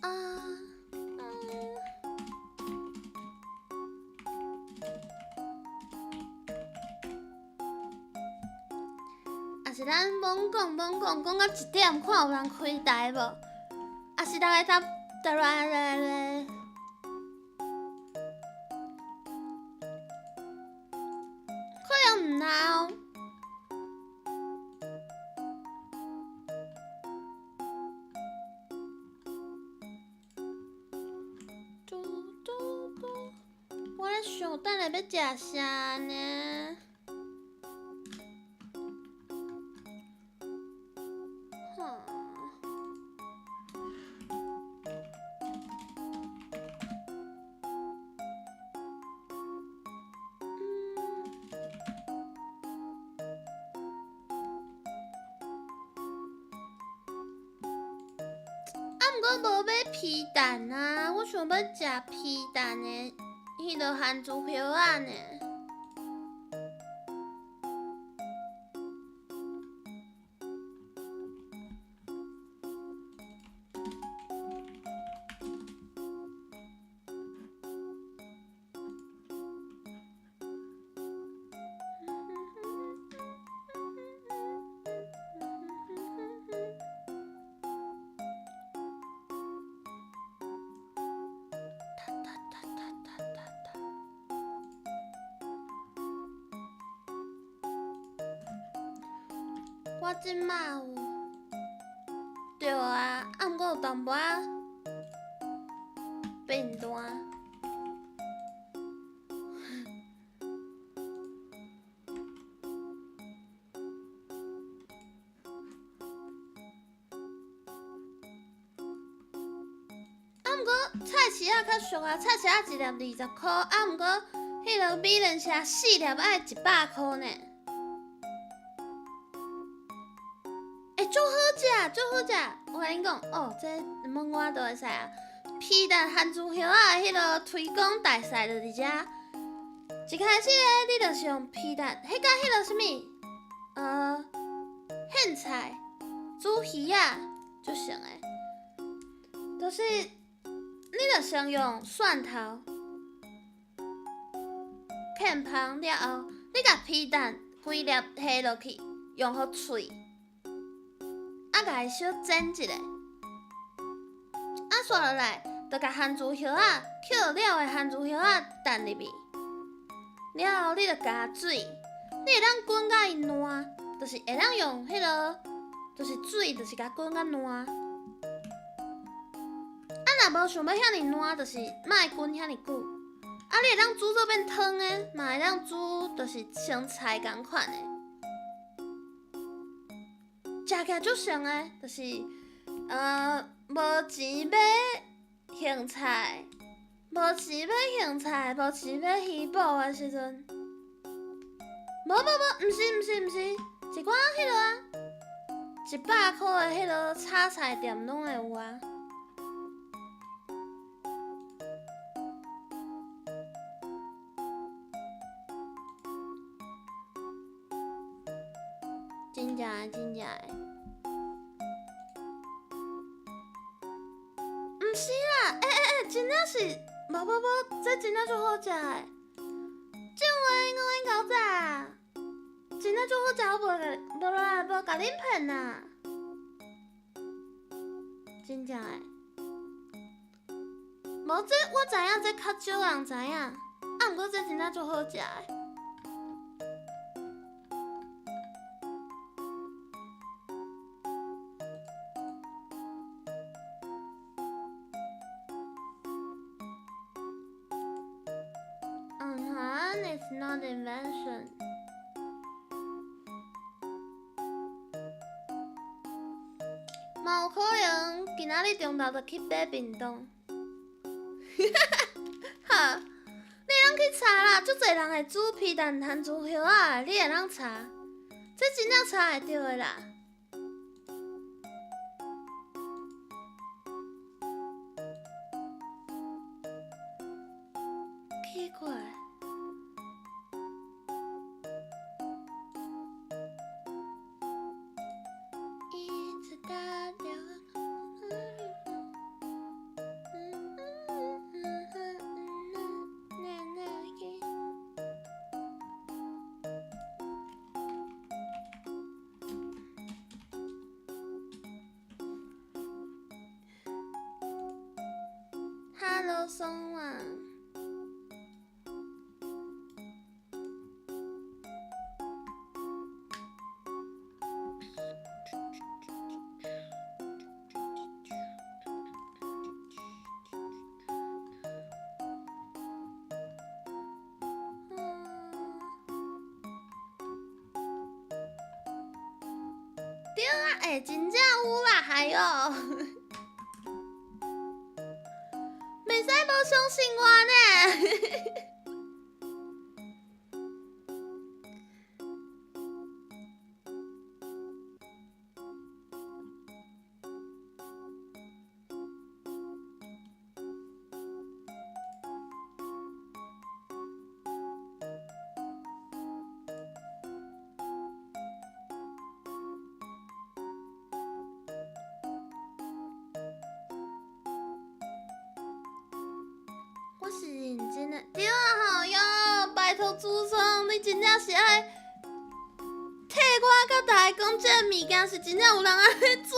啊，嗯，啊是咱罔講罔講，講到一點，看有人開台無？啊是大概搭搭來來來。可能毋來哦。嘟嘟嘟，我咧想等下欲食啥呢？哼。啊，毋過無買皮蛋啊，我想欲食皮蛋的彼落番薯葉仔呢。哒哒哒哒哒哒。我這馬有，對啊，啊，毋過有淡薄仔變大。啊，毋過菜市仔較俗啊，菜市仔一粒20箍，啊，毋過彼落美輪社四粒愛100箍呢。欸，足好食，足好食！我共恁講，哦，這問我就會使啊。皮蛋番薯葉仔的彼落推廣大賽就佇遮。一開始咧，你就是用皮蛋，彼佮彼落啥物？莧菜、煮魚仔足像的，就是你著先用蒜頭劵芳了後，你共皮蛋規粒下落去，用予脆，啊，共伊小煎一下，啊，煞落來，就共番薯葉仔抾了的番薯葉仔擲入去，了後你著加水，你會當滾甲伊爛，就是會當用彼落，就是水，就是共滾甲爛。啊，若無想欲遐爾爛，就是莫滾遐爾久。啊，你會當煮做變湯的，嘛會當煮就是生菜仝款的。食起來足像的，就是無錢買莧菜，無錢買莧菜，無錢買魚脯的時陣，無無無，毋是毋是毋是，一寡彼落啊，100箍的彼落炒菜店攏會有啊。真正的，真正的。毋是啦，欸欸欸，真正是，無無無，這真正足好食的。正話我已經較早，真正足好食，我無無啦，無共恁騙啦。真正的。無這我知影，這較少人知影，啊，毋過這真正足好食的。嗯哼，It's not invention。今仔日中晝就去買便當。好，你會當去查啦，足濟人會煮皮蛋番薯葉仔，你會當查，這真正查會著的啦。奇怪。一直打電話。Hello，松啊。對啊，欸，真正有啦，哎喲，袂使無相信我呢。我是認真的，對啊吼喲，拜託主創，你真正是愛替我佮大家講，這个物件是真正有人按呢煮。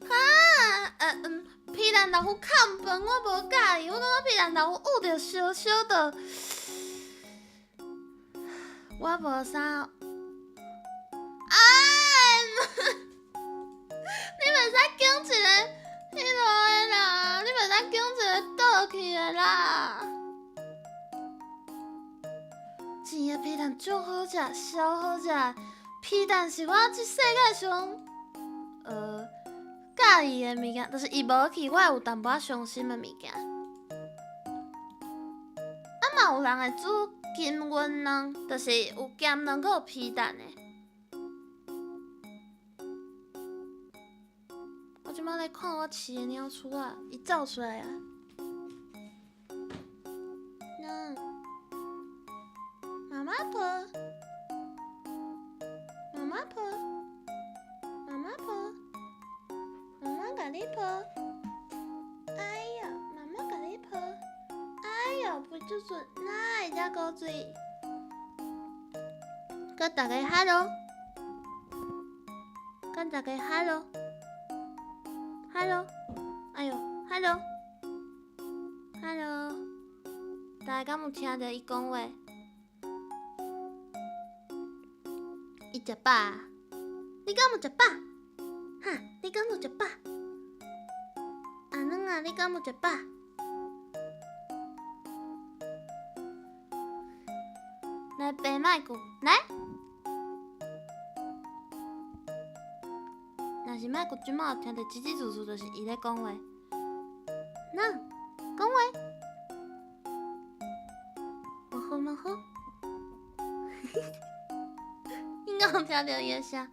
哈，皮蛋豆腐崁飯我無佮意，我感覺皮蛋豆腐漚著燒燒的，我無啥。哎，你袂使講一个彼落的啦，你袂使講一個倒去的啦。煎的皮蛋足好食，超好食。皮蛋是我這世界上，佮意的物件，就是伊無去，我會有淡薄仔傷心的物件。啊嘛有人會煮金銀卵，就是有鹹卵閣有皮蛋的。我這擺咧看我飼的貓鼠仔，伊走出來啊！嗯，媽媽抱，媽媽抱，媽媽抱，媽媽共你抱。哎喲，媽媽共你抱。哎喲，肥嘟嘟，哪會遮古錐？佮大家 hello，佮大家 hello。Hello，哎喲，Hello，Hello，大家敢有聽著伊講話？伊食飽？你敢有食飽？哈？你敢有食飽？阿軟啊，你敢有食飽？來，白麥龜，來。若是麥龜這擺有聽著吱吱吱吱，就是伊咧講話。那，講話。無好無好。應該有聽著伊的聲，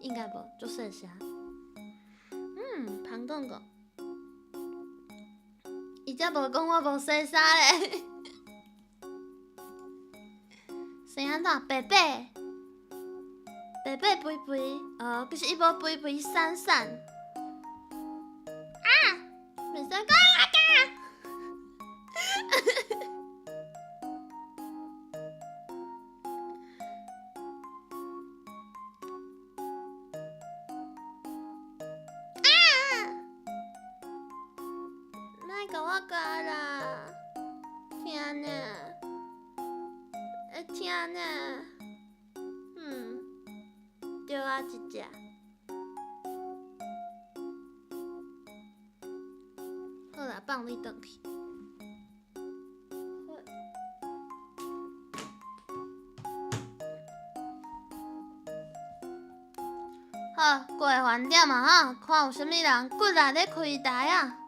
應該無，足細聲。嗯，芳公公。伊才無講我無洗衫咧。生按怎？白白。白白肥肥，哦，其實伊無肥肥，瘦瘦。啊！袂使講我㗎。啊！莫共我咬啦，疼呢，會疼呢。嗯，對啊，一隻。好啦，放你轉去。好。的饭店啊，吼，看有啥物人骨力咧开台啊。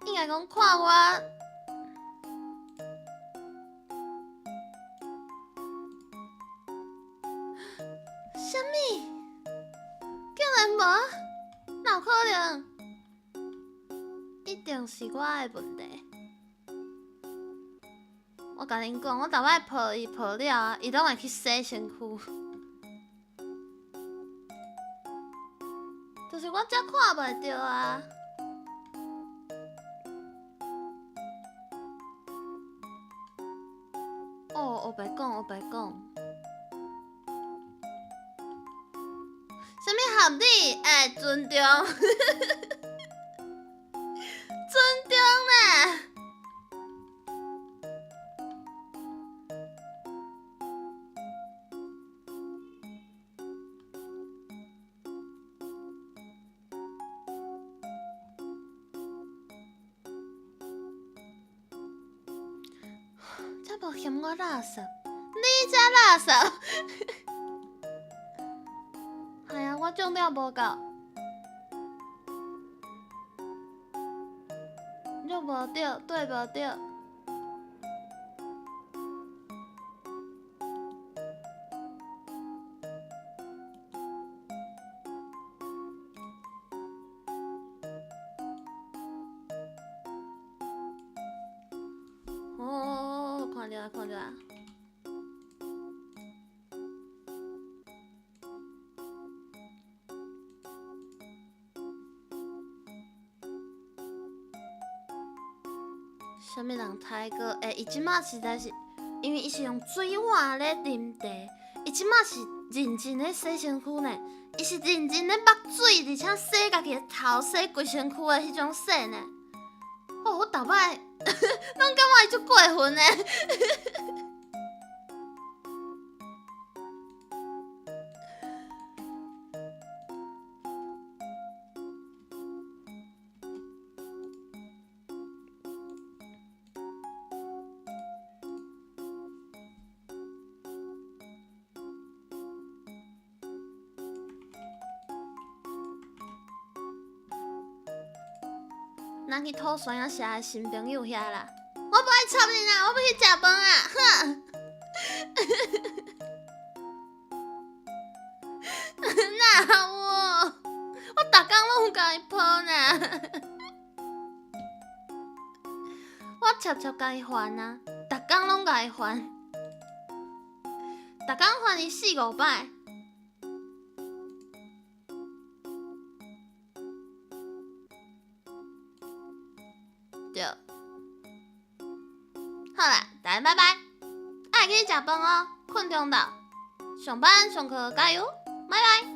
应该讲看我。啥物？竟然无？哪有可能？一定是我的问题。我共恁讲，我逐摆抱伊抱了啊，伊拢会去洗身躯。就是我才看袂著啊。哦，黑白讲，黑白讲。啥物合理？欸，尊重，尊重啦！才无嫌我垃圾，你才垃圾！系啊，我重量无够，肉无对，对无对。哦，看著啊，看著啊。啥物人抬过？欸，伊这马实在是，因为伊是用水碗咧啉茶，伊这马是认真咧洗身躯呢，伊是认真咧目水，而且洗家己的头，洗规身躯的彼种洗呢。哦，我逐摆拢感觉伊足过分的。咱去土山仔社的新朋友遐啦，我无爱插恁啦，我欲去食饭啊！哼，哪有？我逐工拢有共伊抱呢，我悄悄共伊还啊，逐工拢共伊还，逐工还伊四五摆。对，好啦，大家拜拜，爱去食饭哦，困中昼，上班上课加油，拜拜。